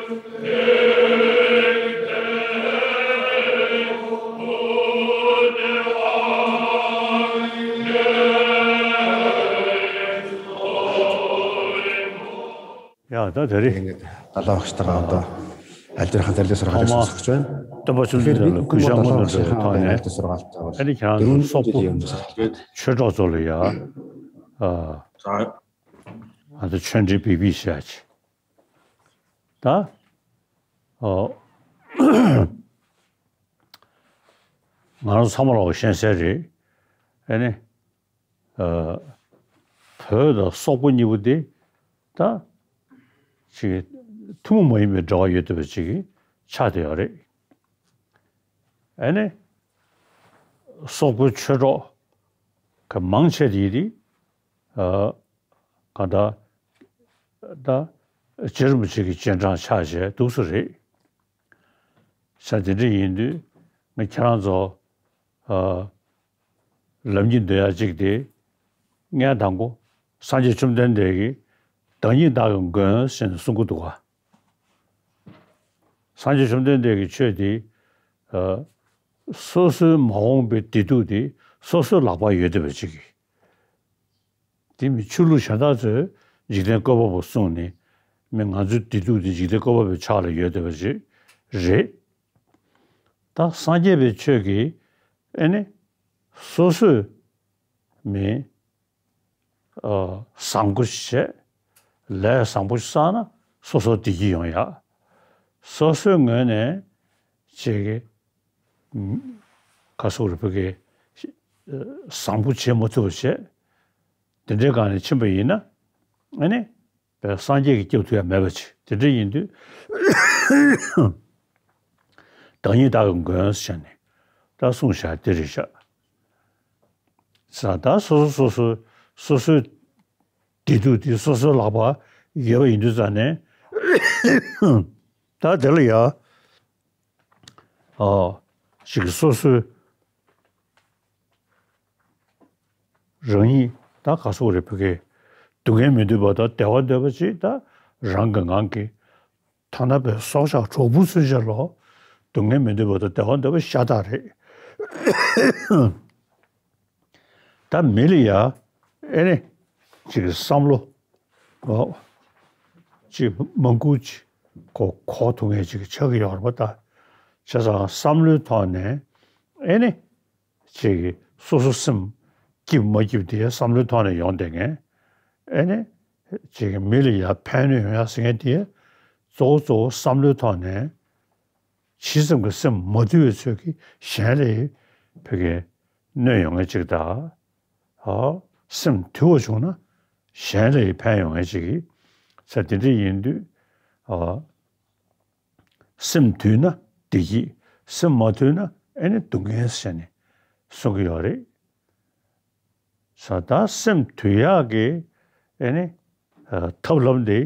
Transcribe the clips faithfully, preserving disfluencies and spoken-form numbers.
ཡ་ད་དེ་རེད། ད་ལྟ་ཞིག་ད་ང་ད་ཨལ་ཏེ་ཁ་ཏ་ལི་སོར་ཧ་ཅང་སོགས་ཅན། སྟོན་པ་བཅོམ་ལྡན་འདས་ལ་གུས་ཕྱག་སྔོན་དུ་འགྲོ་བའི་ཐོག་ནས། ཨ་ནི་ཁྱེད་རང་ཚོ་སོག་པོ་ཆོས་གྲོགས་ཚོ་ལ་ཡ། ཨ་ད་ཆོས་འབྲེལ་བི་བི་བྱས་ཅི། ད། ཨོ། ང་རང་ཚང་མ་ལོག་ཤེས་གསལ་རེད། ཨ་ནི། ཨ། བོད་དང་སོག་པོ་གཉིས་པོ་དེ་ད་ཅིག་ཐུན་མོང་མ་ཡིན་པའི་འབྲེལ་བ་ཡོད་བསྡད་པ་ཅིག་ཆགས་བསྡད་ཡོད་རེད། ཨ་ནི། སོག་པོའི་ཆོས་གྲོགས་ག་མང་ཆེ་དེ་ཡིན་དེ། ཨ། གང་ལྟར་ད་རྗེ་རིན་པོ་ཆེ་གི་རྗེས་འབྲང་ཆགས་བྱས་འདུག་སེ་རེད། ས་དེ་འདྲ་ཡིན་དུས་ང་ཁྱེད་རང་ཚོ་ཨ་ལབ་སྙིང་འདོད་ཡ་གཅིག་དེ། ངས་དང་པོ་སངས་རྒྱས་བཅོམ་ལྡན་འདས་ཀྱིས་བདག་ཉིད་བདག་གི་མགོན་ཟེར་ནས་གསུང་གི་འདུག་ག། སངས་རྒྱས་བཅོམ་ལྡན་འདས་ཀྱི་ཆོས་དེ་ཨ་སོ་སོའི་མ་འོངས་པའི་བདེ་སྡུག་དེ་སོ་སོའི་ལག་པར་ཡོད་བསྡད་པ་ཅིག་གིས། དེ་མིན་ཆོས་ལུགས་གཞན་དག་ཚོས་འཇིག་རྟེན་བཀོད་པ་པོ་གསུངས་ནས། མི་ང་ཚོའི་བདེ་སྡུག་དེ་འཇིག་རྟེན་བཀོད་པ་པོའི་ཕྱག་ལ་ཡོད་བསྡད་པ་ཞིག་རེད། ད་སངས་རྒྱས་པའི་ཆོས་ཀྱིས་ཨེ་ནི་སོ་སོས་མི་ཨ་བཟང་པོ་ཞིག་བྱས། ལས་བཟང་པོ་ཞིག་བསགས་ན་སོ་སོ་བདེ་སྐྱིད་ཡོང་ཡ། སོ་སོའི་ངོས་ནས་ཅིག་ག་སོག་རི་བོད་ཀྱི་བཟང་པོ་བྱེད་མ་ཐུབ་པ་བྱས། དེ་འདྲའི་སྒང་ནས་ཕྱིན་པ་ཡིན་ན། ཨ་ནི་སངས་རྒྱས་ཀྱིས་སྐྱོབ་ཐུབ་ཡ་མེད་པ་ཅིག་དེ་འདྲ་ཡིན་དུས། བདག་ཉིད་བདག་གི་མགོན་ཟེར་ནས་ད་གསུངས་བཞག་དེ་རེད་ཤག། ས་ད་སོ་སོ་སོ་སོ་སོ་སོའི་བདེ་སྡུག་དེ་སོ་སོའི་ལག་པར་ཡོད་པ་ཡིན་དུས་ཙང་ནས། ད་དེ་ལ་ཡ། ཨ། ཅིག་སོ་སོའི་རང་ཉིད་ད་ག་སོག་རེད་བོད་སྐད། སྡུག་བསྔལ་མི་འདོད་པ་དང་བདེ་བ་འདོད་པ་ཅིག་ད་རང་གི་ངང་གིས། ཐ་ན་པའི་སྲོག་ཆགས་གྲོག་སྦུར་ཚུན་ཆད་ལོ། སྡུག་བསྔལ་མི་འདོད་པ་དང་བདེ་བ་འདོད་པ་ཤ་སྟག་རེད། ད་མི་ལ་ཡ་ཨེ་ནི་ཅིག་བསམ་བློ་འོ་ཅིག་མང་པོ་ཅིག་གོ་གོ་ཐུབ་མཁན་ཅིག་ཆགས་ཀྱི་ཡོད་རེད་པ། ད་བྱས་ཙང་བསམ་བློའི་ཐོག་ནས་ཨེ་ནི་ཅིག་སོ་སོ་སེམས་སྐྱིད་མ་སྐྱིད་དེ་བསམ་བློའི་ཐོག་ནས་ཡོང་བསྡད་མཁན། ཨེ་ནི་ཅིག་མི་ལ་ཡ་ཕན་གནོད་ཡོང་ཡ་ཟེར་མཁན་དེ་གཙོ་བོ་གཙོ་བོ་བསམ་བློའི་ཐོག་ནས། ཇི་ཙམ་གྱི་སེམས་མ་དུལ་བའི་ཚོད་ཀྱིས་གཞན་ལ་ཕ་གིའི་གནོད་ཡོང་མཁན་ཅིག་དང་། ཨ། སེམས་དུལ་བ་བྱུང་ན་གཞན་ལ་ཕན་ཡོང་མཁན་ཅིག་གིས། ས་དེ་འདྲ་ཡིན་དུས། ཨ། སེམས་དུལ་ན་བདེ་སྐྱིད། སེམས་མ་དུལ་ན་ཨེ་ནི་སྡུག་བསྔལ་ཟེར་ནས་གསུང་གི་ཡོད་རེད། ས་ད་སེམས་དུལ་ཡག་གི་ཨེ་ནི་ཨ་ཐབས་ལམ་དེ་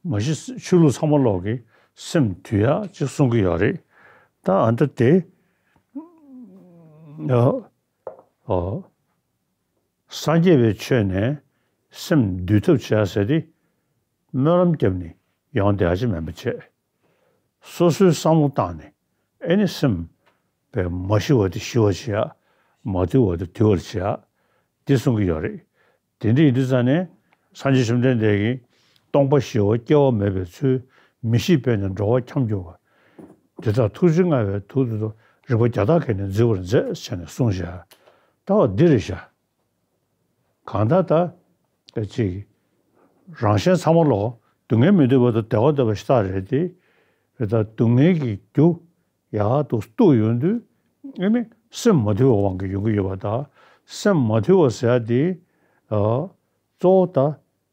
མ་གཞི་ཆོས་ལུགས་ཚང་མ་ལོག་གི་སེམས་དུལ་ཡག་ཅིག་གསུང་གི་ཡོད་རེད། ད་ཨ་འདྲ་དེ་ཨ་ཨ་སངས་རྒྱས་པའི་ཆོས་ནས་སེམས་འདུལ་ཐབས་བྱེད་ཡག་ཟེར་དེ་སྨོན་ལམ་བརྒྱབ་ནས་ཡོང་བསྡད་ཡག་ཅིག་མིན་པ་བྱས། སོ་སོའི་བསམ་བློ་བཏང་ནས་ཨེ་ནི་སེམས་པའི་མ་ཞི་བ་དེ་ཞི་བར་བྱེད་ཡག། མ་དུལ་བ་དེ་དུལ་བར་བྱེད་ཡག་འདི་གསུང་གི་ཡོད་རེད། དེ་འདྲ་ཡིན་དུས་ཙང་ནས་སངས་རྒྱས་བཅོམ་ལྡན་འདས་ཀྱིས་སྟོང་པ་ཞི་བ་སྐྱེ་བ་མེད་པའི་ཚུལ། མི་ཤིགས་པས་ནི་འགྲོ་བ་འཁྱམས་གྱུར་པ། དེ་དག་ཐུགས་རྗེ་མངའ་བའི་མཐུ་སྟོབས་དང་། རིག་པ་བརྒྱ་སྟག་གིས་ནི་འཛིན་པར་མཛད་ཟེར་ནས་གསུངས་བཞག། ད་བ་འདི་རེད་བཞག། གང་ལྟར་ད་ཅིག་རང་གཞན་ཚང་མ་ལོག་སྡུག་བསྔལ་མི་འདོད་པ་དང་བདེ་བ་འདོད་པ་ཞིག་ལྟ་རེད་དེ། རེད། ད་སྡུག་བསྔལ་གྱི་རྒྱུ་ཡག་ཏུ་གཏུགས་ཡོང་དུས་ཨེ་ནི་སེམས་མ་དུལ་བའི་དབང་གིས་ཡོང་གི་ཡོད་པ། ད་སེམས་མ་དུལ་བ་ཟེར་ཡ་དེ་ཨ་གཙོ་བོ་ད་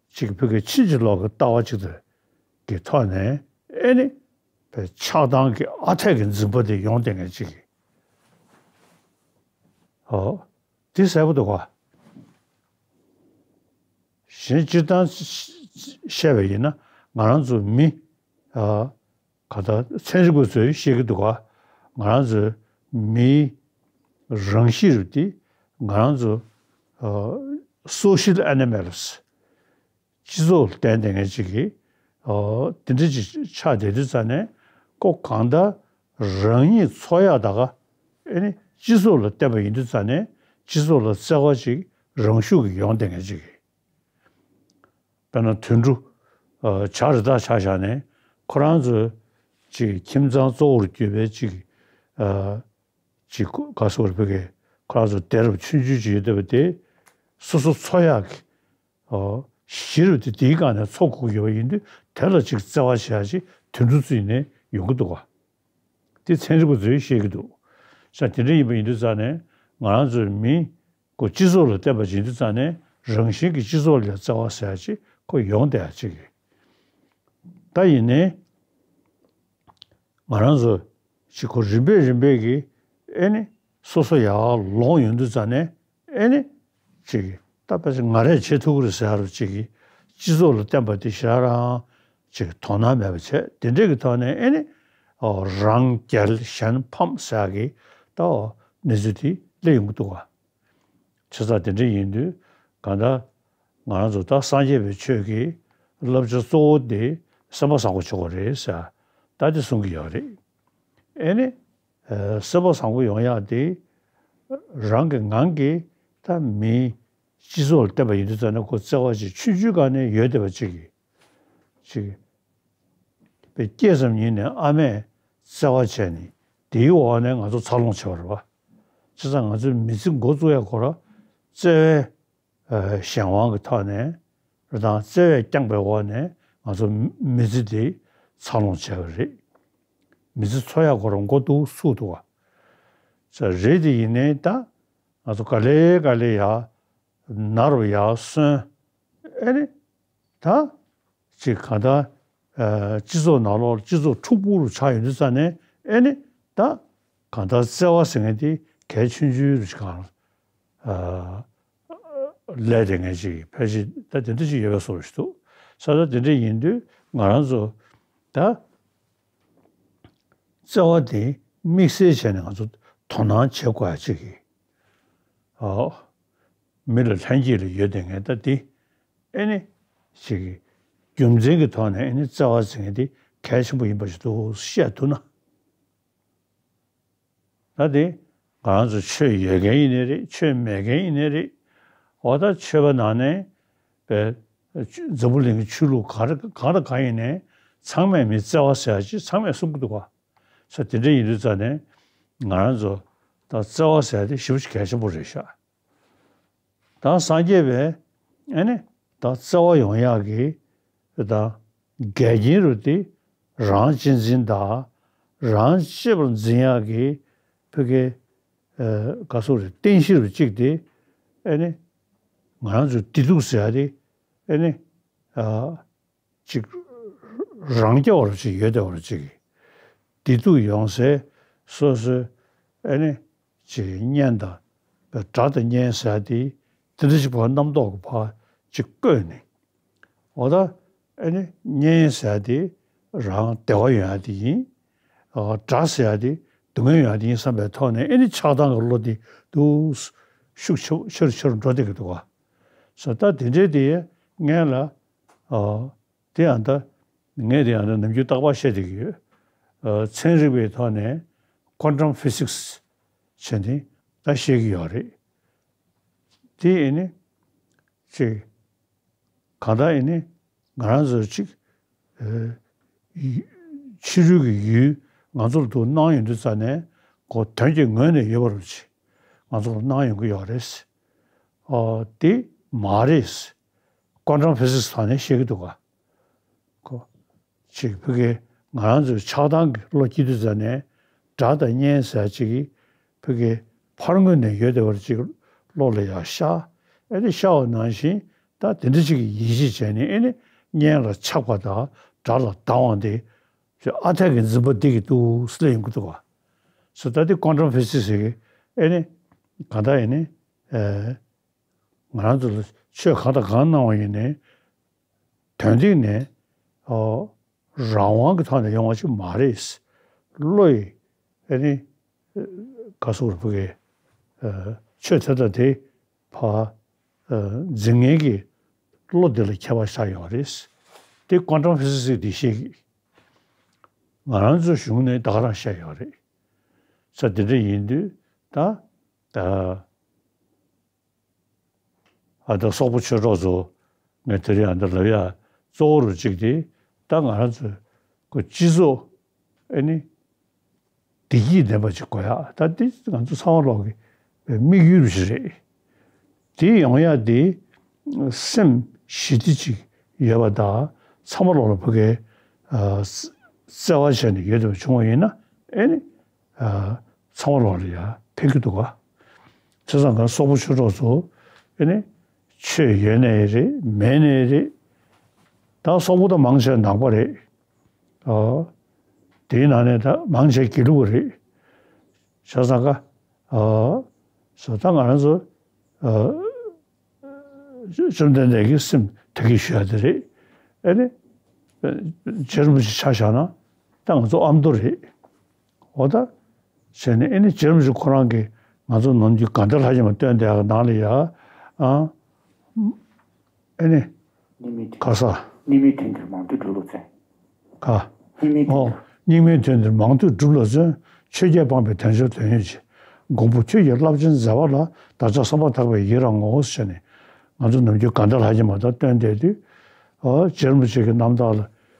ཅིག་བོད་ཀྱི་ཕྱིན་ཅི་ལོག་གི་ལྟ་བ་ཅིག་དེ་གི་ཐོག་ནས་ཨེ་ནི་བའི་ཆགས་སྡང་གི་ཨ་འཐས་ཀྱི་འཛིན་པ་དེ་ཡོང་བསྡད་མཁན་ཅིག་གི། ཨོ། དེ་གསལ་པོ་འདུག་ག། གཞན་སྤྱིར་བཏང་བཤད་པ་ཡིན་ན་ང་རང་ཚོ་མི་ཨ་ག་ད་ཚན་རིག་པ་ཚོས་བཤད་ཀྱི་འདུག་ག། ང་རང་ཚོ་མིའི་རང་གཤིས་རུ་དེ་ང་རང་ཚོ་ཨ་social animals། སྤྱི་ཚོགས་ལ་བརྟེན་བསྡད་མཁན་ཅིག་གིས། ཨོ་དེ་འདྲ་ཅིག་ཆགས་བསྡད་དུས་ཙ་ནས་ཁོ་གང་ལྟར་རང་ཉིད་འཚོ་ཡག་ད་ག་ཨེ་ནི་སྤྱི་ཚོགས་ལ་བརྟེན་པ་ཡིན་དུས་ཙ་ནས་སྤྱི་ཚོགས་ལ་བརྩེ་བ་ཅིག་རང་ཤུགས་ཀྱིས་ཡོང་བསྡད་མཁན་ཅིག་དཔེར་ན་དོན་གྲུབ་ཨ་བྱ་རི་དྭགས་ཆ་བཞག་ནས་ཁོ་རང་ཚོའི་ཅིག་ཁྱིམ་ཚང་གཙོ་བོར་གྱུར་པའི་ཅིག་ཨ་ཅིག་ག་སོགས་རེ་ཕ་གི་ཁོ་རང་ཚོ་དེ་རབས་ཆུང་ཆུང་ཅིག་ཡོད་བསྡད་པ་དེ་སོ་སོ་འཚོ་ཡག་གི་ཨོ་གཞི་རུ་དེ་དེའི་སྒང་ནས་འཚོ་དགོས་ཡོད་པ་ཡིན་དུས་དེ་ལ་ཅིག་བརྩེ་བ་བྱེད་ཡག་ཅིག་དོན་གྲུབ་བརྩིས་ནས་ཡོང་གི་འདུག་ག་དེ་ཚན་རིག་པ་ཚོས་བཤད་ཀྱི་འདུག་ས་དེ་འདྲ་ཡིན་པ་ཡིན་དུས་ཙ་ནས་ང་རང་ཚོའི་མི་ཁོ་སྤྱི་ཚོགས་ལ་བརྟེན་པ་ཡིན་དུས་ཙ་ནས་རང་བཞིན་གྱི་སྤྱི་ཚོགས་ལ་བརྩེ་བ་ཟེར་ཡག་ཅིག་ཁོ་ཡོང་བསྡད་ཡག་ཅིག་གི་ད་ཡིན་ནའི། ང་རང་ཚོ་ཅིག་ཁོ་རིམ་པས་རིམ་པས་ཀྱིས་ཨེ་ནི་སོ་སོ་ཡར་ལོངས་ཡོང་དུས་ཙ་ནས་ཨེ་ནི་ཅིག་ད་ཕལ་ཆེར་ང་རས་བྱེད་ཐུབ་ཀྱི་རེད་ཟེར་ཡག་རུ་ཅིག་གིས་སྤྱི་ཚོགས་ལ་བརྟེན་པ་དེ་ཞེ་དྲག་རང་ཅིག་དོ་སྣང་མེད་པ་བྱས་དེ་འདྲས་ཀྱི་ཐོག་ནས་ཨེ་ནི་ཨོ་རང་རྒྱལ་གཞན་ཕམ་ཟེར་ཡག་གི་ད་ཨོ་གནས་ཚུལ་དེ་སླེབས་ཡོང་གི་འདུག་ག་བྱས་ཙང་དེ་འདྲ་ཡིན་དུས་གང་ལྟར་ང་རང་ཚོ་ད་སངས་རྒྱས་པའི་ཆོས་ཀྱི་བསླབ་བྱ་གཙོ་བོ་དེ་སེམས་པ་བཟང་པོ་བྱེད་དགོས་རེད་ཟེར་ད་དེ་གསུང་གི་ཡོད་རེད། ཨེ་ནི་ཨ་སེམས་པ་བཟང་པོ་ཡོང་ཡག་དེ་རང་གི་ངང་གིས་ད་མིའི་སྤྱི་ཚོགས་ལ་བརྟེན་པ་ཡིན་དུས་ཙ་ན་ཁོ་བརྩེ་བ་ཅིག་ཆུང་ཆུང་སྒང་ནས་ཡོད་བསྡད་པ་ཅིག་གིས་ཅིག་པའི་སྐྱེས་ཙམ་ཉིད་ནས་ཨ་མས་བརྩེ་བ་བྱས་ནས་དེའི་འོག་ནས་ང་ཚོ་འཚར་ལོངས་བྱས་པ་རེད་བ། བྱས་ཙང་ང་ཚོའི་མི་ཚེ་འགོ་བཙུགས་ཡག་སྐོར་བརྩེ་བའི་ཨ་གཞན་དབང་གི་ཐོག་ནས་རེད་དང་བརྩེ་བས་བསྐྱངས་པའི་འོག་ནས་ང་ཚོ་མི་ཚེ་འདི་འཚར་ལོངས་བྱས་པ་རེད། མི་ཚེ་འཚོ་ཡག་སྐོར་མགོ་འདུག་ཚུགས་འདུག་བ། ས་རེད་དེ་ཡིན་ནའི་ད་ང་ཚོ་ག་ལེ་ག་ལེ་ཡར་ནར་བ་ཡར་སོན་ཨེ་ནི་ད་ཅིག་གང་ལྟར་ཨ་སྤྱི་ཚོགས་ནང་ལོགས་སྤྱི་ཚོགས་འཁྲུག་པོ་རུ་ཆགས་ཡོང་དུས་ཙ་ནས་ཨེ་ནི་ད་གང་ལྟར་བརྩེ་བ་ཟེར་མཁན་དེ་གལ་ཆུང་ཆུང་རུ་ཞིག་གང་ཨ་ལས་དེ་ངས་ཅིག་ཕལ་ཆེར་ད་དེ་འདྲ་ཞིག་ཡོད་པའི་བཟོ་ཞིག་འདུག་ས་ད་དེ་འདྲ་ཡིན་དུས་ང་རང་ཚོ་ད་བརྩེ་བ་དེ་དམིགས་བསལ་བྱས་ནས་ང་ཚོ་དོ་སྣང་བྱེད་དགོས་ཡ་ཅིག་གི་ཨོ་མི་ལ་ལྷན་སྐྱེས་ལ་ཡོད་དེ་ངས་ད་དེ་ཨེ་ནི་ཅིག་གི་རྒྱུ་མཚན་གྱི་ཐོག་ནས་ཨེ་ནི་བརྩེ་བ་ཟེར་མཁན་དེ་གལ་ཆེན་པོ་ཡིན་པ་ཞིག་འདུག་བཤད་ཐུབ་ན། ད་དེ་ང་རང་ཚོ་ཆོས་ཡོད་མཁན་ཡིན་ནའི་རེད། ཆོས་མེད་མཁན་ཡིན་ནའི་རེད། འོ་ད་ཆོས་པ་ནང་ནས་པའི་འཛམ་བུ་གླིང་གི་ཆོས་ལུགས་ག་རེ་གང་དང་གང་ཡིན་ནའི་ཚང་མས་མི་བརྩེ་བ་ཟེར་ཡ་ཅིག་ཚང་མས་གསུང་གི་འདུག་ག་ས་དེ་འདྲ་ཡིན་དུས་ཙ་ནས་ང་རང་ཚོ་ད་བརྩེ་བ་ཟེར་ཡ་དེ་ཞེ་པོ་ཅིག་གལ་ཆེན་པོ་རེད་ཤག་ད་སངས་རྒྱས་པས་ཨེ་ནི་ད་བརྩེ་བ་ཡོང་ཡག་གི་ད་འགལ་རྐྱེན་རུ་དེ་རང་གཅེས་འཛིན་དང་རང་གཅེས་པར་འཛིན་ཡག་གི་ཕ་གི་ཨ་ག་སོགས་རེད་རྟེན་གཞི་རུ་གཅིག་དེ་ཨེ་ནི་ང་རང་ཚོའི་བདེ་སྡུག་ཟེར་ཡག་དེ་ཨེ་ནི་ཨ་ཅིག་རང་རྐྱ་བ་རུ་ཅིག་ཡོད་བསྡད་པ་རུ་ཅིག་བདེ་སྡུག་ཡོང་སའི་སོ་སོའི་ཨེ་ནི་ཅིག་གཉེན་དང་དགྲ་དང་གཉེན་ཟེར་ཡ་དེ་དེ་འདྲ་ཅིག་བར་རྣམ་རྟོག་གི་བར་ཅིག་བཀོད་ནས་འོ་ད་ཨེ་ནི་གཉེན་ཟེར་ཡ་དེ་རང་བདེ་བ་ཡོང་ཡ་དེ་ཡིན། ཨ་དགྲ་ཟེར་ཡ་དེ་སྡུག་བསྔལ་ཡོང་ཡ་དེ་ཡིན་བསམ་པའི་ཐོག་ནས་ཨེ་ནི་ཆགས་སྡང་གི་བློ་དེ་འདུག་ཤུགས་ཆེ་ཆེ་རུ་ཆེ་རུ་འགྲོ་བསྡད་ཀྱི་འདུག་ག་ས་ད་དེ་འདྲའི་དེ་ངས་ལ་ཨ། དེ་ཡང་ད་ངས་དེ་ཡང་ད་ནམ་རྒྱུན་རྟག་པར་བཤད་བསྡད་ཀྱི་ཡོད། ཨ་ཚན་རིག་པའི་ཐོག་ནས་quantum physics་བྱས་ནས་ད་བཤད་ཀྱི་ཡོད་རེད། དེ་ཡིན་ནི་ཅིག་གང་ལྟར་ཡིན་ནི་ང་རང་ཚོ་ཅིག་ཨ་ཕྱི་རོལ་གྱི་ཡུལ་ང་ཚོར་དུ་སྣང་ཡོང་དུས་ཙ་ནས་ཁོ་དོན་གྱི་ངོས་ནས་ཡོད་པ་རུ་ཅིག་ང་ཚོར་སྣང་ཡོང་གི་ཡོད་རེད། ཨ་དེ་མ་རེད། quantum physics་ཐོག་ནས་བཤད་ཀྱི་འདུག་ག་ཁོ། ཅིག་ཕ་གི་ང་རང་ཚོའི་ཆགས་སྡང་གི་བློ་སྐྱེ་དུས་ཙ་ནས་དགྲ་དང་གཉེན་ཟེར་ཅིག་གིས་ཕ་གི་ཕར་ངོས་ནས་ཡོད་བསྡད་པ་ཅིག་བློ་ལ་ཡར་ཤར། ཨེ་ནི་ཤར་བ་ནང་བཞིན་ད་དེ་འདྲ་ཅིག་གི་ཡིད་ཆེས་བྱས་ནས་ཨེ་ནི་གཉེན་ལ་ཆགས་པ་དང་དགྲ་ལ་སྡང་བ་འདི་ཨ་འཐས་ཀྱི་འཛིན་པ་འདི་གི་འདུག་སེ་ལ་ཡོང་གི་འདུག་ག་སོ་ད་འདི་quantum physics་ཟེར་གི་ཨེ་ནི་གང་ལྟར་ཨེ་ནི་ཨེ། ང་རང་ཚོ་ལ་ཆོས་གང་དང་གང་གནང་བ་ཡིན་ནའི་དོན་སྟེང་ནས་ཨོ་རང་དབང་གི་ཐོག་ནས་ཡོང་བ་ཞིག་མ་རེད། བློ་ཡིས་ཨ་ནི་ག་སོགས་རུ་ཕུག་གི་ཆོས་དེ་དང་དེ་ཕ་འཛིན་མཁན་གྱི་བློ་དེ་ལ་ཁྱད་པར་ཆགས་ཡོང་བ་རེད། དེ་ཀོན་ཊམ་ཕི་སི་སི་དེ་ཤེས་ཀྱི། ང་རང་ཚོའི་གཞུང་ནས་ད་ག་རང་བཤད་ཡོད་རེད། ས་དེ་འདྲ་ཡིན་དུས་ད་ད། ཨ་ད་སོག་པོ་ཆོས་གྲོགས་ཚོ་ངས་དེ་རིང་ཨ་ད་ལབ་ཡ་གཙོ་བོ་རུ་གཅིག་དེ་ད་ང་རང་ཚོའི་ཁོ་སྤྱི་ཚོགས་ཨེ་ནི་བདེ་སྐྱིད་ལྡན་པ་ཅིག་དགོས་ཡ། ད་འདི་ང་ཚོ་ཚང་མ་ལོག་གི་དམིགས་ཡུལ་ཞིག་རེད། དེ་ཡོང་ཡ་དེ་སེམས་ཞི་བདེ་ཅིག་ཡོད་པ་དང་ཚང་མ་ལོག་ལ་ཕ་གའི་བརྩེ་བ་བྱས་ནས་ཡོད་པ་བྱུང་བ་ཡིན་ན་ཨེ་ནི། ཚང་མ་ལོག་ལ་ཡ་ཕན་གྱི་འདུག་ག་བྱས་ཙང་ང་སོག་པོ་ཆོས་གྲོགས་ཚོ་ཨེ་ནི་ཆོས་ཡོད་ནའི་རེད་མེད་ནའི་རེད། ད་སོག་པོ་ད་མང་ཆེ་ནང་པ་རེད། ཨ་དེའི་ནང་ནས་ད་མང་ཆེ་དགེ་ལུགས་པ་རེད། བྱས་ཙང་ཀ་ཨ་སོ་ད་ང་རང་ཚོ་ཨ། བཅོམ་ལྡན་འདས་ཀྱི་སེམས་ད་གིན་ཞུ་ཡ་དེ་རེད། ཨེ་ནི། རྗེ་རིན་པོ་ཆེ་ཆ་བཞག་ན་ད་ང་ཚོ་ཨ་མདོ་རེད། འོ་ད། བྱས་ནས་ཨེ་ནི་རྗེ་རིན་པོ་ཆེ་ཁོ་རང་གིས་ང་ཚོ་ནམ་རྒྱུན་དགའ་ལྡན་ལྷ་བྱེ་མ་བཏོན་བསྡད་ཡ་ནང་ལ་ཡ། ཨ། ཨེ་ནི། ག་ས། སྙིགས་མའི་དོན་འདིར་མང་ཐོས་སྒྲུབ་ལ་བརྩོན། ག་སྙིགས་མའི་དོན་ཨོ། འདིར། སྙིགས་མའི་དོན་འདིར་མང་ཐོས་སྒྲུབ་ལ་བརྩོན། ཆོས་བརྒྱད་སྤངས་པས་དལ་འབྱོར་དོན་ཡོད་ཕྱིར། མགོན་པོ་ཁྱོད་ཀྱི་རླབས་ཆེན་མཛད་པ་ལ། བདག་ཅག་བསམ་པ་ཐག་པས་ཡི་རང་ངོ་། ཞེས་ནས་ང་ཚོ་ནམ་རྒྱུན་དགའ་ལྡན་ལྷ་བྱེ་མ་དང་བསྟུན་བསྡད་དུས། ཨོ་རྗེ་རིན་པོ་ཆེ་གི་རྣམ་ཐར་ལ་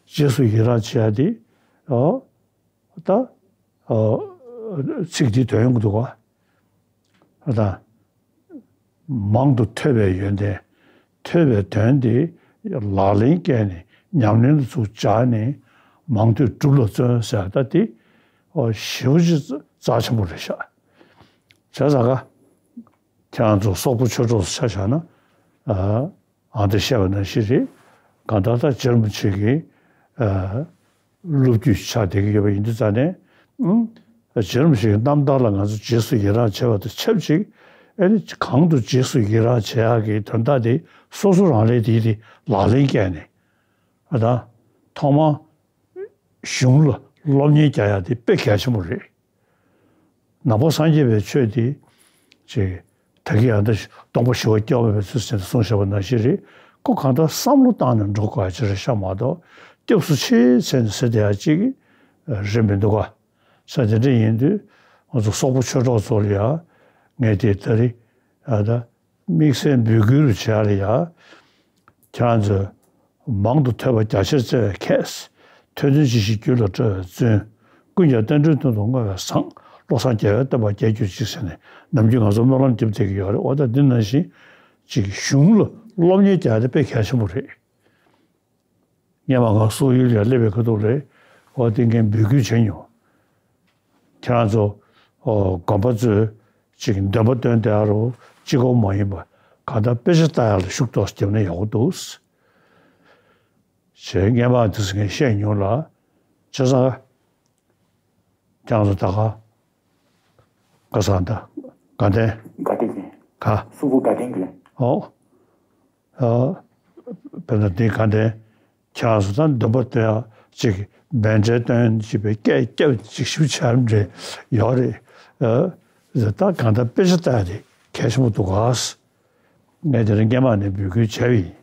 རྗེས་སུ་ཡི་རང་བྱེད་ཡ་དེ། ཨོ། ད། ཨོ། ཚིག་འདི་དོན་ཡོང་གི་འདུག་ག་ད། མང་དུ་ཐོས་པའི་ཡོན་ཏན། ཐོས་པའི་དོན་དེ་ལག་ལེན་བཀལ་ནས་ཉམས་ལེན་དུ་ཚུར་སྦྱར་ནས་མང་ཐོས་སྒྲུབ་ལ་བརྩོན་ཟེར་ད་དེ་ཨོ་ཞེ་པོ་ཅིག་རྩ་ཆེན་པོ་རེད་ཤག་བྱས་ཙང་ཀ་ཁྱེད་རང་ཚོ་སོག་པོ་ཆོས་གྲོགས་སུ་ཆ་བཞག་ན་ཨ་ཨང་དུ་བཤད་པ་ནང་བཞིན་རེད། གང་ལྟར་ད་རྗེ་རིན་པོ་ཆེ་གི་ཨ། སློབ་བརྒྱུད་ཆགས་བསྡད་ཀྱི་ཡོད་པ་ཡིན་དུས་ཙང་ནས། ཨུམ། རྗེ་རིན་པོ་ཆེའི་རྣམ་ཐར་ལ་ང་ཚོ་རྗེས་སུ་ཡི་རང་བྱེད་པ་དང་ཆབས་ཅིག་ཨེ་ནི་གང་དུ་རྗེས་སུ་ཡི་རང་བྱེད་ཡག་གི་དོན་དག་དེ་སོ་སོ་རང་ལས་དེ་དེ་ལག་ལེན་བཀལ་ནས། ཨ་ད། ཐོག་མར་གཞུང་ལ་སློབ་གཉེར་རྒྱག་ཡག་དེ་དཔེ་གལ་ཆེན་པོ་རེད། ནང་པ་སངས་རྒྱས་པའི་ཆོས་དེ་ཅིག་ད་གིན་ཡང་ད་སྟོང་པ་ཞི་བ་སྐྱེ་བ་མེད་པའི་ཚུལ་ཟེར་ནས་གསུངས་བཞག་པ་ནང་བཞིན་རེད། ཁོ་གང་ལྟར་བསམ་བློ་བཏང་ནས་འགྲོ་དགོས་ཡ་ཅིག་རེད་ཤག་མ་གཏོགས་སྐྱབས་སུ་མཆི་ཟེར་ནས་ཟེར་བསྡད་ཡ་ཅིག་རེད་མི་འདུག་ག་ས་དེ་འདྲ་ཡིན་དུས་ང་ཚོ་སོག་པོ་ཆོས་གྲོགས་ཚོ་ལ་ཡ་ངས་དེ་ད་རེས་ཡ་ད། དམིགས་བསལ་འབོད་སྐུལ་རུ་བྱས་ལ་ཡ། ཁྱེད་རང་ཚོས་མང་དུ་ཐོས་པ་རྒྱ་ཆེར་བརྩེ་བས་མཁས། ཐོས་དོན་ཇི་ཞིག་རྒྱུད་ལ་སྤྲོ་བས་བརྩོན། ཀུན་ཀྱང་རྟེན་འབྲེལ་དོན་དུ་བསྔོ་བས་བཟང་། བློ་བཟང་རྒྱལ་བའི་བསྟན་པ་རྒྱས་གྱུར་ཅིག་ཟེར་ནས་ནམ་རྒྱུན་ང་ཚོ་སྨོན་ལམ་རྒྱབ་བསྡད་ཀྱི་ཡོད་རེད། འོ་ད་འདི་ནང་བཞིན་ཅིག་གཞུང་ལ་སློབ་གཉེར་རྒྱག་ཡ་དེ་དཔེ་གལ་ཆེན་པོ་རེད། སྔོན་མ་ང་སོག་ཡུལ་ལ་སླེབས་པའི་ཁ་ཐུག་ལ་འོ་དེ་ངས་འབོད་སྐུལ་བྱས་མྱོང་། ཁྱེད་རང་ཚོ་ཨོ་དགོན་པ་ཚོས་ཅིག་འདོན་པ་བཏོན་བསྡད་ཡ་རུ་གཅིག་པོ་མ་ཡིན་པ་གང་ལྟར་དཔེ་ཆ་ལྟ་ཡ་ལ་ཤུགས་ཏོག་ཙམ་བརྒྱབ་ན་ཡག་པོ་འདུག་ཞེས་སྔོན་མ་དེ་ཚོ་ངས་བཤད་མྱོང་ལ། བྱས་ཙང་ཁྱེད་རང་ཚོ་ད་ག་ག་ས་ད་དགའ་ལྡན་དགའ་ལྡན་གྱི་ག་སུ་བོ་དགའ་ལྡན་གྱི་ཨོ། ཨ། དཔེར་ན་འདི་ག་འདྲའི་ཁྱེད་རང་ཚོ་ད་འདོན་པ་དེ་ཡང་ཅིག་མཎྜལ་སྟོན་བྱེད་པའི་སྐད་སྐྱབས་ཅིག་ཞིབ་ཆ་འདྲ་ཡོད་རེད། ཨ། ད་གང་ལྟར་དཔེ་ཆ་ལྟ་ཡ་དེ་གལ་ཆེན་པོ་འདུག་ག་ངས་དེ་རིང་སྔོན་མ་ནས་འབོད་སྐུལ་བྱས་པ་ཡིན།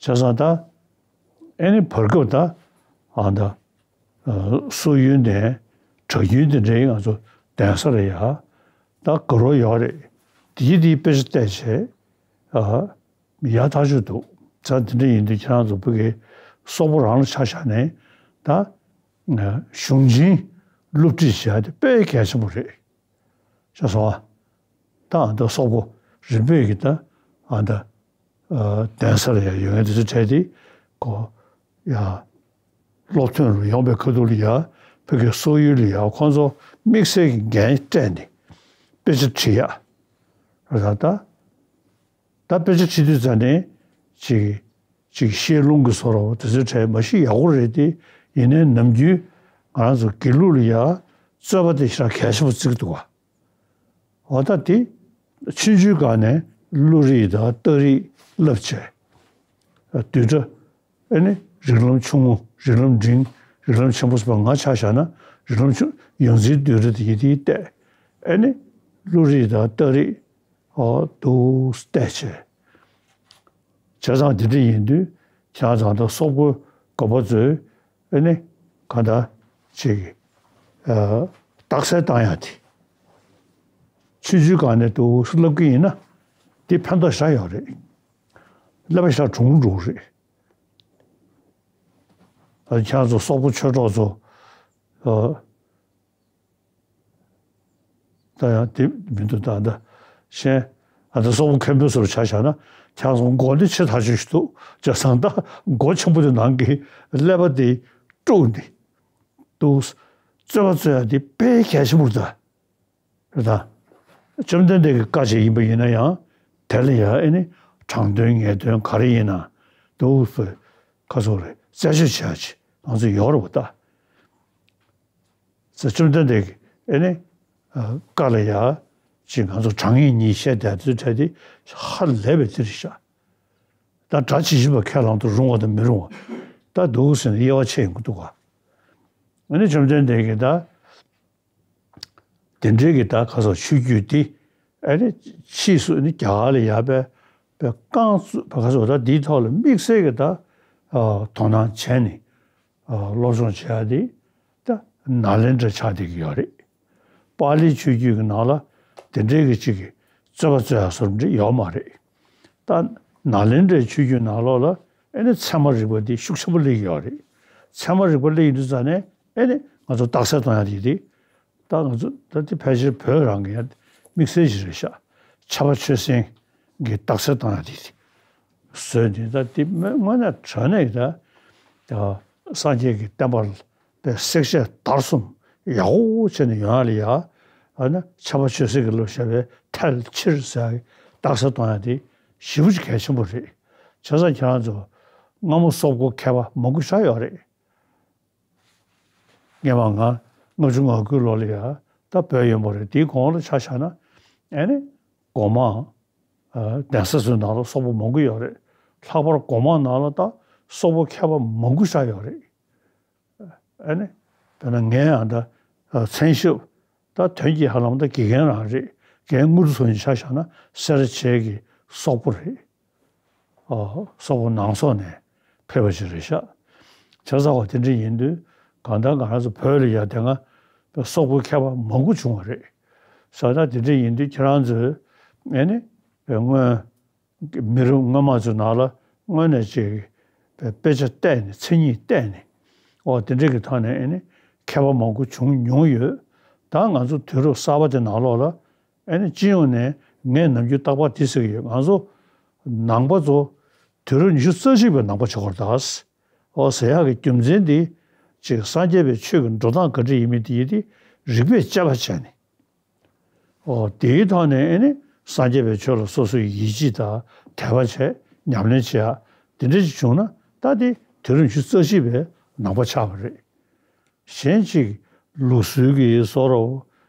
བྱས་ཙང་ད་ཨེ་ནི་བར་སྐབས་ད་ཨ་ད། སོག་ཡུལ་ནས་དྲག་རྒྱུན་དེ་འདྲའི་ང་ཚོ་གདན་ས་རེད་ཡ། ད་དགའ་རོགས་ཡོད་རེད། དེའི་དེའི་དཔེ་ཆ་བལྟས་བྱས། ཨ། ཡག་ཐག་ཆོད་འདུག་ད་དེ་འདྲ་ཡིན་དུས་ཁྱེད་རང་ཚོ་བོད་ཀྱི་སོག་པོ་རང་ལ་ཆ་བཞག་ནས་ད་གཞུང་ཆེན་སློབ་ཁྲིད་བྱེད་ཡ་དེ་དཔེ་གལ་ཆེན་པོ་རེད། ཤེས་སོང་ཨ། ད་ཨ་མདོ་སོག་པོ་རིམ་པས་ཀྱི་ད་ཨ་ད་གདན་ས་ལ་ཡང་ཡོད་མཁན་དེ་ཚོ་གྲས་དེ་ཀོ་ཡ་སློབ་ཐོན་རུ་ཡོང་པའི་ཁ་ཐུག་ལ་ཡ་བོད་ཀྱི་སོག་ཡུལ་ལ་ཡ་ཁོང་ཚོ་དམིགས་བསལ་གྱི་འགན་སྤྲད་ནས་དཔེ་ཆ་ཁྲིད་ཡ་ར་ད། ད་དཔེ་ཆ་ཁྲིད་དུས་ཙ་ནས་ཅིག་ཅིག་བཤད་ལུང་གི་བཟོ་འདྲ་བོ་དེ་ཚོའི་གྲས་མ་གཞི་ཡག་པོ་རེད་དེ། ཡིན་ནའི་ནམ་རྒྱུན་ང་རང་ཚོ་དགེ་ལུགས་ལ་ཡ་རྩོད་པ་དེ་ཞེ་དྲག་གལ་ཆེན་པོ་བརྩི་གི་འདུག་ག་འོ་ད་དེ་ཆུང་ཆུང་སྒང་ནས་བློ་རིག་དང་རྟགས་རིག་བསླབ་བྱས། བསྡུས་གྲྭ་ཨེ་ནི་རིགས་ལམ་ཆུང་ངུ་རིགས་ལམ་འབྲིང་རིགས་ལམ་ཆེན་པོ་ཟེར་བ་ང་ཆ་བཞག་ན་རིགས་ལམ་ཆུང་ཡོངས་འཛིན་བསྡུས་གྲྭ་དེ་ཡི་དེ་བལྟས། ཨེ་ནི་བློ་རིག་དང་རྟགས་རིག་འོ་འདུག་བལྟས་བྱས། བྱས་ཙང་དེ་འདྲ་ཡིན་དུས་ ཁྱེད་རང་ཚོ་ད་སོག་པོའི་དགོན་པ་ཚོས་ཨེ་ནི་གང་ལྟར་ཅིག་ཨ་རྟགས་གསལ་བཏང་ཡ་དེ། ཆུང་ཆུང་སྒང་ནས་འདུག་སེ་ལབ་ཀྱི་ཡིན་ན་དེ་ཕན་ཐོགས་ཞེ་དྲག་ཡོད་རེད། ཀླད་པ་ཞེ་དྲག་གྲུང་འགྲོ་གི་རེད། ཨ་ཁྱེད་རང་ཚོ་སོག་པོ་ཆོས་གྲོགས་ཚོ་ཨ། ད་ཡང་དེ་མི་འདུག་ད་ད་གཞན་ཨ་ད་སོག་པོ་མཁན་པོའི་ཟུར་ཆ་བཞག་ན་ཁྱེད་ཚོ་མགོ་འདི་ཆེ་ཐག་ཆོད་ཞིག་འདུག་བྱས་ཙང་ད་མགོ་ཆེན་པོ་དེ་ནང་གི་ཀླད་པ་དེ་དཀྲུགས་ནས་འདུག་རྩོད་པ་རྩོད་ཡ་དེ་དཔེ་གལ་ཆེན་པོ་རེད་ད། རེད་ད། བཅོམ་ལྡན་འདས་ཀྱི་བཀའ་ཅིག་ཡིན་པ་ཡིན་ན་ཡང་དེ་ལ་ཡང་ཨེ་ནི་དྲང་དོན་ངེས་དོན་ག་རེ་ཡིན་ན་འདུག་སེ་ཁ་སོག་རེ་རྩད་གཅོད་བྱེད་ཡ་ཅིག་ང་ཚོ་ཡོད་རེད་པ་ད། ཟེར་བཅོམ་ལྡན་འདས་ཀྱི་ཨེ་ནི་ཨ་བཀའ་ལ་ཡ་ཅིག་ང་ཚོ་དྲང་ངེས་ཉིད་བཤད་བསྡད་དུས་འཕྲལ་དེ་ཧ་ལས་པའི་དེ་རེད་ཤག་ད་དགྲ་ཇི་བཞིན་པ་ཁས་བླངས་དུ་རུང་བ་དང་མི་རུང་བ་ད་འདུག་ཟེར་ནས་དབྱེ་བ་ཕྱེ་ཡོང་གི་འདུག་ག་ཨེ་ནི་བཅོམ་ལྡན་འདས་ཀྱིས་ད་དེ་འདྲའི་གི་ད་ག་སོག་ཆོས་བརྒྱུད་དེ་ཨེ་ནི་ཕྱིས་སུ་ཨེ་ནི་རྒྱ་གར་ལ་ཡ་པའི་པའི་རྐང་བཙུགས་པ་ག་སོག་ད་འདིའི་ཐོག་ལ་དམིགས་བསལ་གྱི་ད་ཨ་དོ་སྣང་བྱས་ནས། ཨ་སློབ་སྦྱོང་བྱེད་ཡ་དེ་ད་ནཱ་ལེནྡྲ་ཆགས་བསྡད་ཀྱི་ཡོད་རེད། པཱ་ལིའི་ཆོས་བརྒྱུད་ཀྱི་ནང་ལ་དེ་འདྲའི་གི་ཅིག་གི་རྩོད་པ་རྩོད་ཡ་བཟོ་འདྲ་ཡོད་མ་རེད། ད་ནཱ་ལེནྡྲའི་ཆོས་བརྒྱུད་ནང་ལོགས་ལ་ཨེ་ནི་ཚད་མ་རིག་པ་འདི་ཤུགས་ཆེན་པོ་སླེབས་ཀྱི་ཡོད་རེད། ཚད་མ་རིག་པ་སླེབས་ཡོང་དུས་ཙང་ནས་ཨེ་ནི་ང་ཚོ་རྟགས་གསལ་གཏོང་ཡ་དེ་དེ་ད་ང་ཚོ་ད་དེ་ཕལ་ཆེར་བོད་རང་གི་ཡ་དམིགས་བསལ་ཞིག་རེད་ཤག་ཕྱྭ་པ་ཆོས་སེང་གི་རྟགས་གསལ་གཏོང་ཡ་དེ་དེ། བཟོས་ནས་ད་དེ་སྨོས་དངོས་གནས་དྲང་གནས་ཀྱི་ད་སངས་རྒྱས་ཀྱི་བསྟན་པ་པའི་བསྲེག་བཅད་བརྡར་གསུམ་ཡག་པོ་བྱས་ནས་ཡོང་ཡ་ལ་ཡ། ཨ་ནི་ཕྱྭ་པ་ཆོས་སྲིད་ཀྱི་ལོ་ཞེས་པའི་ཐལ་ཕྱིར་ཟེར་ཡ་གི་རྟགས་གསལ་གཏོང་ཡ་དེ་ཞེ་པོ་ཅིག་གལ་ཆེན་པོ་རེད། བྱས་ཙང་ཁྱེད་རང་ཚོ་སྔ་མོ་སོག་པོ་མཁས་པ་མང་པོ་ཞེ་དྲག་ཡོད་རེད། སྔོན་མ་ང་ལྔ་བཅུ་ང་དགུའི་ལོ་ལ་ཡ་ད་བོད་ཡོང་བ་རེད། དེའི་གོང་ལ་ཆ་བཞག་ན་ཨེ་ནི་སྒོ་མང་ཨ་གདན་ས་ཚོའི་ནང་ལ་སོག་པོ་མང་པོ་ཡོད་རེད། ལྷག་པར་སྒོ་མང་ནང་ལ་ད་སོག་པོ་མཁས་པ་མང་པོ་ཞེ་དྲག་ཡོད་རེད། ཨ་ནི་དཔེར་ན་ངའི་ཨ་ད་ཨ་མཚན་ཞབས་ད་དོན་གྱི་ཧ་ལམ་ད་དགེ་རྒན་རང་རེད། རྒན་དངོས་གྲུབ་ཚོ་ཡིན་ཆ་བཞག་ན་སེ་ར་བྱེས་ཀྱི་སོག་པོ་རེད། ཨ་སོག་པོ་ནང་སོག་ནས་ཕེབས་པ་ཞིག་རེད་ཤག་བྱས་ཙང་བ་དེ་འདྲ་ཡིན་དུས་གང་ལྟར་ང་རང་ཚོ་བོད་ལ་ཡ་དེ་སྔ་སོག་པོ་མཁས་པ་མང་པོ་བྱུང་བ་རེད། བྱས་ཙང་དེ་འདྲ་ཡིན་དུས་ཁྱེད་རང་ཚོས་ཨེ་ནི་སྔོན་མི་རབས་སྔོན་མ་ཚོའི་ནང་ལ་དངོས་གནས་ཅིག་དཔེ་ཆ་བལྟས་ནས་མཚན་ཉིད་བལྟས་ནས་ཨོ་དེ་འདྲ་གི་ཐོག་ནས་ཨེ་ནི་མཁས་པ་མང་པོ་བྱུང་མྱོང་ཡོད། ད་ང་ཚོ་དུས་རབས་གསར་པ་དེ་ནང་ལོགས་ལ་ཨེ་ནི་སྤྱི་ཡོངས་ནས་ངས་ནམ་རྒྱུན་རྟག་པར་དེ་ཟེར་གྱི་ཡོད། ང་ཚོ་ནང་པ་ཚོ་དུས་རབས་ཉི་ཤུ་རྩ་གཅིག་པའི་ནང་པ་བྱེད་དགོས་རེད་ད། ཨོ་ཟེར་ཡག་གི་རྒྱུ་མཚན་དེ་ཅིག་སངས་རྒྱས་པའི་ཆོས་ཀྱི་འགྲོ་སྟངས་ག་འདྲ་ཡིན་མིན་དེ་ཡིན་ཏེ་རིགས་པས་དཔྱད་པ་བྱས་ནས། ཨོ་དེའི་ཐོག་ནས་ཨེ་ནི་སངས་རྒྱས་པའི་ཆོས་ལ་སོ་སོའི་ཡིད་ཆེས་དང་དད་པ་བྱས་ཉམས་ལེན་བྱེད་ཡག་དེ་འདྲ་ཞིག་བྱུང་ན་ད་དེ་དུས་རབས་ཉི་ཤུ་རྩ་གཅིག་པའི་ནང་པ་ཆགས་པ་རེད། གཞན་ཅིག་ལུགས་སྲོལ་གྱི་བཟོ་འདྲ་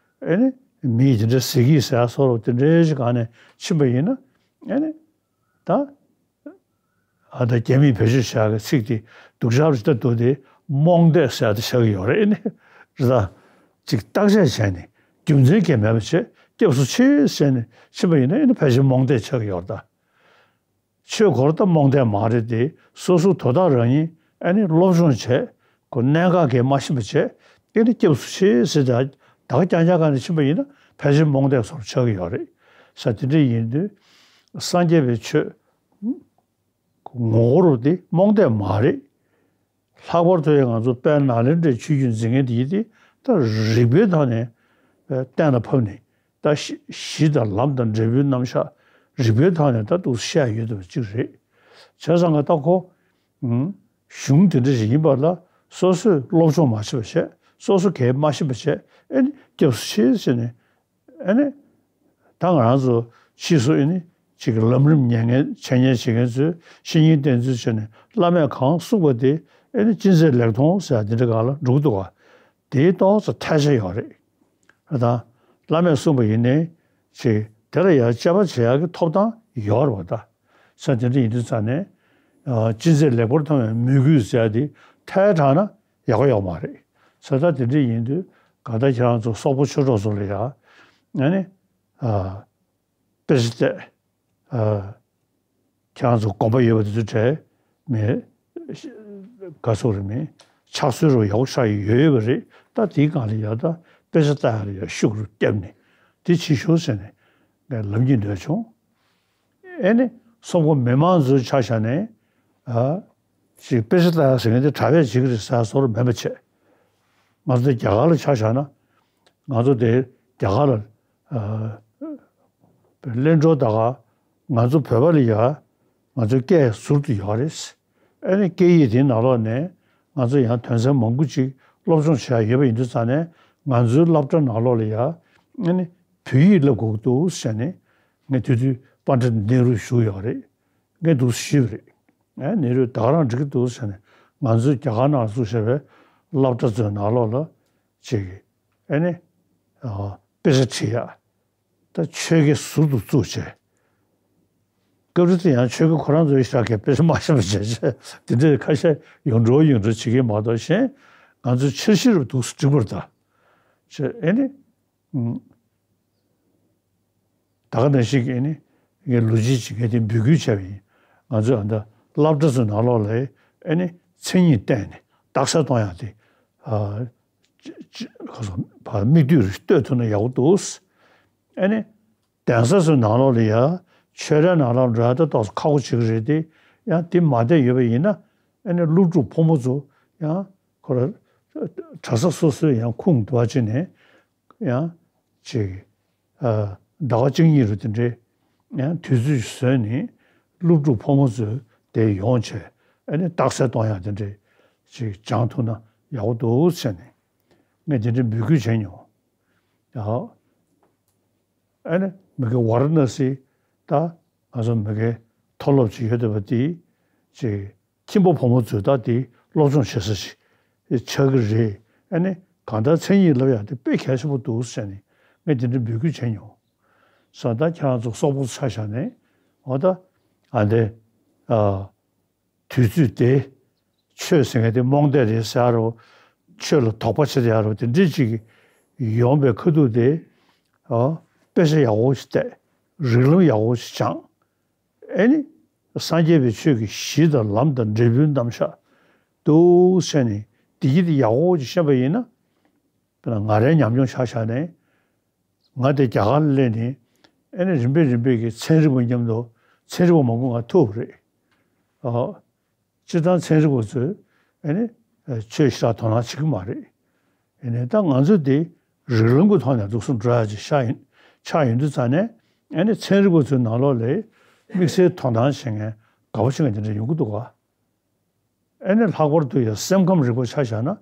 ཨེ་ནི་མིས་དེ་འདྲ་ཟེར་གྱི་ཟེར་བཟོ་འདྲ་དེ་འདྲའི་ཞིག་སྒང་ནས་ཕྱིན་པ་ཡིན་ན་ཨེ་ནི་ད་ཨ་ད་རྒྱ་མིས་བེད་སྤྱོད་བྱ་གི་ཚིག་དེ་སྡུག་ཅག་རེད་ད་འདུག་དེ་རྨོངས་དད་ཟེར་ཡག་དེ་ཆགས་ཀྱི་ཡོད་རེད་ཨེ་ནི་རེད་ད། ཅིག་བརྟག་དཔྱད་བྱས་ནས་རྒྱུ་མཚན་གང་ཡང་མེད་པ་བྱས་སྐྱབས་སུ་མཆི་ཟེར་ནས་ཕྱིན་པ་ཡིན་ན་ཨེ་ནི་ཕལ་ཆེར་རྨོངས་དད་ཆགས་ཀྱི་ཡོད་རེད་ད། ཆོས་སྒོར་ད་རྨོངས་དད་མ་རེད་དེ། སོ་སོ་དོ་བདག་རང་ཉིད་ཨ་ནི་སློབ་སྦྱོང་བྱས། ཁོ་གནད་འགག་གས་མ་ཤེས་པ་བྱས། དེ་ནི་སྐྱབས་སུ་མཆི་ཟེར་ཏེ་ད་ག་རྐྱང་རྐྱང་ག་ནས་ཕྱིན་པ་ཡིན་ན་ཕལ་ཆེར་རྨོངས་དད་བཟོ་འདྲ་ཆགས་ཀྱི་ཡོད་རེད། ས་དེ་འདྲ་ཡིན་དུས་སངས་རྒྱས་པའི་ཆོས་ངོ་བོ་རུ་དེ་རྨོངས་དད་མ་རེད། ལྷག་པར་དུ་ཡང་ང་ཚོ་དཔལ་ནཱ་ལེནྡྲའི་ཆོས་བརྒྱུད་འཛིན་མཁན་དེ་ཡིན་ཏེ་ད་རིགས་པའི་ཐོག་ནས་གཏན་ལ་ཕབ་ནས་ད་གཞི་གཞི་དང་ལམ་དང་འབྲས་བུའི་རྣམ་གཞག་རིགས་པའི་ཐོག་ནས་ད་འདུག་བཤད་ཡོད་པ་ཅིག་རེད། བྱས་ཙང་ང་ད་ཁོ་གཞུང་དེ་འདྲ་ཞིག་ཡིན་པ་ལ་སོ་སོས་སློབ་སྦྱོང་མ་བྱས་པ་བྱས། སོ་སོ་གས་མ་ཤེས་པ་བྱས། ཨེ་ནི་སྐྱབས་སུ་མཆི་ཟེར་ནས། ཨེ་ནི། ད་ང་རང་ཚོ་ཕྱིས་སུ་ཨེ་ནི་ཅིག་ལམ་རིམ་ཉན་མཁན་འཆད་ཉན་བྱེད་མཁན་ཚོས་བཤེས་གཉེན་བསྟེན་ཚུལ་བྱས་ནས་བླ་མས་གང་གསུངས་པ་དེ་ཨེ་ནི་ཅི་མཛད་ལེགས་མཐོང་ཟེར་ཡ་དེ་འདྲ་སྒང་ལ་འགྲོ་གི་འདུག་ག་དེའི་ཏོག་ཙམ་ཐལ་ཆ་ཡོད་རེད། ད་བླ་མས་གསུངས་པ་ཡིན་ནའི་ཅིག་དེ་ལ་ཡང་དཔྱད་པ་བྱེད་ཡག་གི་ཐོབ་ཐང་ཡོད་རེད་པ། ད་ས་དེ་འདྲ་ཡིན་དུས་ཙང་ནས་ཅི་མཛད་ལེགས་པར་མཐོང་བའི་མོས་གུས་ཟེར་ཡ་དེ་ཐལ་དྲགས་ན་ཡག་པོ་ཡོད་མ་རེད། ས་ད་དེ་འདྲ་ཡིན་དུས་གང་ལྟར་ཁྱེད་རང་ཚོ་སོག་པོ་ཆོས་གྲོགས་ཚོ་ལ་ཡ་ཨ་ནི་ཨ། དཔེ་ཆ་བལྟས། ཨ། ཁྱེད་རང་ཚོ་དགོངས་པ་ཡོད་པ་དེ་ཚོ་བྲལ་མེད། ག་སོགས་རེད་མིན་ཕྱག་སྲོལ་རུ་ཡག་པོ་ཆགས་ཡོད་ཡོད་པ་རེད། ད་དེའི་སྒང་ལ་ཡ་ད་དཔེ་ཆ་ལྟ་ཡ་ལ་ཡ་ཤུགས་རུ་བརྒྱབ་ནས་དེ་བྱེད་ཤོག་ཟེར་ནས་ངས་ལབ་ཀྱི་འདོད་བྱུང་། ཨེ་ནི་སོག་པོ་མི་མང་ཚོའི་ཆ་བཞག་ནས་ཨ་ཅིག་དཔེ་ཆ་ལྟ་ཡ་ཟེར་མཁན་དེ་གྲྭ་པས་བྱེད་ཀྱི་རེད་ཟེར་བཟོ་འདྲ་མེད་པ་བྱས། ང་ཚོ་རྒྱ་གར་ལ་ཆ་བཞག་ན་ང་ཚོ་དེ་རྒྱ་གར་ལ་ཨ་གླིང་གྲོང་ད་ག་ང་ཚོ་བོད་པ་ལ་ཡ་ང་ཚོའི་སྐད་ཟུར་དུ་ཡོད་རེད། ཨ་ནི་སྐད་ཡིག་དེའི་ནང་ལོགས་ནས་ང་ཚོ་ཡང་དོན་ཚན་མང་པོ་ཅིག་སློབ་སྦྱོང་བྱེད་ཡ་ཡོད་པ་ཡིན་དུས་ཙང་ནས་ང་ཚོའི་སློབ་གྲྭ་ནང་ལོགས་ལ་ཡ་ཨ་ནི་བོད་ཡིག་བསླབ་དགོས་ཀྱི་འདུག་ཟེར་ནས་ངས་དེ་དུས་པཎྜི་ཏ་ནེ་རུ་བཞུགས་ཡོད་རེད། ངས་འདུག་ཞུས་པ་རེད། ཨ་ནེ་རུས་ད་ག་རང་འགྲིག་གི་འདུག་ཟེར་ནས་ང་ཚོའི་རྒྱ་གར་ནང་ལ་བཙུགས་བཞག་པའི་སློབ་གྲྭ་ཚོའི་ནང་ལོགས་ལ་ཅིག་ཨ་ནི་ཨ་དཔེ་ཆ་ཁྲིད་ཡ། ད་ཆོས་དགེ་ཟུར་དུ་བཙུགས་བྱས། སྐབས་རེ་དེ་ཡང་ཆོས་དགེ་ཁོ་རང་ཚོའི་ཤག་གིས་དཔེ་ཆ་མ་ཤེས་པ་བྱས་བྱས་དེ་འདྲའི་ཁ་ཤས་ཡོངས་གྲོལ་ཡོངས་གྲོལ་བྱེད་ཀྱི་མ་གཏོགས་གཞན་ང་ཚོའི་འཆར་གཞི་རུ་འདུག་སེ་འགྲིག་པར་གདའ། བྱས་ཨེ་ནི། ཨུམ། ད་ག་ནང་བཞིན་གྱི་ཨེ་ནི་ངས་ལོ་རྒྱུས་ཅིག་ངས་དེ་འབོད་སྐུལ་བྱས་པ་ཡིན། ང་ཚོས་ཨ་ད་སློབ་གྲྭ་ཚོའི་ནང་ལོགས་ལ་ཨེ་ནི་མཚན་ཉིད་བསྟན་ནས་རྟགས་གསལ་གཏོང་ཡག་དེ་ཨ་ཅི་ཅི་ག་སོ་བ་མིག་ལྟོས་རེ་གཏོད་ཐུབ་ན་ཡག་པོ་འདུག་ཨེ་ནི་གདན་ས་ཚོའི་ནང་ལོགས་ལ་ཡ་ཆོས་རའི་ནང་ལོགས་འགྲོ་ཡ་ད་ཏོག་ཙམ་ཁག་པོ་བྱེད་ཀྱི་རེད་དེ། ཡང་དེ་མ་བསྡད་ཡོད་པ་ཡིན་ན་ཨེ་ནི་སློབ་ཕྲུག་ཕོ་མོ་ཚོ་ཡང་ཁོ་ར་གྲྭ་ས་སོ་སོའི་ཡང་ཁུངས་འདུ་བ་བྱས་ནས། ཡང་ཅིག་ཨ་ཟླ་བ་གཅིག་གཉིས་རུ་དེ་འདྲའི་ཡང་དུས་ཚོད་བཟོས་ནས་སློབ་ཕྲུག་ཕོ་མོ་ཚོས་དེ་ཡོང་བྱས་ཨ་ནི་རྟགས་གསལ་གཏོང་ཡག་དེ་འདྲའི་ཅིག་སྦྱང་ཐུབ་ན་ཡག་པོ་འདུག་ཟེར་ནས་ངས་དེ་འདྲའི་འབོད་སྐུལ་བྱས་མྱོང་། ཡ། ཨ་ནི་མི་གི་ཝཱ་ར་ཎ་སི་ད་ང་ཚོ་མི་གི་མཐོ་སློབ་ཅིག་ཡོད་བསྡད་པ་དེ་ཅིག་ཁྱིམ་པ་ཕོ་མོ་ཚོས་ད་དེ་སློབ་སྦྱོང་བྱེད་ས་ཞིག་ཆགས་ཀྱི་རེད། ཨ་ནི་གང་ལྟར་མཚན་ཉིད་བསླབ་ཡག་དེ་དཔེ་གལ་ཆེན་པོ་འདུག་ཟེར་ནས་ངས་དེ་འདྲའི་འབོད་སྐུལ་བྱས་མྱོང་། སོང་ད་ཁྱེད་རང་ཚོ་སོག་པོ་ཆ་བཞག་ནས་འོ་ད་ཨ་འདི་ཨ་དུས་ཚོད་དེ་ཆོས་ཟེར་མཁན་དེ་རྨོངས་དད་རེད་ཟེར་ཡ་རོ། ཆོས་ལ་དོགས་པ་བྱེད་ཡ་རོ་དེ་འདྲ་ཅིག་ཡོང་པའི་ཁ་ཐུག་དེ་ཨ་དཔེ་ཆ་ཡག་པོ་ཞིག་བལྟས། རིགས་ལམ་ཡག་པོ་ཞིག་སྦྱངས། ཨེ་ནི། སངས་རྒྱས་པའི་ཆོས་ཀྱི་གཞི་དང་ལམ་དང་འབྲས་བུའི་རྣམ་གཞག་འདུག་བྱས་ནས་བདེ་སྐྱིད་དེ་ཡག་པོ་ཅིག་ཤེས་པ་ཡིན་ན། དཔེར་ན་ང་རའི་ཉམས་མྱོང་ཆ་བཞག་ནས། ང་དེ་རྒྱ་གར་ལ་སླེབས་ནས་ཨེ་ནི་རིམ་པས་རིམ་པས་ཀྱི་ཚན་རིག་པ་མཉམ་དུ་ཚན་རིག་པ་མང་པོ་ང་ཐུག་པ་རེད། ཨ། སྤྱིར་བཏང་ཚན་རིག་པ་ཚོས་ཨེ་ནི་ཆོས་ཞེ་དྲག་དོ་སྣང་བྱེད་ཀྱི་མ་རེད། ཨེ་ནི་ད་ང་ཚོ་དེ་རིགས་ལམ་གྱི་ཐོག་ནས་འདུག་སེ་འགྲོ་ཡ་ཅིག་ཆགས་ཡིན་ཆགས་ཡོང་དུས་ཙང་ནས་ཨེ་ནི་ཚན་རིག་པ་ཚོའི་ནང་ལོགས་ལ་དམིགས་བསལ་དོ་སྣང་བྱེད་མཁན་དགའ་པོ་བྱེད་མཁན་དེ་འདྲ་ཡོང་གི་འདུག་ག་ཨེ་ནི་ལྷག་པར་དུ་ཡང་སེམས་ཁམས་རིག་པ་ཆ་བཞག་ན།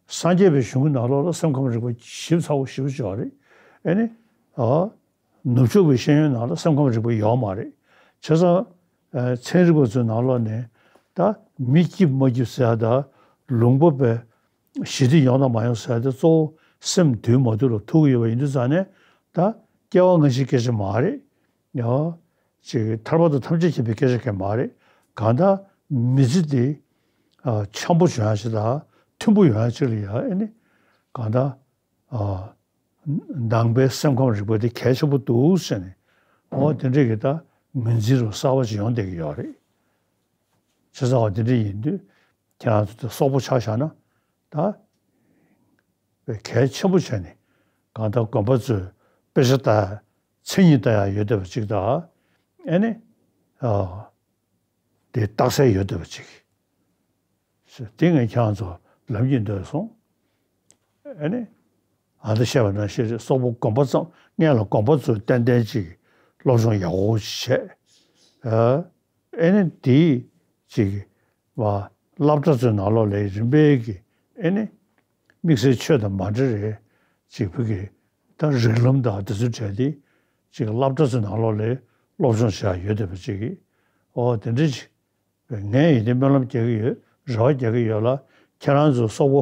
སངས་རྒྱས་པའི་གཞུང་གི་ནང་ལོགས་ལ་སེམས་ཁམས་རིག་པ་ཞིབ་ཚགས་པོ་ཞེ་པོ་ཅིག་ཡོད་རེད། ཨེ་ནི། ཨ། ནུབ་ཕྱོགས་པའི་ཤེས་ཡོན་ནང་ལ་སེམས་ཁམས་རིག་པ་ཡོད་མ་རེད། བྱས་ཙང་། ཨ། ཚན་རིག་པ་ཚོའི་ནང་ལོགས་ནས་ད་མི་སྐྱིད་མ་སྐྱིད་ཟེར་ཡ་ད་ལུང་པ་པའི་ཞི་བདེ་ཡོང་དང་མ་ཡོང་ཟེར་ཡ་དེ་གཙོ་བོ་སེམས་འདུལ་མ་འདུལ་ལ་ཐུག་ཡོད་པ་ཡིན་དུས་ཙང་ནས་ད་སྐྱེ་བ་སྔ་ཕྱིའི་སྐད་ཆ་མ་རེད། ཡ། ཅིག་ཐར་པ་དང་ཐམས་ཅད་མཁྱེན་པའི་སྐད་ཆ་གང་མ་རེད། གང་ལྟར་མི་ཚེ་འདི་ཨ་འཆམ་པོ་བྱུང་ཡ་ཞིག་དང་མཐུན་པོ་ཡོང་ཡ་ཅིག་ལ་ཡ་ཨེ་ནི་གང་ལྟར་ཨ་ནང་པའི་སེམས་ཁམས་རིག་པ་འདི་གལ་ཆེན་པོ་འདུག་ཟེར་ནས་འོ་དེ་འདྲས་ཀྱི་ད་ངོས་འཛིན་རུ་གསར་པ་ཅིག་ཡོང་བསྡད་ཀྱི་ཡོད་རེད། བྱས་ཙང་འོ་དེ་འདྲས་ཡིན་དུས་ཁྱེད་རང་ཚོ་དེ་སོག་པོ་ཆ་བཞག་ན་ད་གལ་ཆེན་པོ་བྱས་ནས་གང་ལྟར་དགོན་པ་ཚོས་དཔེ་ཆ་ལྟ་མཚན་ཉིད་ལྟ་ཡ་ཡོད་བསྡད་པ་ཅིག་དང་ཨེ་ནི་ཨ། དེ་རྟགས་གསལ་ཡོད་བསྡད་པ་ཅིག་དེ་ངས་ཁྱེད་རང་ཚོ་ལབ་ཀྱི་འདོད་སོང་། ཨེ་ནི། ཨ་ད་བཤད་པ་ནང་བཞིན་རེད། སོག་པོ་དགོན་པ་ཙམ་སྔོན་ལ་དགོན་པ་ཚོས་ཏན་ཏན་ཅིག་སློབ་སྦྱོང་ཡག་པོ་བྱས། ཨ་ཨེ་ནི་དེ་ཅིག་བ་སློབ་གྲྭ་ཚོའི་ནང་ལོགས་ལ་རིམ་པས་ཀྱི་ཨེ་ནི། དམིགས་བསལ་ཆོས་དང་མ་འབྲེལ་རེད། ཅིག་བུ་གི་ད་རིགས་ལམ་དང་དེ་ཚོའི་གྲས་དེ་ཅིག་སློབ་གྲྭ་ཚོའི་ནང་ལོགས་ལ་སློབ་སྦྱོང་བྱེད་ཡ་ཡོད་བསྡད་པ་ཅིག་གིས་ཨོ་དེ་འདྲ་ཅིག་ངས་ཡིན་དེ་སྨོན་ལམ་རྒྱག་གི་ཡོད། རེ་བ་རྒྱག་གི་ཡོད་ལ། ཁྱེད་རང་ཚོ་སོག་པོ།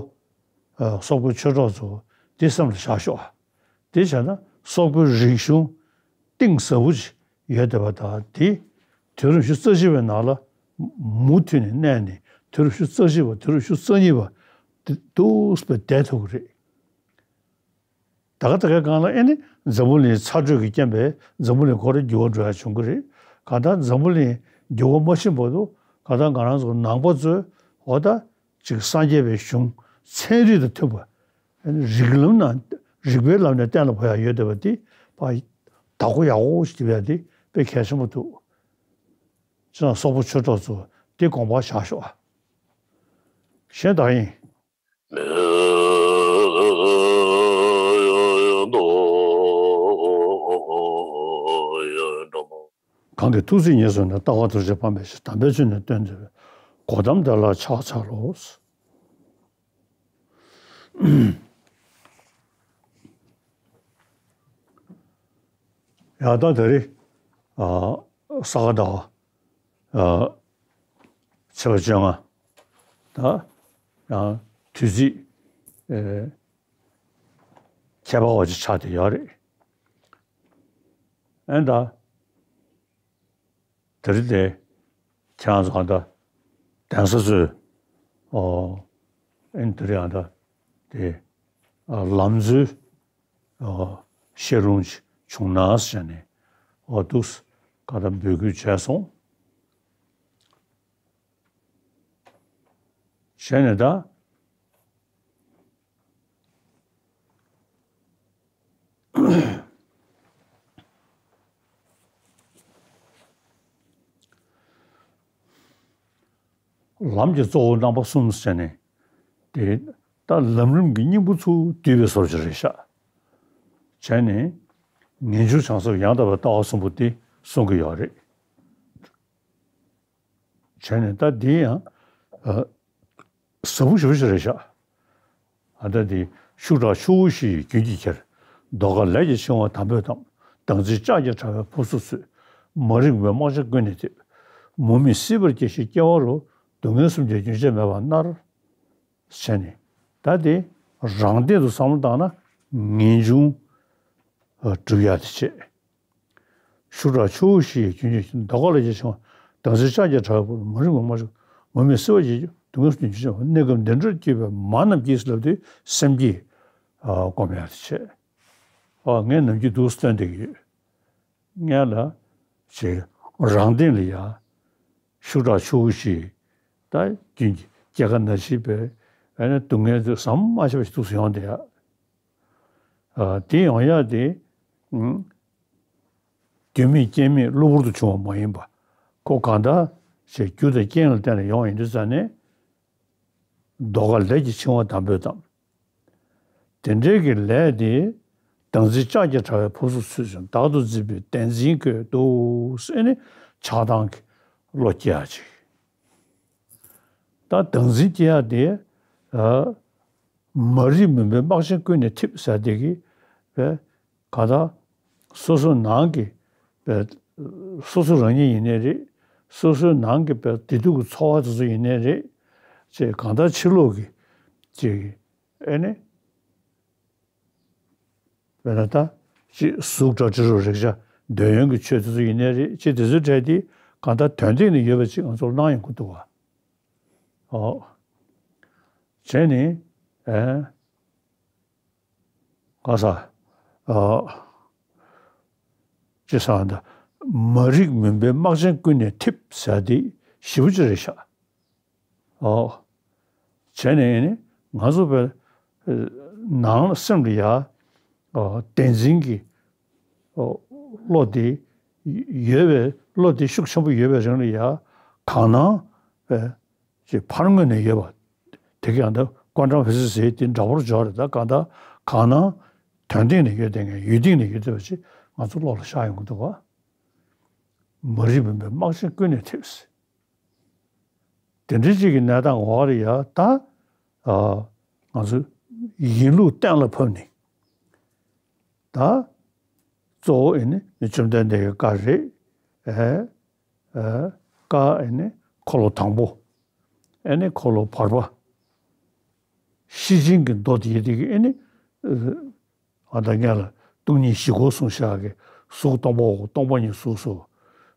ཨ། སོག་པོའི་ཆོས་གྲོགས་ཚོ་འདི་སེམས་ལ་བཞག་ཤོག་དེ་བྱས་ན་སོག་པོའི་རིག་གཞུང་གཏིང་ཟབ་པོ་ཅིག་ཡོད་བསྡད་པ་དང་དེ་དུས་རབས་ཉི་ཤུ་རྩ་གཅིག་པའི་ནང་ལ་མུ་མཐུད་ནས་གནས་ནས་དུས་རབས་ཉི་ཤུ་རྩ་གཅིག་པ་དུས་རབས་ཉི་ཤུ་རྩ་གཉིས་པ་དེ་འདུག་སེ་བསྡད་ཐུབ་ཀྱི་རེད། ད་ག་ད་གའི་སྒང་ལ་ཨེ་ནི་འཛམ་བུ་གླིང་ཚ་དྲོད་ཀྱི་རྐྱེན་པས་འཛམ་བུ་གླིང་ཁོ་རང་འགྱུར་བ་འགྲོ་ཡ་བྱུང་གི་རེད། གང་ལྟར་འཛམ་བུ་གླིང་འགྱུར་བ་མ་ཕྱིན་བར་དུ་གང་ལྟར་ང་རང་ཚོ་ནང་པ་ཚོས་ འོ་ད་ཅིག་སངས་རྒྱས་པའི་གཞུང་ཚན་རིག་དང་མཐུན་པ། རིགས་ལམ་ནང་རིགས་པའི་ལམ་ནས་གཏན་ལ་ཕབ་ཡག་ཡོད་བསྡད་པ་དེ་ཕར་བདག་པོ་ཡག་པོ་ཞིག་བྱེད་ཡག་དེ་དཔེ་གལ་ཆེན་པོ་འདུག་ཅེས་སོག་པོ་ཆོས་གྲོགས་ཚོ་དེ་དགོངས་པར་བཞག་ཤོག་གཞན་དག་ཡིན། གང་གི་ཐུགས་བརྩེ་ཉེར་བཟུང་ནས། རྟག་པར་རྡོ་རྗེ་ཕ་མའི་ཞབས། དམ་པའི་ཆོས་ནི་སྟོན་མཛད་པའི། གོའུ་ཏམ་དེ་ལ་ཕྱག་འཚལ་ལོ། ཡ་ད་དེ་རིང་ཨ་ས་ག་ཟླ་བ་ཨ་ཚེས་པ་བཅོ་ལྔ་ད་ཡང་དུས་ཚིགས་ཨེ་ཁྱད་པར་བ་ཅིག་ཆགས་བསྡད་ཡོད་རེད། ཨེ་ད། དེ་རིང་དེ་ཁྱེད་རང་ཚོ་གང་ལྟར་གདན་ས་ཚོས་ཨོ་ཨེ་དེ་རིང་ཡང་ད་དེ་ཨ་ལམ་འཛོལ་ཨོ་ཤེས་རུང་བྱུང་ན་ཟེར་ནས་ཨོ་འདུག་ག་ད་འབོད་སྐུལ་བྱས་སོང་། བྱས་ནས་ད། ལམ་གྱི་གཙོ་བོ་རྣམ་པ་གསུམ་ཟེར་ནས་དེ་ད་ལམ་རིམ་གྱི་སྙིང་པོ་ཚུར་བསྡུས་པའི་བཟོ་འདྲ་ཅིག་རེད་ཤག་བྱས་ནས་ངེས་འབྱུང་བྱང་སེམས་ཡང་དག་པའི་ལྟ་བ་གསུམ་པོ་དེ་གསུང་གི་ཡོད་རེད། བྱས་ནས་ད་འདི་ཡང་ཨ་ཟབ་པོ་ཞེ་པོ་ཞིག་རེད་ཤག་ཨ་ད་འདི་ཤུགས་དྲག་ཆུ་བོ་བཞི་ཡི་རྒྱུན་གྱིས་ཁྱེར། ཟློས་གར་ལས་ཀྱི་འཆིང་བ་དམ་པོས་གཏམས། བདག་འཛིན་ལྕགས་ཀྱི་དྲ་བས་ཕོ་གཟུགས་འཚོས། མ་རིག་པའི་རྨག་ཆེན་ཀུན་ནས་ཐེབས། མུ་མེད་སྲིད་པར་སྐྱེ་ཞིང་སྐྱེ་བ་རུ། སྡུག་བསྔལ་གསུམ་གྱི་རྒྱུན་ཆད་མེད་པར་མནར། བྱས་ནས་ད་དེ་རང་སྟེང་དུ་བསམ་བློ་བཏང་ན་ངེས་འབྱུང་སྒྲུབ་ཡག་དེ་བྱེད། ཤུགས་དྲག་ཆུ་བོ་བཞི་ཡི་རྒྱུན་གྱིས་ཟློས་གར་ལས་ཀྱི་འཆིང་བ། བདག་འཛིན་ལྕགས་ཀྱི་དྲ་བས་ཕོ་གཟུགས་འཚོས། མ་རིག་པའི་རྨག་ཆེན་མུ་མེད་སྲིད་པར་སྐྱེ་ཞིང་སྡུག་བསྔལ་གསུམ་གྱི་རྒྱུན་ཆད་མེད་པར་མནར། གནས་སྐབས་འདི་འདྲར་སྐྱིད་པའི་མ་རྣམས་ཀྱིས་ལབ་དུས་སེམས་ཀྱིས་སྒོམ་ཡག་དེ་བྱེད། ཨ་ངས་ནམ་རྒྱུན་འདུག་སྟོན་བསྡད་ཀྱི་ཡོད། ངས་ལ་ཅིག་རང་སྟེང་ལ་ཡ་ཤུགས་དྲག་ཆུ་བོ་བཞི་ད་རྒྱུན་གྱི་སྐྱེ་རྒ་ན་འཆི་བའི་ཨ་ནི་སྡུག་བསྔལ་དེ་ཟམ་མ་ཆད་པ་ཞིག་འདུག་སེ་ཡོང་བསྡད་ཡ། ཨ་དེ་ཡོང་ཡ་དེ་ཨུམ་རྒྱུ་མེད་རྐྱེན་མེད་གློ་བུར་དུ་བྱུང་བ་མ་ཡིན་པ། ཁོ་གང་ལྟར་ཞིག་རྒྱུ་དང་རྐྱེན་ལ་བརྟེན་ནས་ཡོང་བ་ཡིན་དུས་ཙང་ནས། ཟློས་གར་ལས་ཀྱི་འཆིང་བ་དམ་པོས་གཏམས། དེ་འདྲའི་གི་ལས་དེ་བདག་འཛིན་ལྕགས་ཀྱི་དྲ་བས་ཕོ་གཟུགས་འཚོས་ཤིང་བདག་ཏུ་འཛིན་པའི་བདེན་འཛིན་ཀུན་འདུག་ཟེར་ནས་ཆགས་སྡང་གི་བློ་སྐྱེ་ཡ་ཅིག་ད་བདག་འཛིན་སྐྱེ་ཡ་དེ་ཨ་མ་རིག་མུན་པའི་རྨག་ཆེན་ཀུན་ནས་ཐེབས་ཟེར་དེ་གི་བས་ག་ད་སོ་སོ་ནང་གི་བས་སོ་སོ་རང་ཉིད་ཡིན་ནའི་རེད། སོ་སོའི་ནང་གི་བས་བདེ་སྡུག་གི་ཚོར་བ་དེ་ཚོ་ཡིན་ནའི་རེད། ཅེས་གང་ལྟར་ཕྱི་ལོགས་ཀྱི་ཅིག་ཨེ་ནི། དཔེར་ན་ད་ཅིག་གཟུགས་སྒྲ་དྲི་རོ་རེག་བྱ་འདོད་ཡོན་གྱི་ཆོས་དེ་ཚོ་ཡིན་ནའི་རེད། ཅེས་དེ་ཚོའི་གྲས་དེ་གང་ལྟར་དོན་སྟེང་ནས་ཡོད་པ་ཅིག་ང་ཚོར་སྣང་ཡོང་གི་འདུག་བ། ཨོ། བྱས་ནས་ཨེ། ག་ས། ཨ། ཅི་ཟེར་ན་ད། མ་རིག་མུན་པའི་རྨག་ཆེན་ཀུན་ནས་ཐེབས་ཟེར་དེ་ཞེ་པོ་ཅིག་རེད་ཤག་ཨོ། བྱས་ནས་ནི་ང་ཚོ་བས་ནང་སེམས་ལ་ཡ་ཨོ་བདེན་འཛིན་གྱི་ཨོ་བློ་དེ་ཡོད་པའི་བློ་དེ་ཤུགས་ཆེན་པོ་ཡོད་པའི་རིང་ལ་ཡ་གང་སྣང་བས་ཅིག་ཕར་མངོན་ནས་ཡོད་པ། དེ་ག་ཡང་ད་ཀོན་ཊམ་ཧྥི་སི་ཀི་སི་ཟེར་དེ་འདྲ་པོར་འཇོག་རེད། ད་གང་ལྟར་གང་སྣང་དོན་སྟེང་ནས་ཡོད་དེ་ངས་ཡུལ་སྟེང་ནས་ཡོད་དེ་བ་ཅིག་ང་ཚོ་བློ་ལ་ཤར་ཡོང་གི་འདུག་བ། མ་རིག་མུན་པའི་རྨག་ཆེན་ཀུན་ནས་ཐེབས། དེ་འདྲའི་ཅིག་གི་གནས་སྟངས་འོག་ལ་ཡ་ད་ཨ་ང་ཚོ་ཡིན་ལུགས་གཏན་ལ་ཕབ་ནས་ད་གཙོ་བོ་ཨེ་ནི་བཅོམ་ལྡན་འདས་ཀྱི་བཀའ་རེད། ཨེ་ཨེ་བཀའ་ཨེ་ནི་འཁོར་ལོ་དང་པོ། ཨེ་ནི་འཁོར་ལོ་བར་པ། ཤེར་ཕྱིན་གྱི་མདོ་དེ་ཡི་དེ་གི་ཨེ་ནི། ཨ་ད་ངས་ལ་སྟོང་ཉིད་བཞི་སྐོར་གསུངས་བཞག་གི། གཟུགས་སྟོང་པའོ། སྟོང་པ་ཉིད་གཟུགས་སོ།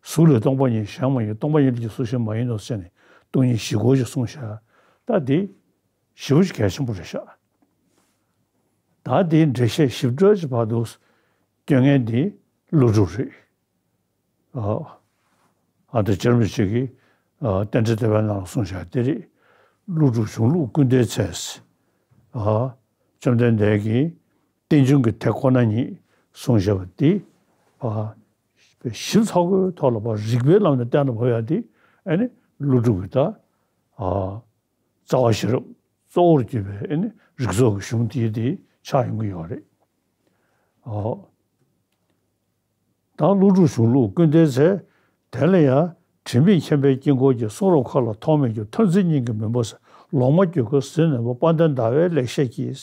གཟུགས་ལས་སྟོང་པ་ཉིད་གཞན་མ་ཡིན། སྟོང་པ་ཉིད་ལས་ཀྱང་གཟུགས་གཞན་མ་ཡིན་ནོ་ཟེར་ནས་སྟོང་ཉིད་བཞི་སྐོར་ཞིག་གསུངས་བཞག་ད་དེ་ཞེ་པོ་ཞིག་གལ་ཆེན་པོ་རེད་ཤག་ད་དེའི་འགྲེལ་བཤད་ཞིབ་ཕྲ་ཅིག་བར་དུ་སྐྱོན་ངན་དེ་ཀླུ་སྒྲུབ་རེད། ཨ་ཨ་ད་ཇར་མི་ཅིག་གིས་ཨ་རྟེན་འབྲེལ་བསྟོད་པའི་ནང་ལ་གསུངས་བཞག་དེ་རེད། ཀླུ་སྒྲུབ་གཞུང་ལུགས་ཀུན་ལྡན་ཚལ། ཨ། བཅོམ་ལྡན་འདས་ཀྱིས་རྟེན་འབྱུང་གི་དེ་ཁོ་ན་ཉིད་གསུངས་བཞག་པ་འདི། ཨ། ཞིབ་ཚགས་པོའི་ཐོག་ལ་ཕར་རིགས་པའི་ལམ་ནས་བསྟན་ལ་ཕབ་ཡ་འདི་ཨ་ནི་ཀླུ་སྒྲུབ་ཀྱི་ད། ཨ། རྩ་བ་ཤེས་རབ་གཙོ་བོར་གྱུར་པའི་ཨ་ནི་རིགས་ཚོགས་ཀྱི་གཞུང་དེ་དེ་ཆགས་ཡོང་གི་ཡོད་རེད། ཨོ། ད་ཀླུ་སྒྲུབ་གཞུང་ལུགས་ཀུན་ལྡན་ཚལ། དེ་ལ་ཡང་དྲི་མེད་མཁྱེན་པའི་དཀྱིལ་འཁོར་གྱི་གསུང་རབ་མཁའ་ལ་ཐོགས་མེད་ཀྱི་མཐར་འཛིན་སྙིང་གི་མུན་པ་ཟེར། ལོག་སྨྲ་གྱོད་ཁ་ཟིལ་གནོན་པ་དཔལ་ལྡན་ཟླ་བའི་ལེགས་བཤད་ཀྱིས།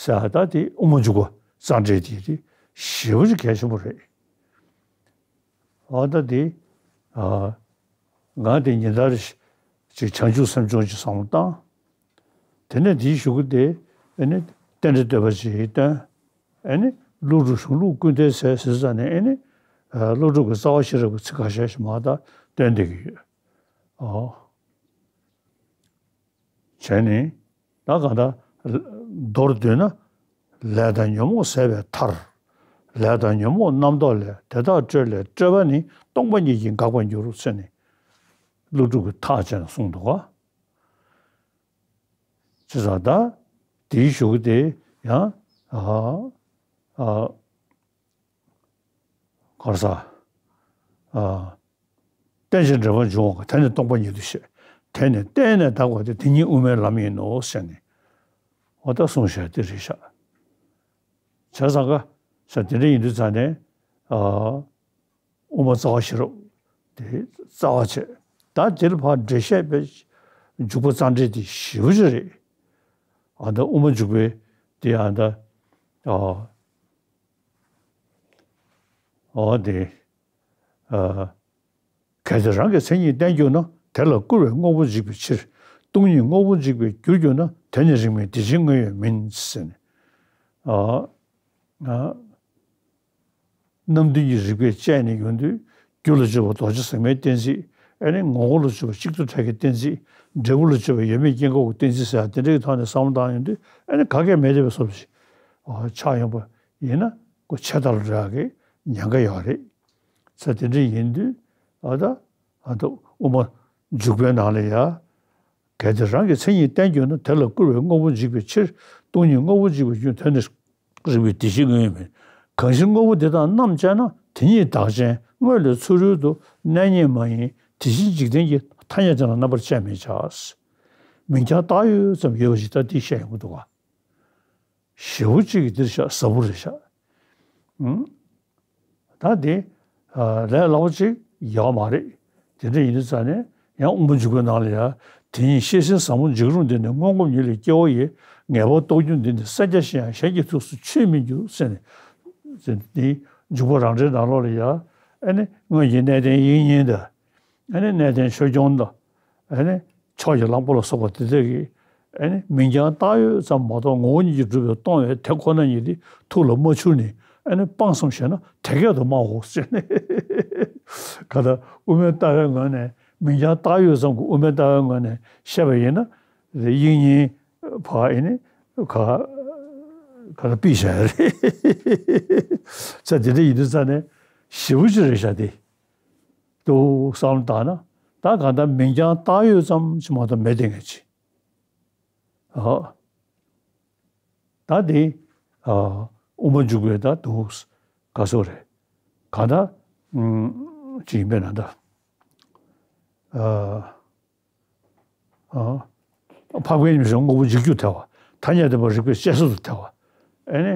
ཟེར་ད་དེ་དབུ་མ་འཇུག་པ་རྩ་འགྲེལ་དེ་དེ་ཞེ་པོ་ཅིག་གལ་ཆེན་པོ་རེད། ཨ་ད་དེ། ཨ། ང་དེ་ཉིན་ལྟར་ཅིག་བྱང་ཆུབ་སེམས་སྦྱོང་ཅིག་བསམ་བློ་བཏང་། དེ་ནས་དེའི་གཞུག་གུ་དེ་ཨ་ནི་རྟེན་འབྲེལ་བསྟོད་པ་ཅིག་བཏོན། ཨ་ནི་ཀླུ་སྒྲུབ་གཞུང་ལུགས་ཀུན་ལྡན་ཚལ་ཟེར་ཙང་ནས་ཨ་ནི། ཨ། ཀླུ་སྒྲུབ་ཀྱི་རྩ་བ་ཤེས་རབ་ཀྱི་ཚིག་ཁ་ཤས་ཤིག་མར་ད་བཏོན་བསྡད་ཀྱི་ཡོད། ཨོ། བྱས་ནས། ད་གང་ལྟར། མདོར་བསྡུས་ན། ལས་དང་ཉོན་མོངས་ཟད་པའི་མཐར། ལས་དང་ཉོན་མོངས་རྣམ་རྟོག་ལས། དེ་དག་སྤྲོས་ལས་སྤྲོས་པ་ནི། སྟོང་པ་ཉིད་ཀྱིས་འགག་པར་འགྱུར། ཟེར་ནས། ཀླུ་སྒྲུབ་ཀྱིས་ཐག་བཅད་ནས་གསུངས་འདུག་ག། བྱས་ཙང་ད། དེའི་གཞུག་གུ་དེ་ཡང་། ཨ། ཨ། ག་རེ་ཟ། ཨ། རྟེན་ཅིང་འབྲེལ་པར་འབྱུང་བ་དེ་ནི་སྟོང་པ་ཉིད་དུ་བཤད། དེ་ནི་བརྟེན་ནས་དག་པ་སྟེ། དེ་ཉིད་དབུ་མའི་ལམ་ཡིན་ནོ། ཟེར་ནས། འོ་ད་གསུངས་བཞག་དེ་རེད་ཤག། བྱས་ཙང་ཀ། ས་དེ་འདྲ་ཡིན་དུས་ཙང་ནས། ཨ། དབུ་མ་རྩ་བ་ཤེས་རབ་དེ་རྩ་བ་བྱས། ད་དེ་ལ་ཕར་འགྲེལ་བཤད་པའི་འཇུག་པ་རྩ་འགྲེལ་དེ་ཞེ་པོ་ཅིག་རེད། ཨ་ད་དབུ་མ་འཇུག་པའི་དེ་ཨ་ད། ཨ། ཨོ་དེ། ཨ། གལ་ཏེ་རང་གི་མཚན་ཉིད་བསྟན་གྱུར་ན། དེ་ལ་སྐུར་བའི་དངོས་པོ་འཇིག་པའི་ཕྱིར། སྟོང་ཉིད་དངོས་པོ་འཇིག་པའི་རྒྱུར་གྱུར་ན། དེ་ནི་རིགས་མེད་བདེ་ཆེན་དངོས་ཡོད་མིན། ཟེར་ནས། ཨ། ཨ། རྣམ་བདུན་གྱི་རིགས་པས་དཔྱད་ནས་ཡོང་དུས། རྒྱུ་ལ་དཔྱོད་པ་རྡོ་རྗེ་ཟེགས་མའི་གཏན་ཚིགས། ཨ་ནི་ངོ་བོ་ལ་དཔྱོད་པ་གཅིག་ཏུ་བྲལ་གྱི་གཏན་ཚིགས། འབྲས་བུ་ལ་དཔྱོད་པ་ཡོད་མེད་སྐྱེ་འགོག་གི་གཏན་ཚིགས་ཟེར་ཡ་དེ་འདྲའི་ཐོག་ནས་བསམ་བློ་བཏང་ཡོང་དུས། ཨ་ནི་ག་གེ་མེད་བསྡད་པའི་བཟོ་འདྲ་ཞིག། ཨ། ཆགས་ཡོང་པ་ཡིན་ན། ཁོ་ཆད་ལྟ་ལ་འགྲོ་ཡག་གི་ཉེན་ཁ་ཡོད་རེད། ས་དེ་འདྲ་ཡིན་དུས། ཨ་ད། ཨ་ད་དབུ་མ་འཇུག་པའི་ནང་ལ་ཡ། གལ་ཏེ་རང་གི་མཚན་ཉིད་བསྟན་གྱུར་ན། དེ་ལ་སྐུར་བའི་དངོས་པོ་འཇིག་པའི་ཕྱིར། སྟོང་ཉིད་དངོས་པོ་འཇིག་པའི་རྒྱུ། དེ་ནི་རིགས་མེད་བདེ་ཆེན་དངོས་ཡོད་མིན། གང་ཕྱིར་དངོས་པོ་འདི་དག་རྣམ་དཔྱད་ན། དེ་ཉིད་བདག་ཅན་དངོས་ལས་ཚུ་རོལ་དུ། གནས་རྙེད་མ་ཡིན་དེ་བཞིན་འཇིག་རྟེན་གྱི། ཐ་སྙད་དེ་ལ་རྣམ་པར་དཔྱད་མི་བྱ། མིང་རྐྱང་བཏགས་ཡོད་ཙམ་ཡོད་པ་ཞིག་ད་འདི་བཤད་ཡོང་གི་འདུག་ག། ཞེ་པོ་ཅིག་གི་འདིར་ཤག་ཟབ་པོ་རེད་ཤག། ཨང་། ད་དེ། ཨ། ལས་སླ་པོ་ཅིག་ཡོད་མ་རེད། དེ་འདྲ་ཡིན་དུས་ཙང་ནས་ཡང་དབུ་མ་འཇུག་པའི་ནང་ལ་ཡང་། དེ་ཉིད་ཤེས་ཟིན་ཟབ་མོ་འཇིགས་རུང་འདི་ནི། སྔོན་གོམས་ཉིད་ལས་སྐྱེ་བོ་ཡི། ངེས་པར་རྟོགས་འགྱུར་འདི་ནི་སངས་རྒྱས་ཤིང་ཡང་། གཞན་གྱི་ཐུགས་སུ་ཆུད་མི་འགྱུར། ཟེར་ནས། དེ་འཇུག་པ་རང་འགྲེལ་ནང་ལོགས་ལ་ཡང་། ཨ་ནི་སྔོན་གྱི་གནས་བརྟན་དབྱིག་གཉེན་དང་། ཨ་ནི་གནས་བརྟན་ཆོས་སྐྱོང་དང་། ཨ་ནི་ཕྱོགས་ཀྱི་གླང་པོ་ལ་སོགས་པ་དེ་དག་གིས། ཨ་ནི་མིང་རྐྱང་བཏགས་ཡོད་ཙམ་མ་གཏོགས། ངོ་བོ་ཉིད་ཀྱིས་གྲུབ་པའི་སྟོང་པའི་དེ་ཁོ་ན་ཉིད་དེ་ཐུགས་ལ་མ་ཆུད་ནས། ཨ་ནི་སྤངས་སམ་ཞེ་ན། དེ་སྐད་དུ་སྨྲའོ། ཟེར་ནས། ག་ད་དབུ་མའི་ལྟ་བའི་ངོས་ནས། མིང་རྐྱང་བཏགས་ཡོད་ཙམ་གྱི་དབུ་མའི་ལྟ་བའི་ངོས་ནས་བཤད་པ་ཡིན་ན། དབྱིག་གཉེན་ཕར་ཨ་ནི་ག་ག་ལ་ཕུད་བཞག་ཡ་རེད། ས་དེ་འདྲ་ཡིན་དུས་ཙང་ནས་ཞེ་པོ་ཅིག་རེད་ཤག་དེ། འདུག་བསམ་བློ་བཏང་ན། ད་གང་ལྟར་མིང་རྐྱང་བཏགས་ཡོད་ཙམ་ཞིག་མ་གཏོགས་མེད་དེ་ངས་ཅི། ཨ། ད་དེ། ཨ། དབུ་མ་འཇུག་པའི་ད་འདུག་ག་སོ་རེད། གང་ལྟར། ཨུམ། ཅི་ཡིན་པས་ན་ད། ཨ། ཨ། འཕགས་པའི་ཉམས་སུ་དངོས་པོ་འཇིག་རྒྱུར་ཐལ་བ། ཐ་སྙད་བདེན་པ་རིགས་པས་དཔྱད་བཟོད་དུ་ཐལ་བ། ཨ་ནི།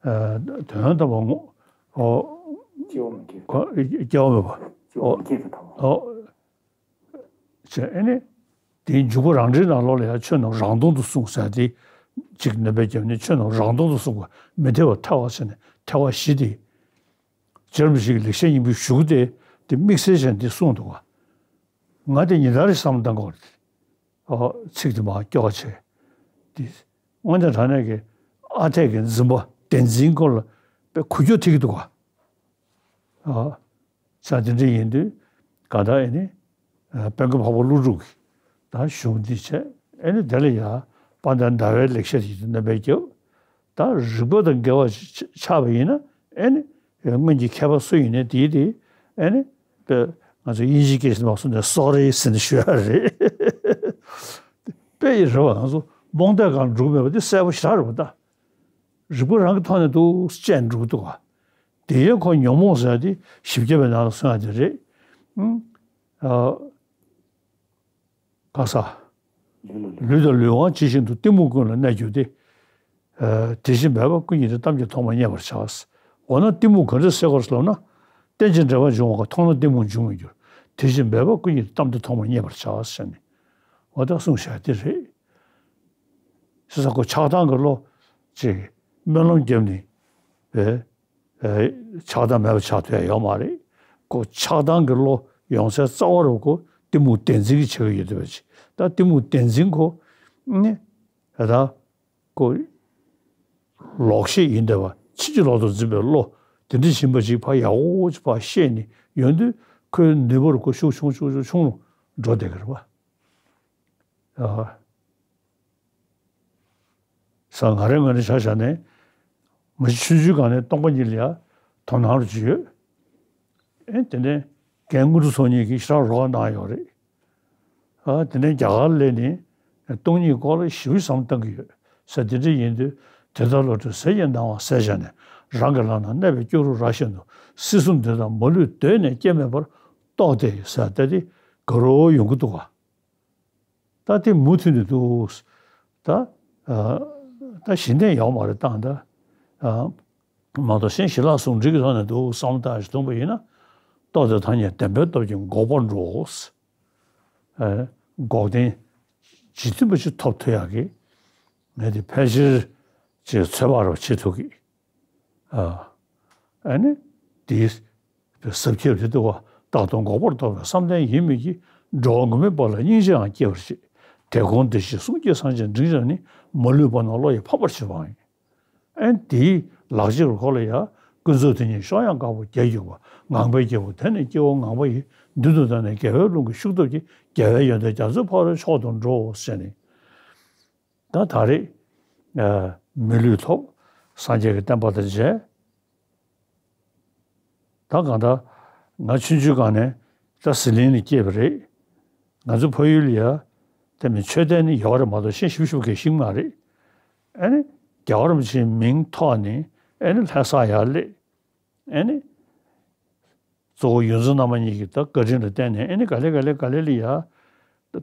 ཨ། དོན་དམ་པར་ངོ་། ཨོ། སྐྱེ་བ་མི་འགེབས། ཁོ་སྐྱེ་བ་མེད་པ། སྐྱེ་བ་ཨོ། མི་འགེབས་སུ་ཐལ་བ། ཨོ། བྱས་ཨ་ནི། དེའི་འཇུག་པ་རང་འགྲེལ་ནང་ལོགས་ལ་ཡང་ཆོས་རྣམས་རང་སྟོང་དུ་གསུངས་ཟེར་དེ། གཅིག་ནོན་པའི་རྒྱབ་ནས་ཆོས་རྣམས་རང་སྟོང་དུ་གསུངས་པ་མི་འཐད་པར་ཐལ་བ་ཟེར་ནས་ཐལ་བ་བཞི་དེ། རྗེ་རིན་པོ་ཆེ་གི་ལེགས་བཤད་སྙིང་པོའི་གཞུག་གུ་དེ་དེ་དམིགས་བསལ་བྱས་འདི་གསུངས་འདུག་ག། ང་དེ་ཉིན་ལྟར་བསམ་བློ་བཏང་དགོས་རེད། ཨོ། ཚིག་དེ་མར་སྐྱོར་བ་བྱས། དེ་དངོས་གནས་དྲང་གནས་ཀྱི་ཨ་འཐས་ཀྱི་འཛིན་པ་བདེན་འཛིན་སྐོར་ལ་དཔེ་འགུལ་སྐྱོད་ཐེབས་ཀྱི་འདུག་ག། ཨོ། ས་དེ་འདྲ་ཡིན་དུས་ག་ད་ཨེ་ནི། ཨ། དཔལ་མགོན་འཕགས་པ་ཀླུ་སྒྲུབ་ཀྱི་ད་གཞུང་འདི་བྱས། ཨེ་ནི་དེ་ལ་ཡང་དཔལ་ལྡན་ཟླ་བའི་ལེགས་བཤད་ཀྱི་རྣམ་པའི་རྒྱབ། ད་རིགས་པ་དང་འགལ་བ་ཆགས་པ་ཡིན་ན། ཨེ་ནི་སྔོན་གྱི་མཁས་པ་སུ་ཡིན་ནའི་དེའི་དེ། ཨེ་ནི་ང་ཚོ་དབྱིན་ཇིའི་སྐད་ཞིག་མ་གསུངས་ནས་སོ་རི་ཟེར་ནས་ཞུ་ཡ་རེད། དཔེ་ཡི་རེད་བ། ང་ཚོ་རྨོངས་དད་སྒང་འགྲོ་གི་མེད་པ་དེ་གསལ་པོ་ཞེ་དྲག་རེད་པ། ད་རིག་པ་རང་གི་ཐོག་ནས་འདུག་སེ་དཔྱད་འགྲོ་གི་འདུག་ག་དེ་ཡས་ཁོ་ཉོན་མོངས་ཟེར་ཡ་དེ་བཞི་བརྒྱ་པའི་ནང་ལ་གསུངས་ཡ་དེ་རེད། ཨ། ག་ས། ལུས་དང་ལུས་དབང་ཇི་བཞིན་དུ་གཏི་མུག་ཀུན་ལ་གནས་གྱུར་ཏེ། ཨ། དེ་བཞིན་མེད་པ་ཀུན་གྱི་དེ་གཏམ་གྱི་ཐོག་མར་མཉེས་པར་བྱ། འོ་ན་གཏི་མུག་ག་འདྲ་སེལ་དགོས་ལབ་ན། རྟེན་ཅིང་འབྲེལ་བར་འབྱུང་བ་གང་། མཐོང་ན་གཏི་མུག་འབྱུང་མི་འགྱུར། དེ་བཞིན་མེད་པ་ཀུན་གྱི་གཏམ་གྱི་ཐོག་མར་མཉེས་པར་བྱ་ཟེར་ནས། འོ་ད་གསུངས་བཞག་དེ་རེད། ས་ས་ཁོ་ཆགས་སྡང་གི་བློ་ཅིག་སྨོན་ལམ་བརྒྱབ་ནས་བས། ཨེ། ཆགས་སྡང་མེད་པ་ཆགས་ཐུབ་ཡ་ཡོད་མ་རེད། ཁོ་ཆགས་སྡང་གི་བློ་ཡོང་སའི་རྩ་བ་རུ་ཁོ་གཏི་མུག་བདེན་འཛིན་གྱི་བྱེད་ཀྱི་ཡོད་བསྡད་པ་ཅིག་ད་གཏི་མུག་བདེན་འཛིན་ཁོ་ནི་ད་ཁོ་ལོག་ཤེས་ཡིན་བསྡད་པ། ཕྱིན་ཅི་ལོག་ཏུ་འཛིན་པའི་བློ་དེ་འདྲ་ཡིན་པ་ཅིག་ཕར་ཡག་པོ་ཅིག་ཕར་ཤེས་ནས་ཡོང་དུས་ཁོའི་ནུས་པ་རུ་ཁོ་ཤུགས་ཆུང་ཆུང་ཆུང་ཆུང་རུ་འགྲོ་བསྡད་ཀྱི་རེད་པ། ཨ། ས་ང་རའི་ངོས་ནས་ཆ་བཞག་ནས། མ་གཞི་ཆུང་ཆུང་སྒང་ནས་སྟོང་པ་ཉིད་ལ་ཡ་དོ་སྣང་རུ་ཅིག་ཡོད། ཨེ། དེ་ནས་རྒན་དངོས་གྲུབ་ཚོགས་གཉིས་ཀྱིས་ཞེ་དྲག་རོགས་གནང་ཡོད་རེད། ཨ། དེ་ནས་རྒྱ་གར་སླེབས་ནས་སྟོང་ཉིད་སྐོར་ལ་ཞེ་པོ་བསམ་བློ་བཏང་གི་ཡོད་ས། དེ་འདྲ་ཡིན་དུས་དེ་ལྟར་བློ་གྲོས་ཟིལ་གྱིས་གནང་བ་གསལ་བྱས་ནས། རང་གི་ལག་ན་གནས་པའི་སྐྱུ་རུ་ར་བཞིན་དུ། སྲིད་གསུམ་འདི་དག་མ་ལུས་གདོད་ནས་སྐྱེ་མེད་པར་རྟོགས་ཏེ་ཟེར་ད་དེ་དགའ་རབ་ཡོང་གི་འདུག་ག་ད་དེ་མུ་མཐུད་ནས་འདུག་ད། ཨ། ད་གཞི་རྟེན་ཡོད་མ་རེད་ད་ད། ཨ། མ་གཏོགས་གཞན་ཞི་ལྷག་ཟུང་འབྲེལ་གྱི་ཐོག་ནས་འདུག་བསམ་བློ་བཏང་ཞིག་ཐོན་པ་ཡིན་ན། རྟོགས་ཏེ་ཐ་སྙད་བདེན་པའི་སྟོབས་ཀྱིས་འགོག་པར་འགྲོ། ཨ། འགོག་བདེན་ཇི་མཐུན་པ་ཞིག་ཐོབ་ཐུབ་ཡག་གི་ངས་དེ་ཕལ་ཆེར་ཅིག་ཚོད་དཔག་རོགས་བྱེད་ཐུབ་ཀྱི། ཨ། ཨ་ནི། དེའི་ཟབ་ཁྱབ་དེ་ལྟ་བུ་རྟག་ཏུ་འགོག་པར་དོགས་པའི་བསམ་གཏན་ཡིད་མི་བསྐྱོད། འགྲོ་བ་ངུར་སྨྲིག་པ་ལ་སྙིང་རྗེའང་སྐྱེ་བར་བྱེད། དེ་ཀུན་བདེ་གཤེགས་གསུང་སྐྱེས་སངས་རྒྱས་འབྲིང་རྣམས་ནི། མ་ལུས་པ་རྣམས་བློ་ཡིས་ཕམ་པར་བྱེད་པའང་ཡིན། ཨ་ནི་དེའི་ལག་རྗེས་རུ་ཁོ་ལ་ཡ། ཀུན་རྫོབ་དེ་ཉིད་གཤོག་ཡངས་དཀར་པོ་རྒྱས་གྱུར་པ། ངང་པའི་རྒྱལ་པོ་དེ་ནི་སྐྱེ་བོ་ངང་པ་ཡི། མདུན་དུ་བདར་ནས་རྒྱལ་བའི་ལུང་གི་ཤུགས་སྟོབས་ཀྱིས། རྒྱལ་བའི་ཡོན་ཏན་རྒྱ་མཚོའི་ཕ་རོལ་མཆོག་ཏུ་འགྲོ་ཟེར་ནས། ད་ད་རེས། ཨ། མི་ལུས་ཐོབ། སངས་རྒྱས་ཀྱི་བསྟན་པ་དང་མཇལ། ད་གང་ལྟར་ང་ཆུང་ཆུང་སྒང་ནས་ད་ཟི་ལིང་ནས་སྐྱེས་པ་རེད། ང་ཚོ་ཕ་ཡུལ་ལ་ཡ་དེ་མིན་མཆོད་རྟེན་ནི་ཡོད་རེད་མ་གཏོགས་ཤེས་ཞིབ་ཞིབ་གི་ཤེས་མ་རེད། ཨ་ནི་རྒྱལ་བ་རིན་པོ་ཆེའི་མིང་ཐོག་ནས་ཨ་ནི་ལྷ་ས་ཡར་སླེབས། ཨ་ནི། གཙོ་བོ་ཡོངས་འཛིན་རྣམ་པ་གཉིས་ཀྱི་ད་བཀའ་དྲིན་ལ་བརྟེན་ནས་ཨ་ནི་ག་ལེ་ག་ལེ་ག་ལེ་ལ་ཡ།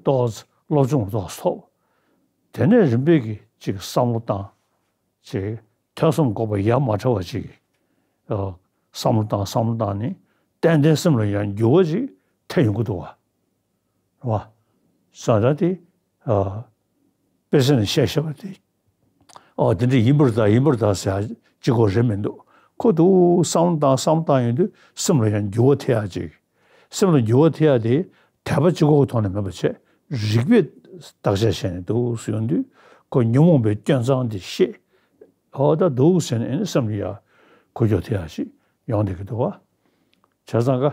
ཏོག་ཙམ་སློབ་སྦྱོང་ཏོག་ཙམ་ཐོབ། དེ་ནས་རིམ་པས་ཀྱིས་ཅིག་བསམ་བློ་བཏང་། ཅིག་ཐོས་བསམ་སྒོམ་པ་ཡ་མ་བྲལ་བ་ཅིག་ཨ། བསམ་བློ་བཏང་བསམ་བློ་བཏང་ནས་ཏན་ཏན་སེམས་ལ་ཡང་འགྱུར་བ་ཅིག་ཐེབས་ཡོང་གི་འདུག་བ། རེད་བ། ས་ད་དེ། ཨ། དཔེ་ཆ་ནས་བཤད་བཤད་པ་དེ། ཨོ་དེ་འདྲ་ཡིན་པར་གདའ་ཡིན་པར་གདའ་ཟེར་ཡ་གཅིག་པོ་རེད་མི་འདུག་ཁོ་འདུག་བསམ་བློ་བཏང་བསམ་བློ་བཏང་ཡོང་དུས་སེམས་ལ་ཡང་འགྱུར་བ་ཐེབས་ཡ་ཅིག་སེམས་ལ་འགྱུར་བ་ཐེབས་ཡ་དེ་དད་པ་གཅིག་པོ་གི་ཐོག་ནས་མེད་པ་བྱས། རིགས་པས་བརྟག་དཔྱད་བྱས་ནས་འདུག་སེ་ཡོང་དུས་ཁོ་ཉོན་མོངས་པའི་སྐྱོན་མཚང་དེ་ཤེས། ཨོ་ད་འདུག་ཟེར་ནས་ཨ་ནི་སེམས་ལ་ཡ་འགུལ་སྐྱོད་ཐེབས་ཡ་ཅིག་ཡོང་བསྡད་ཀྱི་འདུག་བ། བྱས་ཙང་ཀ་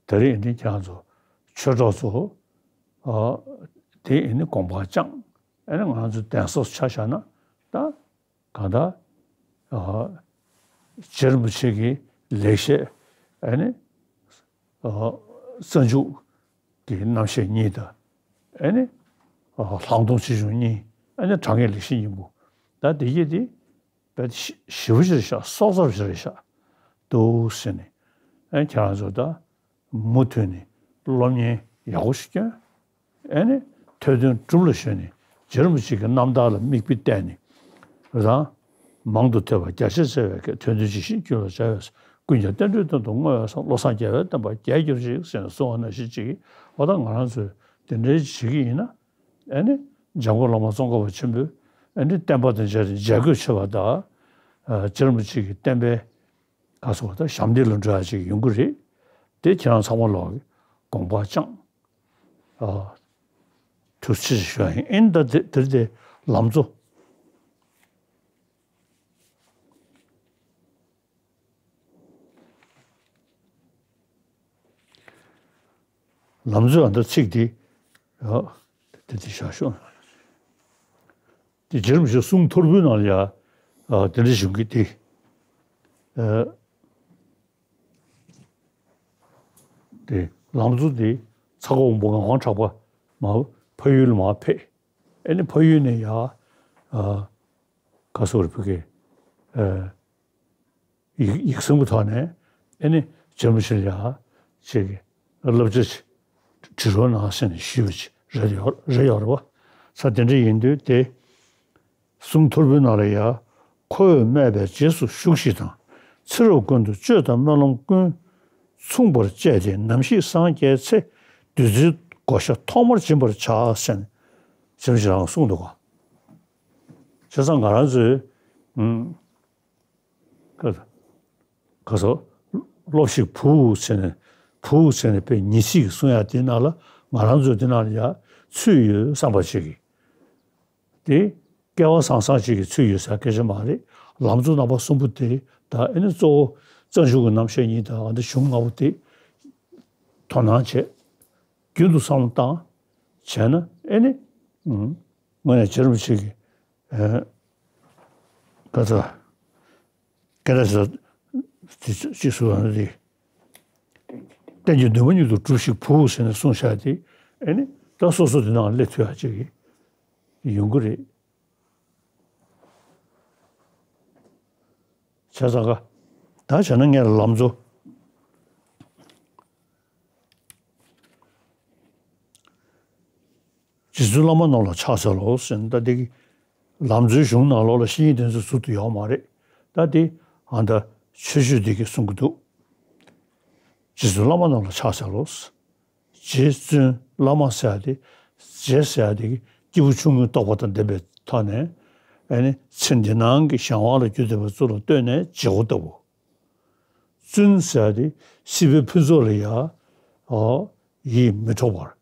ད་རེས་ཨ་ནི་ཁྱེད་རང་ཚོ་ཆོས་གྲོགས་ཚོ། ཨ། དེ་ཨ་ནི་དགོངས་པ་བཅངས། ཨ་ནི་ང་ཚོ་གདན་ས་ཆ་བཞག་ན་ད་གང་ལྟར། ཨ། རྗེ་རིན་པོ་ཆེ་གི་ལེགས་བཤད། ཨ་ནི། ཨ། རྩ་འཇུག་གི་རྣམ་བཤད་གཉིས་དང་། ཨ་ནི། ཨ། ལྷག་མཐོང་ཆེ་ཆུང་གཉིས། ཨ་ནི་དྲང་ངེས་ལེགས་བཤད་སྙིང་པོ། ད་དེ་གྱད་དེ། དཔེ་ཞི་ཞི་བོ་ཞིག་རེད་ཤག་སྲོག་རྩ་བོ་ཞིག་རེད་ཤག་འདུག་ཟེར་ནས། ཨ་ནི་ཁྱེད་རང་ཚོ་ད་མུ་མཐུད་ནས་སློབ་གཉེར་ཡག་པོ་ཞིག་བསྐྱོན། ཨ་ནི་ཐོས་དོན་སྒྲུབ་ལ་གཞོལ་ནས་རྗེ་རིན་པོ་ཆེ་གི་རྣམ་ཐར་ལ་མིག་དཔེ་བལྟས་ནས། རེད་དང་། མང་དུ་ཐོས་པ་རྒྱ་ཆེར་བཙལ་བས་མཁས། ཐོས་དོན་ཇི་བཞིན་རྒྱུད་ལ་སྦྱར་བས་སམ། ཀུན་ཀྱང་རྟེན་འབྲེལ་དོན་དུ་བསྔོ་བས་སམ། བློ་བཟང་རྒྱལ་བའི་བསྟན་པ་རྒྱས་གྱུར་ཅིག་ཟེར་ནས་གསུངས་པ་ནང་བཞིན་ཅིག་འོ་ད་ང་རང་ཚོས་དེ་འདྲའི་བྱེད་ཀྱི་ཡིན་ན། ཨ་ནི། འཇམ་མགོན་བླ་མ་ཙོང་ཁ་པ་ཆེན་པོས་ཨ་ནི་བསྟན་པ་དང་མཇལ་ཏེ་མཇལ་དགོས་ཆེ་བ་དང་། ཨ། རྗེ་རིན་པོ་ཆེ་གི་བསྟན་པའི་ག་སོགས་དང་ཞབས་འདེགས་ལ་འགྲོ་ཡ་ཅིག་ཡོང་གི་རེད། དེ་ཁྱེད་རང་ཚང་མ་ལོག་གི་དགོངས་པ་བཅངས། ཨ། ཐུགས་རྗེ་ཆེ་ཞུ་ཡ་ཡིན། ཨ་ནི་ད་དེ་དེར་དེ་ལམ་གཙོ། ལམ་གཙོའི་ཨ་མདའ་ཚིག་འདི། ཨ། དེ་དེ་བཞག་ཤོག་དེ་རྗེ་རིན་པོ་ཆེ་གསུང་ཐོར་བུའི་ནང་ལ་ཡ། ཨ། དེ་འདྲ་བྱུང་གི་དེ། ཨ། དེ་ལམ་གཙོ་དེ་ཚ་ཁོ་བོང་བུ་ངག་དབང་གྲགས་པ་མར་ཕ་ཡུལ་ལ་མར་ཕེབས། ཨེ་ནི་ཕ་ཡུལ་ནས་ཡར་ཨ་ག་སོགས་རེ་ཕུ་གེ་ཨ་ཡིག་ཡིག་ཚང་གི་ཐོག་ནས་ཨེ་ནི་རྗེ་རིན་པོ་ཆེ་ལ་ཡར་ཅིག་བསླབ་བྱ་ཅིག་བྲི་རོགས་གནང་ཟེར་ནས་ཞུས་པ་ཅིག་རེད་ཡོད་རེད་ཡོད་རེད་བ། ས་དེ་འདྲ་ཡིན་དུས་དེ། གསུང་ཐོར་བུའི་ནང་ལ་ཡང་། ཁོ་བོས་སྨྲས་པའི་རྗེས་སུ་ཞུགས་ཤིག་དང་། ཚེ་རབས་ཀུན་ཏུ་སྤྱོད་དང་སྨོན་ལམ་ཀུན། མཚུངས་པར་སྤྱད་དེ་ནམ་ཞིག་སངས་རྒྱས་ཚེ། བདུད་རྩིའི་བགོ་བཤའ་ཐོག་མར་སྦྱིན་པར་བྱ། ཟེར་ནས་ཞབས་ཕྱི་རང་གསུངས་འདུག་ག་བྱས་ཙང་ང་རང་ཚོས་ཨུམ་ག་ག་སོ་སློབ་ཞིག་བུ་ཟེར་ནས་བུ་ཟེར་ནས་དཔེ་ཉི་ཚིག་གི་གསུང་ཡ་དེ་ནང་ལ་ང་རང་ཚོས་དེ་ནང་ལ་ཡ་ཚུད་ཡོད་བསམ་པ་ཞིག་གིས། དེ་སྐལ་བ་བཟང་བཟང་ཅིག་གི་ཚུལ་ཡོད་ཟེར་སྐད་ཆ་མ་རེད། ལམ་གཙོ་རྣམ་པ་གསུམ་པོ་དེ་དང་ཨེ་ནི་གཙོ་བོ་བརྩམས་ཆོས་ཀྱི་རྣམ་བཤད་གཉིས་དང་ཨ་ནི་གཞུང་ལྔ་པོ་དེ་དོ་སྣང་བྱས། རྒྱུན་དུ་བསམ་བློ་བཏང་བྱས་ན་ཨེ་ནི་ཨུམ་དངོས་གནས་རྗེ་རིན་པོ་ཆེ་གི་ཨེ་ག་ཚ་སྐད་ཆ་དེ་ཅིག་སུ་ཨ་ནི་རྟེན་གྱི་འདུན་མ་མྱུར་དུ་སྒྲུབས་ཤིག་བུ་ཟེར་ནས་གསུངས་བཞག་དེ་ཨེ་ནི་ད་སོ་སོ་དེ་ནང་སླེབས་ཐུབ་ཡག་ཅིག་ཡོང་གི་རེད། བྱས་ཙང་ཀ་ད་བྱས་ན་ངས་ལམ་གཙོ་རྗེ་བཙུན་བླ་མ་རྣམས་ལ་ཕྱག་འཚལ་ལོ་ཟེར་ན་ད་འདི་གི་ལམ་གཙོའི་གཞུང་ནང་ལོགས་ལ་བཤེས་གཉེན་དེ་ཚོ་ཟུར་དུ་ཡོད་མ་རེད། ད་འདི་ཨ་ད་ཆོས་བརྒྱུད་འདི་གི་གསུང་གི་འདུག་རྗེ་བཙུན་བླ་མ་རྣམས་ལ་ཕྱག་འཚལ་ལོ། རྗེ་བཙུན་བླ་མ་ཟེར་ཡ་དེ། རྗེ་ཟེར་ཡ་དེ་སྐྱེས་བུ་ཆུང་ངུའི་རྟོགས་པ་དང་ལྡན་པའི་ཐོག་ནས། ཨ་ནི་ཚེ་འདི་སྣང་གི་གཞན་དབང་ལ་རྒྱུ་འབྲས་པ་ཚུར་ལ་ལྟོས་ནས་བརྗེ་བོ་ལྟ་བུ། བཙུན་ཟེར་ཡ་དེ་སྲིད་པའི་ཕུན་ཚོགས་ལ་ཡ། ཨོ། ཡིད་མི་འཕྲོག་པར།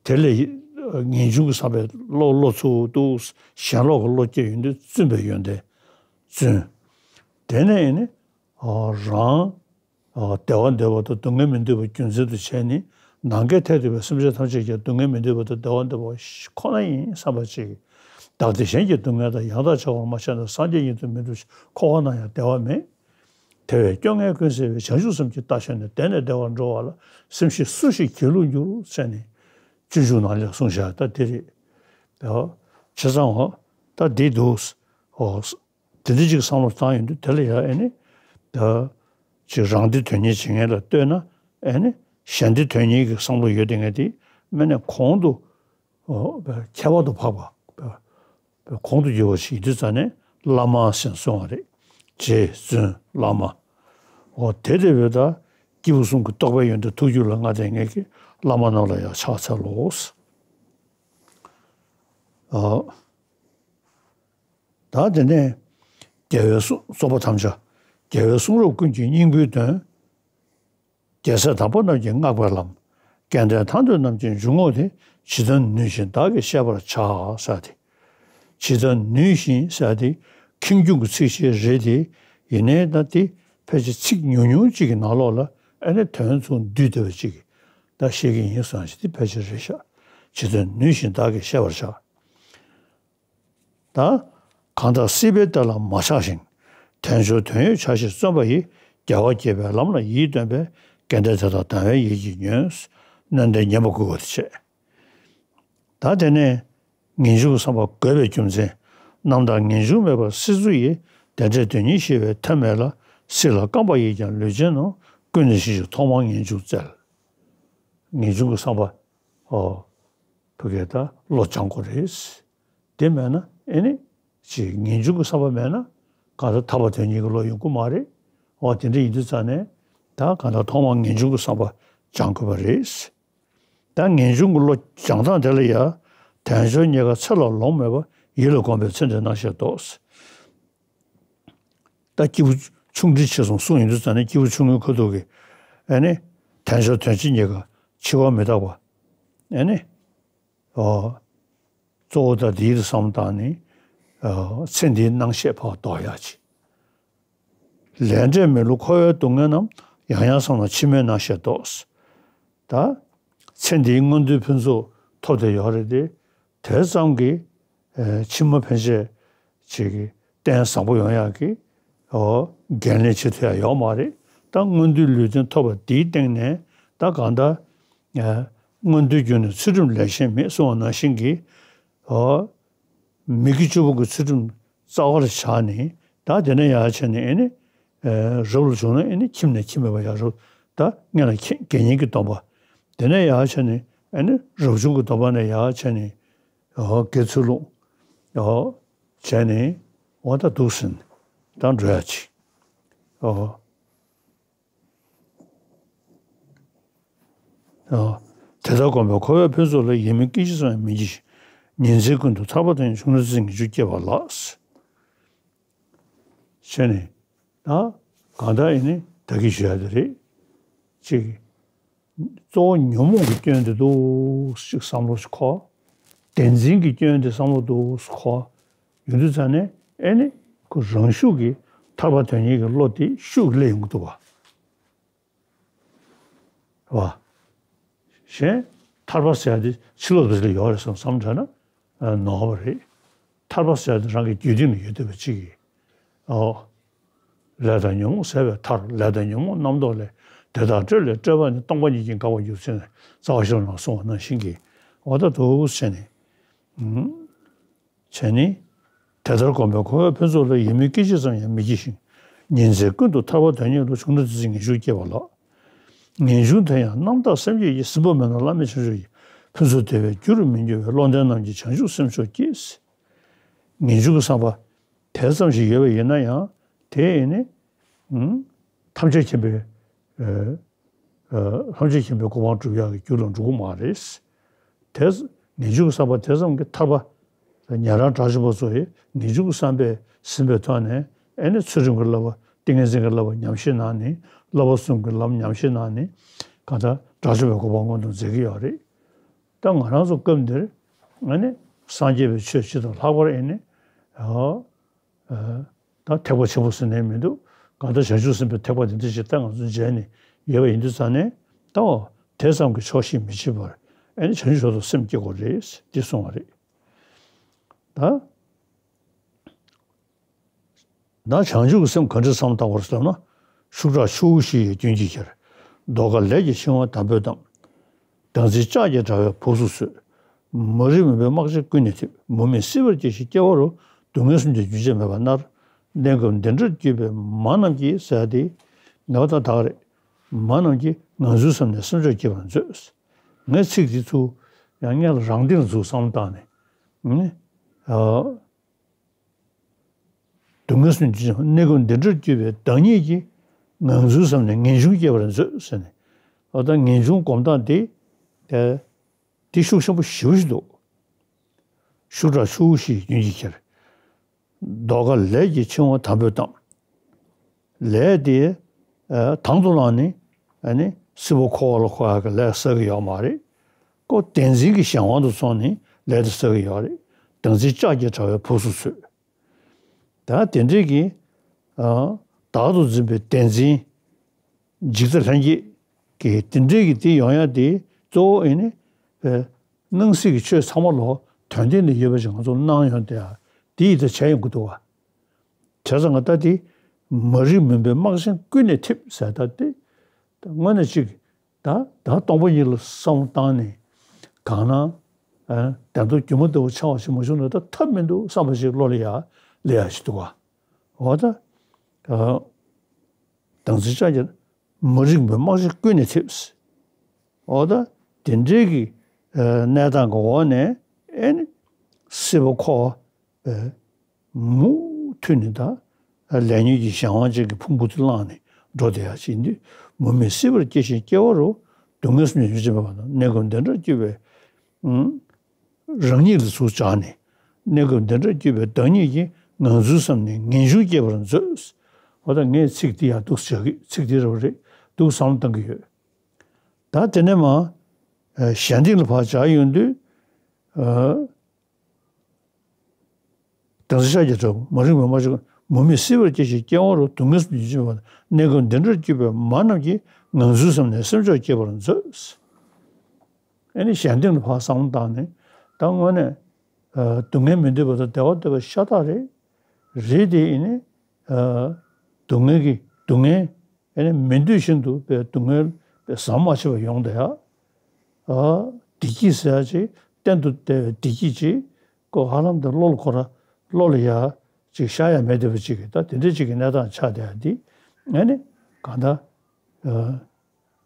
དེ་ལས་ངེས་འབྱུང་གི་བསམ་པས་བློ་བློ་ཚུགས་འདུག་གཞན་ལོག་གི་བློ་སྐྱེ་ཡོང་དུས་བཙུན་པའི་ཡོན་ཏན། བཙུན། དེ་ནས་ཨ་ནི། ཨོ། རང་། ཨོ། བདེ་བ་འདོད་པ་དང་སྡུག་བསྔལ་མི་འདོད་པ་རྒྱུ་མཚན་དུ་བྱས་ནས་ནམ་མཁའི་མཐས་གཏུགས་པའི་སེམས་ཅན་ཐམས་ཅད་ཀྱང་སྡུག་བསྔལ་མི་འདོད་པ་དང་བདེ་བ་འདོད་པ་ཁོ་ན་ཡིན་བསམ་པ་ཅིག་བདག་བདེ་གཞན་གྱི་སྡུག་བསྔལ་དང་ཡང་དག་བྱ་བར་མ་བྱས་ན་སངས་རྒྱས་ཉིད་དུ་མི་འགྲུབ་ཤིང་འཁོར་བ་ན་ཡང་བདེ་བ་མེད། དེ་བས་སྐྱོ་ངལ་ཀུན་སེལ་བའི་བྱང་ཆུབ་སེམས་ཀྱི་རྟ་ཞོན་ནས་བདེ་ནས་བདེ་བར་འགྲོ་བ་ལ་སེམས་ཤེས་སུ་ཞིག་གྱིས་བསླུ་འགྱུར་ཟེར་ནས་སྤྱོད་འཇུག་ནང་ལས་གསུངས་བཞག་ད་དེ་རེད། བྱས་ཙང་འོ་ད་འདི་འདུག་འོ། དེ་འདྲ་ཅིག་བསམ་བློ་བཏང་ཡོང་དུས་དེ་ལ་ཡང་ཨེ་ནི། ད་ཅིག་རང་བདེ་དོན་གཉེར་བྱེད་མཁན་ལ་ལྟོས་ན་ཨེ་ནི་གཞན་བདེ་དོན་གཉེར་གྱི་བསམ་བློ་ཡོད་དེ་ངས་དེ་དམན་ནས་གོང་དུ་ཁྱད་པར་དུ་འཕགས་པ་གོང་དུ་གྱུར་པ་ཞིག་ཡིན་དུས་ཙང་ནས་བླ་མ་ཟེར་གསུང་བ་རེད། རྗེ་བཙུན་བླ་མ། འོ་དེ་དེ་བས་ད་སྐྱེས་བུ་གསུམ་གྱི་རྟོགས་པའི་ཡོན་ཏན་ཐུགས་རྒྱུད་ལ་མངའ་སྟེ་ངེད་ཀྱི་བླ་མ་རྣམས་ལ་ཡང་ཕྱག་འཚལ་ལོ། ཨ། ད་དེ་ནས་རྒྱལ་བའི་གསུང་རྩོད་པ་ཐམས་ཅད་རྒྱལ་བའི་གསུང་རབ་ཀུན་གྱི་སྙིང་པོའི་དོན། རྒྱལ་སྲས་དམ་པ་རྣམས་ཀྱིས་བསྔགས་པའི་ལམ། དགེ་ལྡན་ཐར་འདོད་རྣམས་ཀྱི་འཇུག་ངོགས་དེ། ཇི་ལྟར་ནུས་བཞིན་བདག་གིས་བཤད་པར་བྱ། ཟེར་ཏེ། ཇི་ལྟར་ནུས་བཞིན་ཟེར་ཏེ་ཁེངས་སྐྱུང་གི་ཚིག་ཤད་རེད་དེ། ཡིན་ནའི་ད་དེ་ཕལ་ཆེར་ཚིག་ཉུང་ཉུང་ཅིག་གི་ནང་ལོགས་ལ་ཨ་ནི་དོན་ཚུར་བསྡུས་བསྡད་པ་ཅིག་ད་བཤད་ཀྱི་ཡིན་བསམ་ཞིག་དེ་ཕལ་ཆེར་རེད་ཤག་ཇི་ལྟར་ནུས་བཞིན་བདག་གིས་བཤད་པར་བྱ། ད་གང་ལྟར་སྲིད་པའི་གཏེར་ལ་མ་ཆགས་ཤིང་། དལ་འབྱོར་དོན་ཡོད་བྱ་ཕྱིར་བརྩོན་པ་ཡིས། རྒྱལ་བ་དགྱེས་པའི་ལམ་ལ་ཡིད་རྟོན་པའི། དགེ་འདུན་དེ་དག་དང་བའི་ཡིད་ཀྱིས་ཉོན། སྣོད་ལྡན་ཉན་པ་དགོས་པ་དེ་བྱས། ད་དེ་ནས་ངེས་འབྱུང་གི་བསམ་པ་དགོས་པའི་རྒྱུ་མཚན། རྣམ་དག་ངེས་འབྱུང་མེད་པར་སྲིད་མཚོ་ཡི། བདེ་འབྲས་དོན་གཉེར་ཞི་བའི་ཐབས་མེད་ལ། སྲིད་ལ་རྐང་པ་ཡིས་ཀྱང་ལུས་ཅན་རྣམས། ཀུན་ནས་ཤི་ཞིང་ཐོག་མར་ངེས་འབྱུང་བཙལ། ངེས་འབྱུང་གི་བསམ་པ། ཨོ། ཕ་གིར་ད་བློ་སྦྱང་དགོས་རེད། དེ་མེད་ན་ཨེ་ནི་ཅིག་ངེས་འབྱུང་གི་བསམ་པ་མེད་ན་གང་ལྟར་ཐར་པ་དོན་གཉེར་གྱི་བློ་ཡོང་གི་མ་རེད། འོ་དེ་འདྲ་ཡིན་དུས་ཙང་ནས་ད་གང་ལྟར་ཐོག་མར་ངེས་འབྱུང་གི་བསམ་པ་སྦྱང་དགོས་པ་རེད། ད་ངེས་འབྱུང་གི་བློ་སྦྱང་སྟངས་དེ་ལ་ཡ། དལ་འབྱོར་རྙེད་དཀའ་ཚེ་ལ་ལོང་མེད་པ། ཡིད་ལ་གོམས་པའི་ཚེ་འདིར་སྣང་ཤས་བདོག་ད་སྐྱེས་བུ་ཆུང་འདྲིས་ཆེ་གསུངས་གསུངས་ཡིན་དུས་ཙང་ནས་སྐྱེས་བུ་ཆུང་ངུའི་ཁ་ཐུག་གི་ཨེ་ནི། དལ་འབྱོར་དོན་ཕྱིར་རྙེད་དཀའ་འཆི་བ་མི་རྟག་པ། ཨེ་ནི། ཨོ། གཙོ་བོ་ད་འདིའི་བསམ་སྟངས་ནི། ཨོ། ཚེ་འདིའི་སྣང་ཤས་ཕར་བཟློག་ཡག་ཅིག་ལས་འབྲས་མི་བསླུ་འཁོར་བའི་སྡུག་བསྔལ་རྣམས། ཡང་ཡང་བསམས་ན་ཕྱི་མའི་སྣང་ཤས་བཟློག་ད་ཚེ་འདིའི་མངོན་མཐོའི་ཕུན་ཚོགས་ཐོབ་བསྡད་ཡོད་རེད་དེ། དེ་ཙམ་གྱིས་ཨེ་ཕྱི་མ་ཕན་ཆད་ཅིག་གི་རྟེན་བཟང་པོ་ཡོང་ཡག་གི་ཨོ་འགན་ལེན་བྱེད་ཐུབ་ཡག་ཡོད་མ་རེད། ད་མངོན་མཐོའི་ལུས་རྟེན་ཐོབ་པ་འདིའི་སྟེང་ནས་ད་གང་ལྟར་ཨེ་མངོན་མཐོའི་རྒྱུ་ནི་ཚུལ་ཁྲིམས་ལས་གཞན་མེད་གསུངས་པ་ནང་བཞིན་གྱི་ཨོ་ མི་དགེ་བཅུ་སྤོང་གི་ཚུལ་ཁྲིམས་རྩ་བར་བཞག་ནས། ད་དེ་ནས་ཡར་བྱས་ནས་ཨེ་ནི། ཨེ། རབ་ལ་བྱུང་ན་ཨེ་ནི་ཁྱིམ་ནས་ཁྱིམ་མེད་པ་ཡར་རབ། ད་སྔོན་ལ་ཁྱེད་དགེ་བསྙེན་གྱི་སྡོམ་པ། དེ་ནས་ཡར་བྱས་ནས་ཨེ་ནི་རབ་བྱུང་གི་སྡོམ་པ་ནས་ཡར་བྱས་ནས། ཨོ། དགེ་ཚུལ་སློང་། ཨོ། བྱས་ནས། འོ། ད་འདུག་ཟིན། ད་འགྲོ་ཡ་ཅིག་ཨོ། ཨོ། དེ་ལྟར་བསྒོམས་པས་འཁོར་བའི་ཕུན་ཚོགས་ལ། ཡིད་མི་སྐད་ཅིག་ཙམ་ཡང་མི་འགྱུར་ཞིང་། ཉིན་མཚན་ཀུན་ཏུ་ཐར་པ་དོན་ཡོད། ཆུང་དུ་ཙམ་ཉིད་ཀྱིས་སྐྱེ་བ་ལགས། བྱས་ནས། ད་གང་ལྟར་ཨེ་ནི་ད་གིན་ཞུ་ཡ་དེ་རེད། ཅིག་གཙོ་བོ་ཉོན་མོངས་ཀྱི་སྐྱོན་དེ་འདུག་ཅིག་བསམ་བློ་ཞིག་འཁོར། བདེན་འཛིན་གྱི་སྐྱོན་དེ་བསམ་བློ་འདུག་འཁོར། ཡོང་དུས་ཙ་ནས་ཨེ་ནི་ཁོ་རང་ཤུགས་ཀྱིས་ཐར་པ་དོན་གཉེར་གྱི་བློ་དེ་ཤུགས་ཀྱིས་སླེབས་ཡོང་གི་འདུག་བ། བ། གཞན་ཐར་པ་ཟེར་ཡ་དེ་ཕྱི་ལོགས་དེ་ལ་ཡོད་རེད་བསམ་བསམ་དྲན་ན་ནོར་བ་རེད། ཐར་པ་ཟེར་ཡ་དེ་རང་གི་རྒྱུད་སྟེང་ལ་ཡོད་བསྡད་པ་གཅིག་གིས། ཨོ། ལས་དང་ཉོན་མོངས་ཟད་པས་ཐར། ལས་དང་ཉོན་མོངས་རྣམ་རྟོག་ལས། དེ་དག་སྤྲོས་ལས་སྤྲོས་པ་ནི། སྟོང་པ་ཉིད་ཀྱིས་འགག་པར་འགྱུར་ཟེར་ནས་རྩ་བ་ཤེས་རབ་ནང་གསུངས་པ་ནང་བཞིན་གྱི། འོ། ད་འདུག་བྱས་ནས། བྱས་ནས། དེ་ལྟར་བསྒོམས་པས་འཁོར་བའི་ཕུན་ཚོགས་ལ། ཡིད་མི་སྐད་ཅིག་ཙམ་ཡང་མི་འགྱུར་ཞིང་། ཉིན་མཚན་ཀུན་ཏུ་ཐར་པ་དོན་གཉེར་བློ། ཆུང་དུ་ཙམ་ངེས་འབྱུང་སྐྱེ་བ་ལགས། ངེས་འབྱུང་དེ་ཡང་རྣམ་དག་སེམས་བསྐྱེད་ཀྱིས། ཟིན་པ་མེད་ན་བླ་མེད་བྱང་ཆུབ་ཀྱི། ཕུན་ཚོགས་བདེ་བའི་རྒྱུ་རུ་མི་འགྱུར་བའི། བློ་ལྡན་རྣམས་ཀྱི་བྱང་ཆུབ་སེམས་མཆོག་སྐྱེས། ངེས་འབྱུང་གི་བསམ་པ་དེ་ཙམ་ཞིག་ཡོད་པ་ཡིན་ན་ཡང་། དེ་ཡིན་ནི། ཐམས་ཅད་མཁྱེན་པའི། ཨ། ཐམས་ཅད་མཁྱེན་པའི་གོ་འཕང་སྒྲུབ་ཡག་གི་རྒྱུ་ལ་འགྲོ་གི་མ་རེད། དེ་ངེས་འབྱུང་གི་བསམ་པ་དེ་ཙམ་གྱིས་ཐར་པ། ཉན་རང་དྲག་སྤྱོད་པ་ཚོ་ཡིས་ངེས་འབྱུང་གི་བསམ་པས་ཟིན་པའི་ཐོག་ནས། ཨེ་ནི་ཚུལ་ཁྲིམས་ཀྱི་བསླབ་པ། ཏིང་ངེ་འཛིན་གྱི་བསླབ་པ་ཉམས་བཞེས་གནང་ནས། བསླབ་པ་གསུམ་གྱི་ལམ་ཉམས་བཞེས་གནང་ནས། གང་ལྟར་དྲག་སྤྱོད་པའི་གོ་འཕང་མངོན་དུ་མཛད་ཀྱི་ཡོད་རེད། ད་ང་རང་ཚོ་སྐབས་འདིར་ཨ་ནི་སངས་རྒྱས་པའི་ཆོས་སྤྱི་དང་ལྷག་པར་ཨེ་ནི། ཨ། ཨ། ད་ཐེག་པ་ཆེན་པོ་ཟེར་ནས་མི་འདུག་གང་ལྟར་བྱང་ཆུབ་སེམས་དཔའི་ཐེག་པ་དེ་འདྲ་ཞིག་ད་ང་ཚོ་མཇལ་ནས་ཡོད་པ་ཡིན་དུས་ཙང་ནས། ད་འོ། དེ་ཙམ་གྱིས་ཆོག་ཤེས་མི་བྱེད་པར། ཨེ་ནི་བྱང་ཆུབ་མཆོག་ཏུ་སེམས་བསྐྱེད་དགོས་རེད་འདི་གསུངས་པ་རེད། ད། ད་བྱང་ཆུབ་ཀྱི་སེམས་ག་འདྲ་བསམ་བློ་བཏང་དགོས་ཟེར་ན། ཤུགས་དྲག་ཆུ་བོ་བཞི་ཡི་རྒྱུན་གྱིས་ཁྱེར། ཟློས་གར་ལས་ཀྱི་འཆིང་བ་དམ་པོས་གཏམས། དམ་ཚིག་ལྕགས་ཀྱི་དྲ་བས་བུག་སུ་ཚུད། མ་རིག་མུན་པའི་རྨག་ཆེན་ཀུན་ནས་འཐིབས། མུ་མེད་སྲིད་པར་སྐྱེ་ཞིང་སྐྱེ་བ་རུ། སྡུག་བསྔལ་གསུམ་གྱི་རྒྱུན་ཆད་མེད་པར་མནར། གནས་སྐབས་འདི་འདྲར་གྱུར་པའི་མ་རྣམས་ཀྱིས་ཟེར་ཏེ། ངེས་པ་ད་ག་རེད། མ་རྣམས་ཀྱིས་ངང་ཚུལ་བསམ་ནས་སེམས་མཆོག་སྐྱེ་བར་མཛོད། ངས་ཚིག་འདི་ཚུར་ཡང་སྔོན་ལ་རང་སྟེང་ལ་ཚུར་བསམ་བློ་བཏང་ནས། ཨ། སྡུག་བསྔལ་གསུམ་གྱི་རྒྱུན་ཆད། གནས་སྐབས་འདི་འདྲར་གྱུར་པའི་བདག་ཉིད་ཀྱིས། ངང་ཚུལ་བསམ་ནས་ངེས་འབྱུང་སྐྱེ་བར་མཛོད་ཟེར་ནས། འོ། ད་ངེས་འབྱུང་སྒོམ་སྟངས་དེ། དེ་ཤུགས་ཆེན་པོ་ཞེ་པོ་ཞིག་འདུག་ཤུགས་དྲག་ཆུ་བོ་བཞིའི་རྒྱུན་གྱིས་ཁྱེར། ཟློས་གར་ལས་ཀྱི་འཆིང་བ་དམ་པོས་གཏམས། ལས་དེ། ཨ། དང་དུ་བླངས་ནས། ཨ་ནི་སྲིད་པ་འཁོར་བ་ལ་འཁོར་ཡག་གི་ལས་བསགས་ཀྱི་ཡོད་མ་རེད། ཁོ་བདེན་འཛིན་གྱི་གཞན་དབང་དུ་སོང་ནས་ལས་དེ་བསགས་ཀྱི་ཡོད་རེད། དམ་ཚིག་ལྕགས་ཀྱི་དྲ་བས་བུག་སུ་ཚུད། ད་དེ་འདྲས་ཀྱི། ཨ། བདག་ཏུ་འཛིན་པའི་བདེན་འཛིན། འཇིག་ལྟ་ལྷན་སྐྱེས་ཀྱི་དེ་འདྲས་ཀྱི་དེ་ཡོང་ཡ་དེ་གཙོ་བོ་ཨེ་ནི། ཨ། སྣང་སྲིད་ཀྱི་ཆོས་ཚང་མ་ལོ་དོན་ལྡན་ལ་ཡོད་པ་ཅིག་ང་ཚོ་སྣང་ཡོང་དེ་ཡ། དེ་ཡི་ད་བྱས་ཡོང་གི་འདུག་བ། བྱས་ཙང་ང་ད་དེ། མ་རིག་མུན་པའི་རྨག་ཆེན་ཀུན་ནས་འཐིབས་ཟེར། ད་དེ་དངོས་གནས་ཅིག་ད་ད་སྟོང་པ་ཉིད་ལ་བསམ་བློ་བཏང་ནས་གང་ན། ཨ། བདེན་སྟོབས་སྒྱུ་མ་ལྟ་བུ་འཆར་བ་ཞིག་མ་བྱུང་ན་ད་ཐབས་མི་འདུག་བསམ་པ་ཞིག་བློ་ལ་ཡ་སླེབས་ཡ་ཞིག་འདུག་བ། འོ་ད། ཨ། དམ་ཚིག་ལྕགས་ཀྱི། མ་རིག་པའི་རྨག་ཆེན་ཀུན་ནས་འཐིབས། འོ་ད། དེ་འདྲའི་གི། ཨ། གནས་སྟངས་ཀྱི་འོག་ནས་ཨེ་ནི། སྲིད་པ་འཁོར་བ། ཨ། མུ་མཐུད་ནས་ད། ལས་ཉོན་གྱི་གཞན་དབང་ཅན་གྱི་ཕུང་པོ་དེ་བླངས་ནས་འགྲོ་བསྡད་ཡ་ཅིག་ཡིན་དུས། མུ་མེད་སྲིད་པར་སྐྱེ་ཞིང་སྐྱེ་བ་རུ། སྡུག་བསྔལ་གསུམ་གྱི་རྒྱུན་ཆད་མེད་པ་དང་། གནས་སྐབས་འདི་འདྲར་གྱུར་པའི། ཨང་། རང་ཉིད་ལ་ཚུར་སྦྱར་ནས། གནས་སྐབས་འདི་འདྲར་གྱུར་པའི་བདག་ཉིད་ཀྱིས། ངང་ཚུལ་བསམ་ནས་ངེས་འབྱུང་སྐྱེ་བར་མཛོད། འོ་ད་ངས་ཚིག་འདི་ཡང་འདུག་བྱ་གི། ཚིག་འདི་རབ་རེད་འདུག་བསམ་བློ་བཏང་གི་ཡོད། ད་དེ་ནས་མར། ཨ། གཞན་སྟེང་ལ་ཕར་སྦྱར་ཡོང་དུས། ཨ། དམ་ཚིག་ལྕགས་ཀྱི་དྲ་བས། མ་རིག་པའི་རྨ་བྱ། མུ་མེད་སྲིད་པར་སྐྱེ་ཞིང་སྐྱེ་བ་རུ། སྡུག་བསྔལ་གསུམ་གྱི་རྒྱུན་ཆད་མེད་པ་དང་། གནས་སྐབས་འདི་འདྲར་གྱུར་པའི་མ་རྣམས་ཀྱིས། ངང་ཚུལ་བསམ་ནས་སེམས་མཆོག་སྐྱེ་བར་མཛོད། ཨེ་ནི་གཞན་སྟེང་ལ་ཕར་བསམ་བློ་བཏང་ནས། ད་དངོས་གནས། ཨ། སྡུག་བསྔལ་མི་འདོད་པ་དང་བདེ་བ་འདོད་པ་ཤ་སྟག་རེད། རེད་དེ་ཨེ་ནི། ཨ། སྡུག་བསྔལ་གྱི་སྡུག་བསྔལ། ཨེ་ནི་མི་འདོད་བཞིན་དུ་པའི་སྡུག་བསྔལ་པའི་ཟམ་མ་ཆད་པ་ཡོང་བསྡད་ཡ། ཨ། བདེ་སྐྱིད་ཟེར་ཡ་ཅིག་གཏན་དུ་བདེ་བའི་བདེ་སྐྱིད་ཅིག་ཁོ་ཧ་ལམ་དུ་བློ་ལ་འཁོར་བློ་ལ་ཡ་ཅིག་ཤར་ཡ་མེད་བསྡད་པ་ཅིག་གི་ད་དེ་འདྲ་ཅིག་གི་གནས་སྟངས་ཆགས་བསྡད་ཡ་འདི་ཨ་ནི་གང་ལྟར་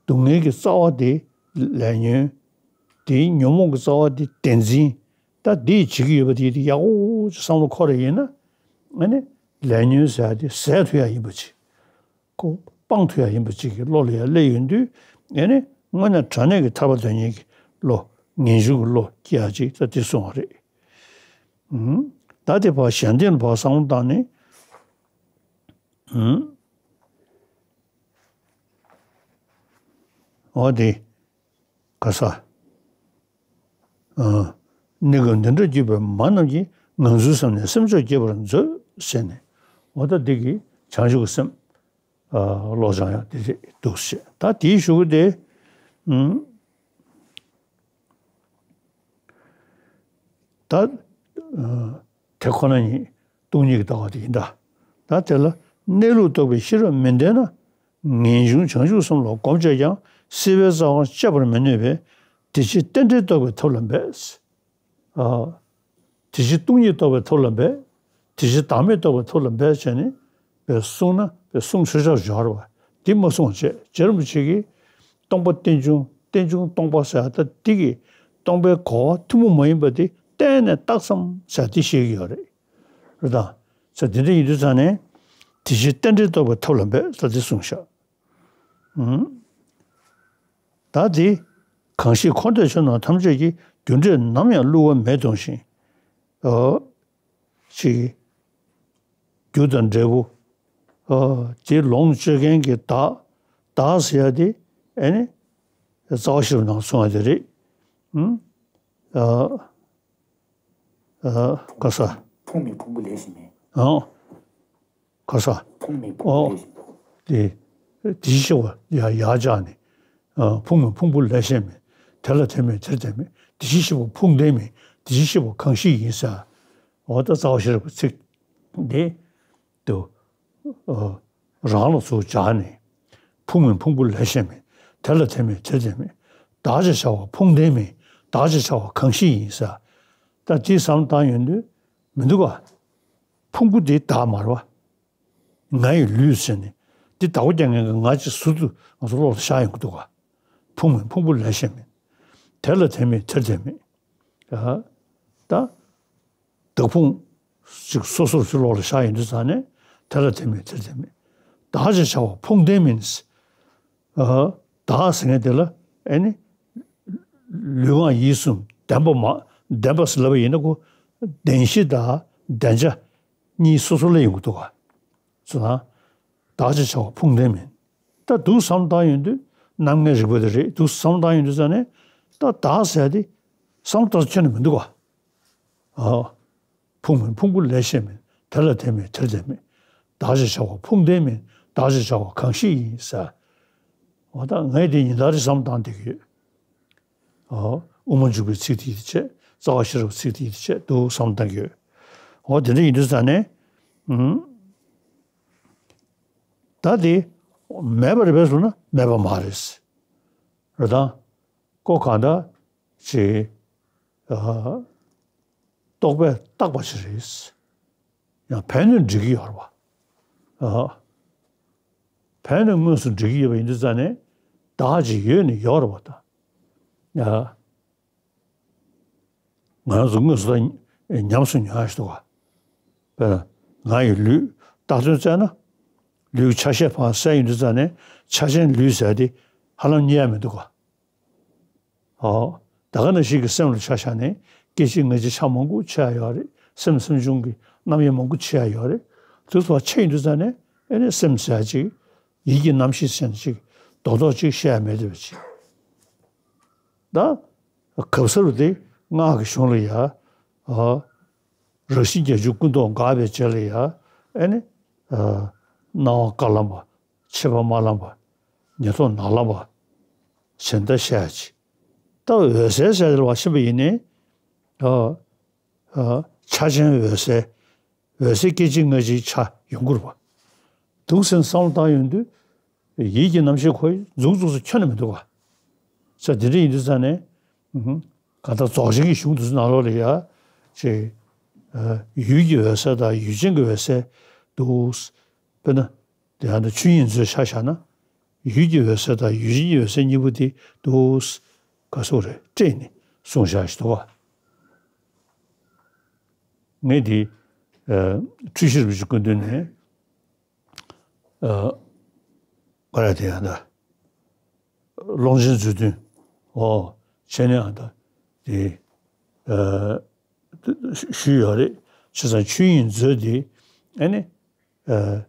སྡུག་བསྔལ་གྱི་རྩ་བ་དེ་ལས་ཉོན། དེའི་ཉོན་མོངས་ཀྱི་རྩ་བ་དེ་བདེན་འཛིན། ད་འདི་བྱེད་ཀྱི་ཡོད་པ་དེ་དེ་ཡག་པོ་ཅིག་བསམ་བློ་འཁོར་རེ་ཡིན་ན་ཨ་ནི་ལས་ཉོན་ཟེར་ཡ་དེ་ཟད་ཐུབ་ཡ་ཡིན་པ་ཅིག་ཁོ་སྤང་ཐུབ་ཡ་ཡིན་པ་ཅིག་གི་བློ་ལ་ཡ་སླེབས་ཡོང་དུས་ཨེ་ནི་དངོས་གནས་དྲང་གནས་ཀྱི་ཐར་པ་དོན་གཉེར་གྱི་བློ་ངེས་འབྱུང་གི་བློ་སྐྱེ་ཡ་ཅིག་ད་དེ་གསུངས་པ་རེད། ཨུམ། ད་དེ་ཕར་གཞན་དོན་ལ་ཕར་བསམ་བློ་བཏང་ནས་ཨུམ། འོ་དེ་ག་ས། ཨ། གནས་སྐབས་འདི་འདྲ་བརྒྱུད་པའི་མ་རྣམས་ཀྱིས་ངང་ཚུལ་བསམས་ནས་སེམས་མཆོག་བསྐྱེད་པར་མཛོད་ཟེར་ནས། འོ་ད་འདི་གི་བྱང་ཆུབ་ཀྱི་སེམས། ཨ། བློ་སྦྱང་ཡག་དེ་རེད་འདུག་ཟེར། ད་དེའི་གཞུག་གུ་དེ། ཨུམ། ད། ཨ། དེ་ཁོ་ན་ཉིད་སྟོང་ཉིད་ཀྱི་ལྟ་བ་དེ་ཡིན་ད། ད་དེ་ལ་གནས་ལུགས་རྟོགས་པའི་ཤེས་རབ་མི་ལྡན་ན། ངེས་འབྱུང་བྱང་ཆུབ་གསུམ་ལ་གོམས་བྱས་ཀྱང་སྲིད་པའི་རྩ་བ་གཅད་པར་མི་ནུས་པས། དེ་ཕྱིར་རྟེན་འབྲེལ་རྟོགས་པའི་ཐབས་ལ་འབད། ཨ། དེ་ཕྱིར་སྟོང་ཉིད་རྟོགས་པའི་ཐབས་ལ་འབད། དེ་ཕྱིར་བདག་མེད་རྟོགས་པའི་ཐབས་ལ་འབད་བྱས་ནས་འབད་གསུངས་ན་འབད་གསུང་ཆོས་ཆར་འབྱོར་བ་འདི་མ་གསུངས་བྱས་རྗེ་རིན་པོ་ཆེ་གིས་སྟོང་པ་རྟེན་འབྱུང་རྟེན་འབྱུང་སྟོང་པ་ཟེར་ད་འདི་གི་སྟོང་པའི་གོ་བ་ཐུན་མོང་མ་ཡིན་པ་འདི་གཏན་ནས་བཏགས་སམ་ཟེར་འདི་བཤད་ཀྱི་ཡོད་རེད། རེད་དང་། ཟེར་འདི་འདྲ་ཡིན་དུས་ཙང་ནས་དེ་ཕྱིར་རྟེན་འབྲེལ་རྟོགས་པའི་ཐབས་ལ་འབད་ཟེར་འདི་གསུངས་ཤག་ཨུམ། ད་དེ་གང་ཞིག་འཁོར་འདས་ཆོས་རྣམས་ཐམས་ཅད་ཀྱི། རྒྱུ་འབྲས་ནམ་ཡང་བསླུ་བ་མེད་དོ་ཞིང་། ཨོ། ཅིག་རྒྱུ་དང་འབྲས་བུ། ཨོ། དེ་ལོངས་སྤྱོད་མཁན་གྱི་བདག་བདག་ཟེར་ཡ་དེ་ཨེ་ནི་རྩ་བ་ཤེས་རབ་ནང་གསུངས་པ་དེ་རེད། ཨུམ། ཨ། ཨ། ག་ས། ཕུང་མེད་ཕུང་པོ་ལས་གཞན་མེད། ཨང་། ག་ས། ཕུང་མེད་ཕུང་པོ་ཨོ། ལས་གཞན་མེད། དེ། དེ་བཞི་བ་ཡ་ཡར་བཅག་ནས། ཨ། ཕུང་མེད་ཕུང་པོ་ལས་གཞན་མེད། དེ་ལ་དེ་མེད་དེར་དེ་མེད། དེ་བཞི་བཞི་པོ་ཕུང་ལྡན་མིན། དེ་བཞི་བཞི་པོ་གང་ཞིག་ཡིན་ཟེར། འོ་ད་རྩ་བ་ཤེས་རབ་ཀྱི་ཚིག་འདི། དུ། ཨ། རང་ལ་ཚུར་སྦྱར་ནས། ཕུང་མེད་ཕུང་པོ་ལས་གཞན་མེད། དེ་ལ་དེ་མེད་དེར་དེ་མེད། བདག་ཅེས་བྱ་བ་ཕུང་ལྡན་མིན། བདག་ཅེས་བྱ་བ་གང་ཞིག་ཡིན་ཟེར། ད་དེའི་བསམ་བཏང་ཡོང་དུས་མི་འདུག་ག་ཕུང་པོ་དེ་བདག་མ་རེད་བ། ང་ཡི་ལུས་ཟེར་ནས་འདི་བདག་པོ་རྒྱག་མཁན་གྱི་ང་ཅིག་ཟུར་དུ་ང་ཚོ་བློ་ལ་ཤར་ཡོང་གི་འདུག་ག་ཕུང་མེད་ཕུང་པོ་ལས་གཞན་མེད། དེ་ལ་དེ་མེད་དེར་དེ་མེད། ཨ། ད། བདག་ཕུང་ཅིག་སོ་སོར་ཅིག་བློ་ལ་ཤར་ཡོང་དུས་ཙང་ནས་དེ་ལ་དེ་མེད་དེར་དེ་མེད། བདག་ཅེས་བྱ་བ་ཕུང་ལྡན་མིན། ཨ། བདག་ཟེར་མཁན་དེ་ལ་ཨེ་ནི། ལུས་ངག་ཡིད་གསུམ་ལྡན་པ་མ་ལྡན་པ་ཟེར་ལབ་པ་ཡིན་ན་ཁོ་བདེན་བཞི་དང་བདེན་བྱ་གཉིས་སོ་སོ་ལ་ཡོང་གི་འདུག་ག་སོ་ན། བདག་ཅེས་བྱ་བ་ཕུང་ལྡན་མིན། ད་འདུག་བསམ་བཏང་ཡོང་དུས་རྣམ་ལྔའི་རིག་པ་དེ་རེད་འདུག་བསམ་བཏང་ཡོང་དུས་ཙང་ནས་ད་བདག་ཟེར་དེ་བསམ་བཏང་ཁྱོན་ནས་མི་འདུག་ག་ཨ། ཕུང་མེད་ཕུང་པོ་ལས་གཞན་མེད། དེ་ལ་དེ་མེད་དེར་དེ་མེད། བདག་ཅེས་བྱ་བ་ཕུང་ལྡན་མིན། བདག་ཅེས་བྱ་བ་གང་ཞིག་ཡིན་ཟེར། འོ་ད་ངས་དེ་ཉིན་ལྟར་རེ་བསམ་བཏང་བསྡད་ཀྱི་ཡོད། ཨ། དབུ་མ་འཇུག་པའི་ཚིག་དེ་ཡིད་ཆེས། རྩ་བ་ཤེས་རབ་ཚིག་དེ་ཡིད་ཆེས་འདུག་བསམ་བཏང་གི་ཡོད། འོ་དེ་འདྲ་ཡིན་དུས་ཙང་ནས། ཨུམ། ད་དེ་མེད་པ་རེད་པས་ཟེར་ན་མེད་པ་མ་རེད། རེད་དང་། ཀོ་གང་ལྟར་ཅིག་ཨ། རྟོག་པས་བཏགས་པ་ཞིག་རེད། ཡང་ཕན་གནོད་འགྲིག་གི་ཡོད་རེད་བ། ཨ། ཕན་གནོད་དངོས་སུ་འགྲིག་གི་ཡོད་པ་ཡིན་དུས་ཙང་ནས་བདག་ཅིག་ཡོད་ནི་ཡོད་རེད་བ་ད། ཨ། ང་རང་ཚོ་དངོས་སུ་ད་ཉམས་སུ་མྱོང་ཡ་ཞིག་འདུག་ག་དཔེར་ན་ང་ཡི་ལུས་བཏགས་དོན་བཙལ་ན། ལུས་ཆ་ཤས་ཕར་བསལ་ཡོང་དུས་ཙང་ནས་ཆ་ཅན་ལུས་ཟེར་དེ་ཧ་ལམ་རྙེད་ཡ་མི་འདུག་ག་ཨོ། ད་ག་ནང་བཞིན་གྱི་སེམས་ལ་ཆ་བཞག་ནས་སྐད་ཅིག་ངེས་ཅིག་ཆ་མང་པོ་ཕྱེ་ཡ་ཡོད་རེད། སེམས་སེམས་བྱུང་གི་རྣམ་དབྱེ་མང་པོ་ཕྱེ་ཡ་ཡོད་རེད། དུས་ཚོད་ཕྱེ་ཡོང་དུས་ཙང་ནས་ཨེ་ནས་སེམས་ཟེར་ཡ་ཅིག་ཡིད་ཀྱི་རྣམ་ཤེས་ཟེར་ཡ་ཅིག་རྡོག་རྡོག་ཅིག་བཤད་ཡ་མེད་བསྡད་པ་ཅིག་ད་གབ་གསལ་བ་དེ་སྔགས་ཀྱི་གཞུང་ལ་ཡ། ཨ། རང་བཞིན་བརྒྱད་ཅུ་ཀུན་རྟོག་འགགས་པའི་རྗེས་ལ་ཡ། ཨེ་ནི། ཨ། སྣང་བ་དཀར་ལམ་པ། ཕྱི་པ་དམར་ལམ་པ། ཉེར་ཐོབ་ནག་ལམ་པ། གཞན་དག་བཤད་ཡ་ཅིག་ད་འོད་གསལ་ཟེར་བ་ཕྱིན་པ་ཡིན་ནའི། ཨ། ཨ། ཆ་ཅན་འོད་གསལ། འོད་གསལ་སྐད་ཅིག་ངེས་ཅིག་ཆ་ཡོང་གི་རེད་བ། འདུག་སེ་བསམ་བློ་བཏང་ཡོང་དུས། ཡིད་ཀྱི་རྣམ་ཤེས་ཁོ་མཛུབ་བཙུགས་སུ་ཁྱོན་ནས་མི་འདུག་ག་ས་དེ་འདྲ་ཡིན་དུས་ཙང་ནས། ཨུ་ཧུ། གང་ལྟར་རྫོགས་ཆེན་གྱི་གཞུང་དེ་ཚོ་ནང་ལོགས་ལ་ཡ། ཅིག་ཡུལ་གྱི་འོད་གསལ་དང་ཡུལ་ཅན་གྱི་འོད་གསལ་འདུག། དཔེར་ན་དེ་ཡང་ན་ཆོས་ཉིད་མཛོད་ཆ་བཞག་ན། ཡུལ་གྱི་འོད་གསལ་དང་ཡུལ་ཅན་གྱི་འོད་གསལ་གཉིས་པོ་དེ་འདུག། ག་སོགས་རེ་སྤྲད་ནས་གསུངས་བཞག་ཞིག་འདུག་ག། ངས་དེ་འཁྲུལ་ཞིག་རུ་ཅིག་སྐུ་མདུན་ནས། ཨ། ག་རེ་དེ་ཡང་ད། ཀློང་ཆེན་མཛོད་བདུན། འོ། བྱས་ནས་ཡང་ད། དེ། ཨ། ཞུས་ཡོད་རེད། བྱས་ཙང་ཆོས་ཉིད་མཛོད་དེ། ཨ་ནི། ཨ།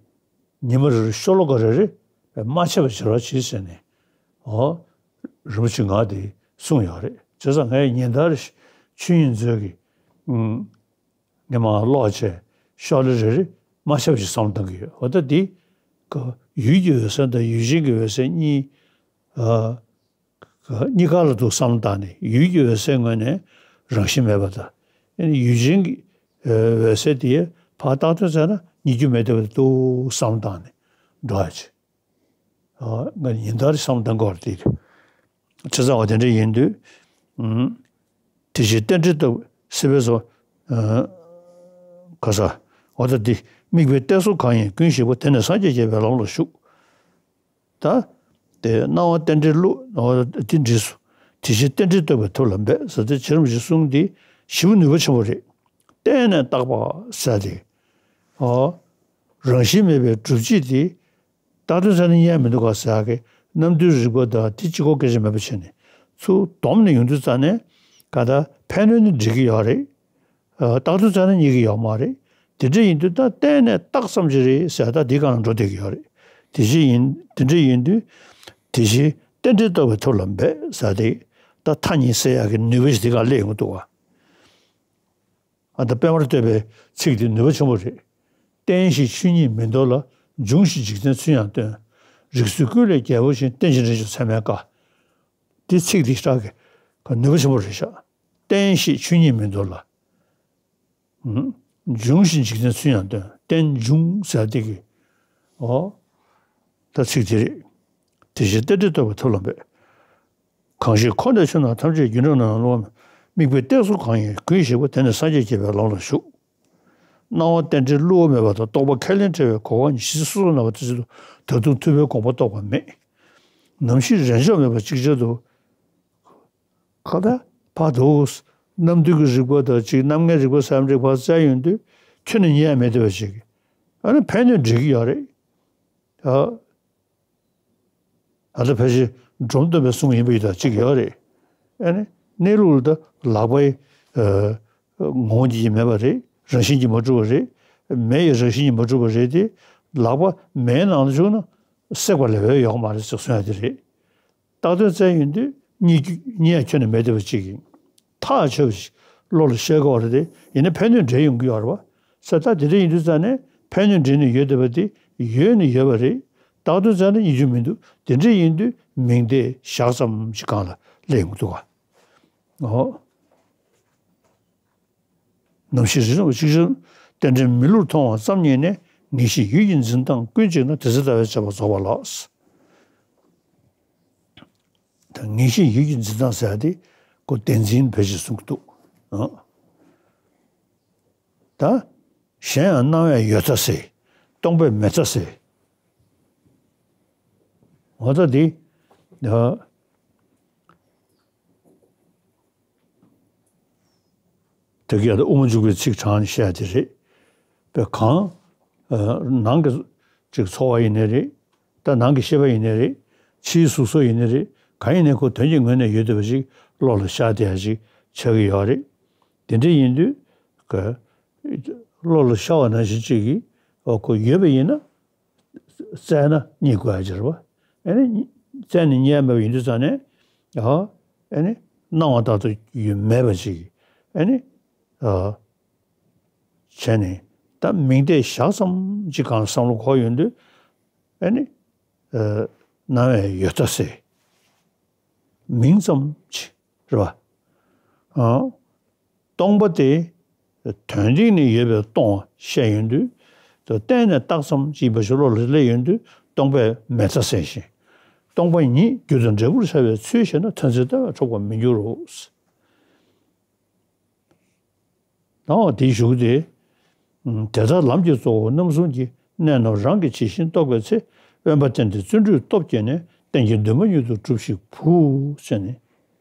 ཉི་མ་རེ་རེ་ཤོ་ལོ་ཀ་རེ་རེ། མ་ཆད་པར་སྦྱོར་བ་གྱིས་ཟེར་ནས། འོ། རིན་པོ་ཆེ་ང་དེ་གསུངས་ཡོད་རེད། བྱས་ཙང་ངས་ཉིན་ལྟར་ཆོས་ཉིད་མཛོད་ཀྱི། ཨུམ། ངས་མར་ཀློག་བྱས། ཤོ་ལོ་རེ་རེ་མ་ཆད་པ་ཞིག་བསམ་བློ་གཏང་གི་ཡོད། འོ་ད་འདི་ཀ་ཡུལ་གྱི་འོད་གསལ་དང་ཡུལ་ཅན་གྱི་འོད་གསལ་གཉིས། ཨ། ཀ་གཉིས་ཀ་ལ་འདུག་བསམ་བློ་བཏང་ནས། ཡུལ་གྱི་འོད་གསལ་ངོས་ནས་རང་བཞིན་མེད་པ་དང་། ཡུལ་ཅན་གྱི་འོད་གསལ་དེ་ཕར་བཏགས་དོན་བཙལ་ན་རྙེད་རྒྱུ་མེད་བསྡད་པ་དེ་འདུག་བསམ་བློ་བཏང་ནས་འགྲོ་ཡ་ཆེ། ཨ། ང་ཉིན་ལྟར་བསམ་བློ་གཏང་དགོས་རེད་དེ། བྱས་ཙང་འོ་དེ་འདྲ་ཡིན་དུས། ཨུམ། དེ་བཞིན་རྟེན་འབྲེལ་ལྟ་བུ་སྲིད་པའི་བཟོ། ཨ། ག་ས། འོ་ད་འདི། དམིགས་པའི་གཏད་སོ་གང་ཡིན་ཀུན་ཞིག་པོ། དེ་ནི་སངས་རྒྱས་རྒྱས་པའི་ལམ་ལ་ཞུགས། ད། དེ་སྣང་བ་རྟེན་འབྲེལ་བསླུ། འོ་དེ་འདྲིས་སོ། དེ་བཞིན་རྟེན་འབྲེལ་ལྟ་བུའི་ཐབས་ལ་འབད་ཟེར་ཏེ། རྗེ་རིན་པོ་ཆེའི་གསུང་འདི་ཞེ་པོ་ནུས་པ་ཆེན་པོ་རེད། བརྟེན་ནས་བཏགས་པ་ཟེར་ཏེ། ཨོ། རང་བཞིན་མེད་པའི་སྒྲུབ་བྱེད་དེ། བཏགས་དོན་བཙལ་ན་རྙེད་མི་འདུག་ག་ཟེར་ཡག་གི་རྣམ་འགྱུར་རིག་པ་དང་དེ་གཅིག་པོ་སྐད་ཆ་མེད་པ་བྱས་ནས། ཚུར་བསྡོམས་ནས་ཡོང་དུས་ཙ་ནས། ག་ད་ཕན་གནོད་ནི་འགྲིག་གི་ཡོད་རེད། ཨ། བཏགས་དོན་བཙལ་ན་རྙེད་ཀྱི་ཡོད་མ་རེད། དེ་འདྲ་ཡིན་དུས་ད་བརྟེན་ནས་བཏགས་ཙམ་ཞིག་རེད་ཟེར། ད་འདི་སྒང་ལ་འགྲོ་བསྡད་ཀྱི་ཡོད་རེད། དེ་བཞིན་ཡིན། དེ་འདྲ་ཡིན་དུས། དེ་བཞིན་རྟེན་འབྲེལ་ལྟ་བུའི་ཐབས་ལ་འབད་ཟེར་ཏེ། ད་མཐའ་གཉིས་སེལ་ཡག་གི་ནུས་པ་ཞིག་འདི་སྒང་སླེབས་ཡོང་གི་འདུག་ག། ཨ། ད་པད་མར་བསྟོད་པའི་ཚིག་འདི་ནུས་པ་ཆེན་པོ་རེད། བརྟེན་ཞིང་ཆོས་ཉིད་མིན་མདོ་ལ། འབྱུང་ཞིང་འཇིག་རྟེན་ཚུལ་ཡང་སྟོན། རིགས་སུ་ཀུན་ལས་རྒྱལ་པོ་བཞིན། རྟེན་ཅིང་འབྲེལ་བྱེད་ཚད་མེད་དཀའ། འདི་ཚིག་འདི་ཞེ་དྲག་གི་ནུས་པ་ཆེན་པོ་རེད་ཤག། བརྟེན་ཞིང་ཆོས་ཉིད་མིན་མདོ་ལ། ཨུམ། འབྱུང་ཞིང་འཇིག་རྟེན་ཚུལ་ཡང་སྟོན། རྟེན་འབྱུང་ཟེར་དེ་གི། ཨོ། ད་ཚིག་དེ་རེད། དེ་བཞིན་རྟེན་འབྲེལ་ལྟ་བུའི་ཐབས་ལ་འབད། གང་ཞིག་འཁོར་འདས་ཆོས་རྣམས་ཐམས་ཅད། རྒྱུ་འབྲས་རྣམས་བསླུ་བ་མེད། དམིགས་པའི་གཏད་སོ་གང་ཡིན་ཀུན་ཞིག་པོ། དེ་ནི་སངས་རྒྱས་རྒྱས་པའི་ལམ་ལ་ཞུགས། སྣང་བ་རྟེན་འབྲེལ་བསླུ་བ་མེད་པ་དང་། རྟོག་པ་ཁས་ལེན་བྲལ་བའི་གོ་འཕང་ཉིད། ཇི་སྲིད་སོ་སོར་སྣང་བ་དེ་སྲིད་དུ། ད་དུང་ཐུབ་པའི་དགོངས་པ་རྟོགས་པ་མེད། ནམ་ཞིག་རེས་འཇོག་མེད་པར་ཅིག་ཅར་དུ། ག་ད་ཕར་དུ་རྣམ་འགྱུར་གྱི་རིག་པ་དང་ཅིག་རྣམ་ལྔའི་རིག་པ་ཟེར་ཡག་ཅིག་ཕར་བཙལ་ཡོང་དུས་ཁྱོན་ནས་རྙེད་ཡག་མེད་བསྡད་པ་ཅིག། ཨ་ནི་ཕན་གནོད་འགྲིག་གི་ཡོད་རེད། ཨ། ད་ལྟ་ཕལ་ཆེར་འབྲོམ་སྟོན་པའི་གསུང་ཡིན་པ་ཡིན་ད་ཅིག་ཡོད་རེད། ཨ་ནི་གནས་ལུགས་ལ་ད་ལག་པའི། ཨ། ངོ་བོ་ཉིད་ཀྱིས་མེད་པ་རེད། རང་བཞིན་གྱིས་མ་གྲུབ་པ་རེད། མེ་ཡི་རང་བཞིན་གྱིས་མ་གྲུབ་པ་རེད་དེ། ལག་པ་མེའི་ནང་ལ་བཅུག་ན་སྲེག་པ་ལས་བས་ཡོག་མ་རེད་ཟེར་གསུང་ཡག་དེ་རེད། བཏགས་དོན་བཙལ་ཡོང་དུས་རྙེད་རྒྱུ་རྙེད་ཡག་ཁྱོན་ནས་མེད་བསྡད་པ་ཅིག་ཡིན། ཐག་ཆོད་པ་ཞིག་བློ་ལ་ཤར་གྱི་ཡོད་རེད་དེ། ཡིན་ན་ཕན་གནོད་འབྲེལ་ཡོང་གི་ཡོད་རེད་པ། ས་ད་དེ་འདྲ་ཡིན་དུས་ཙ་ནས་ཕན་གནོད་འབྲེལ་ནས་ཡོད་བསྡད་པ་དེ་ཡོད་ནི་ཡོད་པ་རེད། བཏགས་དོན་བཙལ་ན་རྙེད་རྒྱུ་མི་འདུག། དེ་འདྲ་ཡིན་དུས་མིང་བརྡས་བཞག་ཙམ་ཞིག་སྒང་ལ་སླེབས་ཡོང་གི་འདུག་ག། ཨོ། ནམ་ཞིག་རེས་འཇོག་ཅིག་ཅར། རྟེན་འབྲེལ་མི་བསླུར་མཐོང་བ་ཙམ་རྙེད་ནས། ངེས་ཤེས་ཡུལ་གྱི་འཛིན་སྟངས་ཀུན་གཅིག་ན། དེ་ཚེ་ལྟ་བས་དཔྱད་པ་རྫོགས་པ་ལགས། ད་ངེས་ཤེས་ཡུལ་གྱི་འཛིན་སྟངས་ཟེར་ཡག་དེ་ཁོ་བདེན་འཛིན་བོད་ཅེས་གསུང་གི་འདུག། ཨ། ད་གཞན་ཡང་སྣང་བས་ཡོད་མཐའ་སེལ། སྟོང་པས་མེད་མཐའ་སེལ། འོ་ད་འདི། ཨ། དེ་ག་ད་དབུ་མ་འཇུག་པའི་ཚིག་དྲངས་ནས་བཤད་ཡག་དེ་རེད། པས་གང་། ཨ། ནང་གི་ཅིག་ཚོར་བ་ཡིན་ནའི་རེད། ད་ནང་གི་ཤེས་པ་ཡིན་ནའི་རེད། ཕྱིའི་གཟུགས་སོགས་ཡིན་ནའི་རེད། གང་ཡིན་ནའི་ཁོ་དོན་གྱི་ངོས་ནས་ཡོད་བསྡད་པ་ཞིག་བློ་ལ་ཤར་བསྡད་ཡག་ཅིག་ཆགས་ཀྱི་ཡོད་རེད། དེ་འདྲ་ཡིན་དུས་ཀ་བློ་ལ་ཤར་བ་ནང་བཞིན་ཅིག་གིས། འོ། ཁོ་ཡོད་པ་ཡིན་ན། བཙལ་ན་རྙེད་དགོས་ཡག་ཅིག་རེད་པ། ཨ་ནི་བཙལ་ནས་རྙེད་མེད་པ་ཡིན་དུས་ཙ་ནས། ཨ། ཨ་ནི་སྣང་བ་ལྟར་དུ་ཡོད་མེད་པ་ཅིག། ཨ་ནི། ཨ། བྱས་ནས་ད་མིང་བརྡས་བཞག་ཙམ་ཅིག་སྒང་བསམ་བློ་འཁོར་ཡོང་དུས། ཨ་ནི། ཨ། སྣང་བས་ཡོད་མཐའ་སེལ། མིང་ཙམ་ཅིག་རེད་པ། ཨ། སྟོང་པ་དེ་དོན་སྟེང་ནས་ཡོད་པའི་སྟོང་བཤད་ཡོང་དུས། ད་བརྟེན་ནས་བཏགས་ཙམ་ཅིག་ཡིན་པ་ཞིག་བློ་ལ་སླེབས་ཡོང་དུས། སྟོང་པས་མེད་མཐའ་སེལ་ཞིང་། སྟོང་པ་ཉིད་རྒྱུ་དང་འབྲས་བུར་འཆར་བའི་ཚུལ་ཤེས་ན། ཐ་ཚིག་ལྟ་བས་འཕྲོག་པར་མི་འགྱུར་རོ། དང་བ་དེའི་གཞུག་དེ། དེ་ལྟར་ལམ་གྱི་གཙོ་བོ་རྣམ་གསུམ་གྱི་གནད་རྣམས་རང་གིས་ཇི་བཞིན་རྟོགས་པའི་ཚེ། དབེན་པ་བསྟེན་ཏེ་བརྩོན་འགྲུས་སྟོབས་བསྐྱེད་ནས། རྟེན་གྱི་འདུན་མ་མྱུར་དུ་འགྲུབ་ཤིག་བུ། ཟེར་ནས།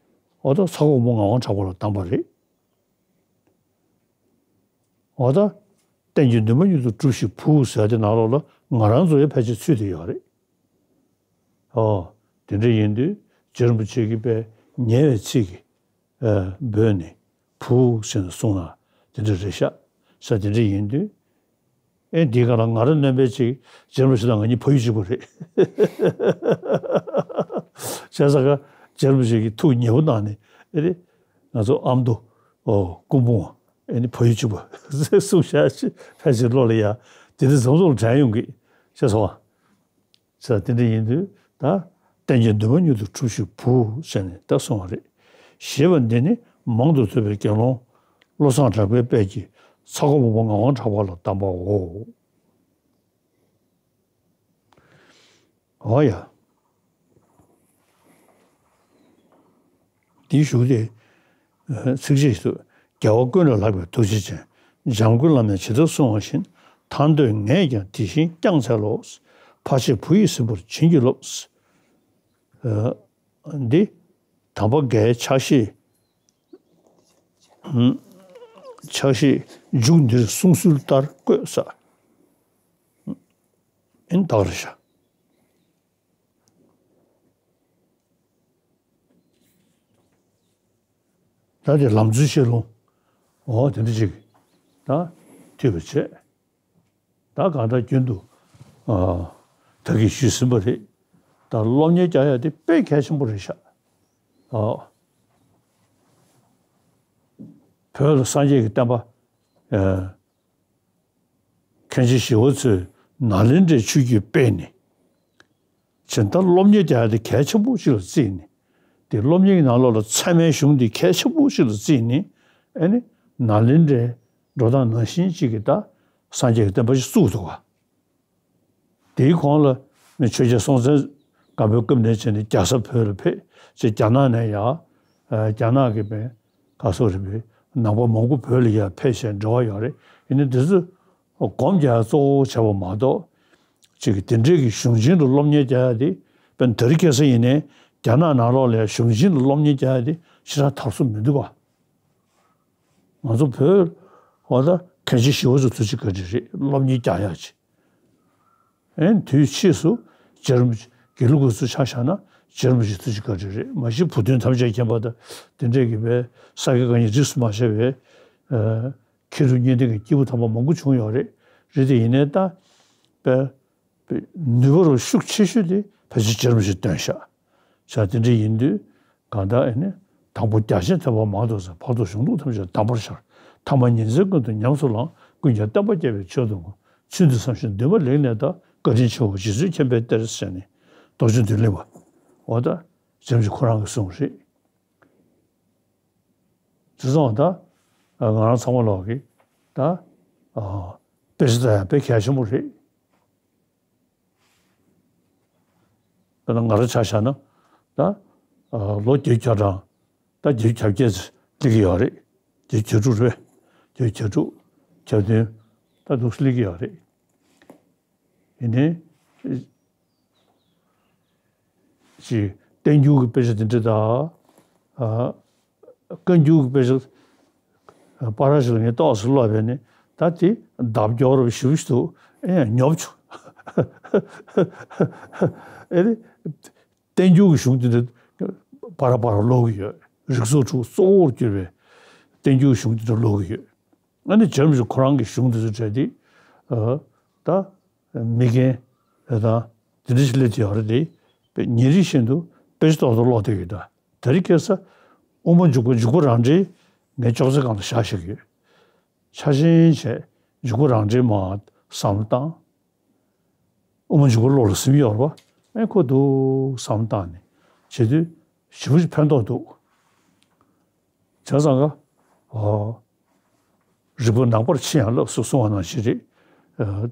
འོ་ད་ཚ་ཁོག་མོ་ངག་དབང་གྲགས་པ་ལ་གདམས་པ་རེད། འོ་ད། རྟེན་གྱི་འདུན་མ་མྱུར་དུ་འགྲུབ་ཤིག་བུ་ཟེར་དེ་ནང་ལོགས་ལ་ང་རང་ཚོ་ཡང་ཕལ་ཆེར་ཚུད་དེ་ཡོད་རེད། ཨོ། དེ་འདྲ་ཡིན་དུས་རྗེ་རིན་པོ་ཆེ་གིས་དཔེ་ཉེ་བའི་ཚིག་གིས་ཨ་འབོད་ནས་བུ་ཟེར་ནས་གསུངས་ན་དེ་འདྲ་རེད་ཤག་ས། དེ་འདྲ་ཡིན་དུས་ཨེ་འདིའི་སྒང་ལ་ང་རང་སྣོན་པ་ཅིག་རྗེ་རིན་པོ་ཆེ་དང་ང་གཉིས་ཕ་ཡུལ་གཅིག་པ་རེད། བྱས་ཙང་ཀ་རྗེ་རིན་པོ་ཆེ་གིས་ཐུགས་ཉེ་པོ་གནང་ནས་ཨེ་རེད། ང་ཚོ་ཨ་མདོ། ཨོ། སྐུ་འབུམ། ཨེ་ནི་ཕ་ཡུལ་གཅིག་པ་གསུངས་བཞག་ཕལ་ཆེར་བློ་ལ་ཡ། དེ་འདྲ་མཚམས་མཚམས་དྲན་ཡོང་གི། ཤེས་སོང་ང་། ས། དེ་འདྲ་ཡིན་དུས་ད་རྟེན་གྱི་འདུན་མ་མྱུར་དུ་འགྲུབ་ཤིག་བུ་ཟེར་ནས་ད་གསུངས་པ་རེད། ཞེས་པ་འདི་ནི་མང་དུ་ཐོས་པའི་དགེ་སློང་བློ་བཟང་གྲགས་པའི་དཔལ་གྱིས་ཚ་ཁོག་མོ་པ་ངག་དབང་གྲགས་པ་ལ་གདམས་པའོ། འོ་ཡ། དེའི་གཞུག་དེ། ཚིགས་བཅད་ཞིག་ཏུ། རྒྱལ་བ་ཀུན་ལས་ལྷག་པའི་ཐུགས་རྗེ་ཅན། འཇམ་མགོན་བླ་མས་ཇི་ལྟར་གསུངས་པ་བཞིན། ཐར་འདོད་ངས་ཀྱང་དེ་བཞིན་བསྐྱངས་འཚལ་ལོ། ཕ་ཆེ་བུ་ཡིས་ཟིན་པར་བྱིན་གྱིས་རློབས། འདི། དམ་པ་འགའི་ཕྱག་བཞེས། ཕྱག་བཞེས་མཇུག་འདིར་གསུངས་ཚུལ་ལྟར་བཀོད་ས། ཨིན་དག་རེད་ཤག་ད་དེ་ལམ་འཛོལ་ཤེས་ལོང་། འོ་དེ་འདྲ་ཅིག་ད་ཐུབ་པ་བྱས། ད་གང་ལྟར་རྒྱུན་དུ་ཨ་ད་གིན་ཞུས་ཟིན་པ་རེད། ད་སློབ་གཉེར་རྒྱག་ཡ་དེ་དཔེ་གལ་ཆེན་པོ་རེད་ཤག་ཨ། བོད་ལ་སངས་རྒྱས་ཀྱི་བསྟན་པ་ཨ། མཁན་ཆེན་ཞི་བ་འཚོས་ནཱ་ལེནྡྲའི་ཆོས་བརྒྱུད་སྤེལ་ནས། བྱས་ད་སློབ་གཉེར་རྒྱག་ཡ་དེ་གལ་ཆེན་པོ་ཞིག་ལ་བརྩིས་ནས། དེ་སློབ་གཉེར་གྱི་ནང་ལོགས་ལ་ཚད་མའི་གཞུང་འདི་གལ་ཆེན་པོ་ཞིག་ལ་བརྩིས་ནས། ཨ་ནི་ནཱ་ལེནྡྲའི་འགྲོ་སྟངས་ནང་བཞིན་ཅིག་གིས་ད་སངས་རྒྱས་ཀྱི་བསྟན་པ་ཞིག་བཙུགས་འདུག་ག་དེའི་གོང་ལ་ཆོས་རྒྱལ་སྲོང་བཙན་སྒམ་པོའི་སྐབས་ནས་བྱས་ནས་རྒྱལ་ས་བོད་ལ་ཕེབས། ཅེས་རྒྱ་ནག་ནས་ཡང་རྒྱ་ནག་གི་བན་ག་སོགས་རིམ་པས་ནང་པ་མང་པོ་བོད་ལ་ཡང་ཕེབས་བྱས་འབྲེལ་བ་ཡོད་རེད། ཡིན་ནའི་འདི་ཚོ་སྒོམ་རྒྱག་གཙོ་བོ་བྱས་པ་མ་གཏོགས། ཅིག་གི་དེ་འདྲའི་གི་གཞུང་ཆེན་དུ་སློབ་གཉེར་རྒྱག་ཡ་དེ་བན་དེ་རིང་ཁ་སང་ཡིན་ནའི་རྒྱ་ནག་ནང་ལོགས་ལ་ཡང་གཞུང་ཆེན་དུ་སློབ་གཉེར་རྒྱག་ཡ་དེ་ཞེ་དྲག་དར་སོ་མི་འདུག་ག་ང་ཚོ་བོད་འོ་ད་མཁན་ཆེན་ཞི་བ་འཚོ་ཐུགས་རྗེ་བཀའ་དྲིན་རེད། སློབ་གཉེར་རྒྱག་ཡག་ཅིག་ཨེ་དུས་ཕྱིས་སུ་རྗེ་རིན་པོ་ཆེ་དགེ་ལུགས་པ་ཚོ་ཆ་བཞག་ན་རྗེ་རིན་པོ་ཆེ་ཐུགས་རྗེ་བཀའ་དྲིན་རེད། མ་གཞི་བུ་སྟོན་ཐམས་ཅད་མཁྱེན་པ་དང་དེ་འདྲས་ཀྱི་བའི་ས་དགེ་བཀའ་རྙིང་རིས་སུ་མ་ཆད་པའི་མཁས་གྲུབ་གཉིས་ལྡན་གྱི་སྐྱེས་བུ་དམ་པ་མང་པོ་བྱུང་ཡོད་རེད། རེད་དེ་ཡིན་ནའི་ད་བའི་ནུས་པ་རུ་ཤུགས་ཆེ་ཤོས་དེ་ཕལ་ཆེར་རྗེ་རིན་པོ་ཆེས་བཏོན་ཤག་ཆ་དེ་འདྲ་ཡིན་དུས་གང་ལྟར་ཨེ་ནི། དང་པོ་རྒྱ་ཆེན་ཐེག་པ་མང་དུ་བཙལ། བར་དུ་གཞུང་ལུགས་ཐམས་ཅད་གདམས་པར་ཤར། ཐ་མ་ཉིན་མཚན་ཀུན་ཏུ་ཉམས་སུ་བླངས། ཀུན་ཀྱང་བསྟན་པ་རྒྱས་པའི་ཆེད་དུ་བསྔོ། ཚུལ་འདི་བསམ་ཞིང་འདུན་པ་ལེགས་གནས་དང་། བཀའ་དྲིན་ཆེའོ་རྗེ་བཙུན་མཁྱེན་པའི་གཏེར་ཟེར་ནས་རྡོ་རྗེ་མདུན་གླིང་པ། འོ་ད་རྗེ་རིན་པོ་ཆེ་ཁོ་རང་གིས་གསུངས་རེད། བྱས་ཙང་ད་ང་རང་ཚང་མ་ལོག་གི་ད་དཔེ་ཆ་ལྟ་ཡ་དཔེ་གལ་ཆེན་པོ་རེད། དཔེར་ན་ང་རང་ཆ་བཞག་ན་ད་ལོ་བརྒྱད་ཅུ་གྱ་གྲངས་ད་བརྒྱད་ཅུ་གྱ་བརྒྱད་སླེབས་ཀྱི་ཡོད་རེད། བརྒྱད་ཅུ་གྱ་དྲུག་རེད། བརྒྱད་ཅུ་གྱ་དྲུག་གྱ་བདུན་ད་འདུག་སེ་སླེབས་ཀྱི་ཡོད་རེད། ཡིན་ནའི་ཅིག་བསྟན་འགྱུར་གྱི་དཔེ་ཆ་དེ་འདྲ་དང་། བཀའ་འགྱུར་གྱི་དཔེ་ཆ་པར་ཞིག་ལ་ངས་ཏོག་ཙམ་ཀློག་པས་ནི་ད་དེ་ལྡབ་སྐྱོར་རུ་ཞིབ་ཞིབ་ཏུ་ཨེ་ཡང་ཉོབ་བྱུང་། ཨེ་རེད། བསྟན་འགྱུར་གྱི་གཞུང་དེ་འདྲ་པར་པར་ཀློག་གི་ཡོད། རིགས་ཚོགས་དྲུག་གཙོ་བོར་གྱུར་པའི་བསྟན་འགྱུར་གྱི་གཞུང་དེ་འདྲ་ཀློག་གི་ཡོད། ཨ་ནི་རྗེ་རིན་པོ་ཆེ་ཁོ་རང་གི་གཞུང་དེ་ཚོ་བྲལ་ཏེ་ད། མི་རྒན་རེད་དང་དེ་འདྲ་ཞིག་སླེབས་ཀྱི་ཡོད་རེད་དེ། ཉིན་རེ་བཞིན་དུ་དཔེ་ཆ་ཏོག་ཏོག་ཀློག་བསྡད་ཡོད། ད་དེ་རིང་ཁ་སང་དབུ་མ་འཇུག་པ་འཇུག་པ་རང་འགྲེལ་ངས་ཅོག་ཙེ་སྒང་ལ་བཞག་བཞག་གི་ཡོད། ཆ་ཤས་བྱས་འཇུག་པ་རང་འགྲེལ་མར་བསམ་བློ་བཏང་། དབུ་མ་འཇུག་པ་ཀློག་ལ་ཟིན་ཡོད་རེད་པ། ཨེ་ཁོ་འདུག་བསམ་བློ་བཏང་ནས་བྱེད་དུས་ཞེ་པོ་ཅིག་ཕན་ཐོགས་འདུག་བྱས་ཙང་ཀ་ཨོ། རིག་པ་ནང་པར་ཕྱིན་ཡང་སློབ་སུ་གསུང་བ་ནང་བཞིན་རེད།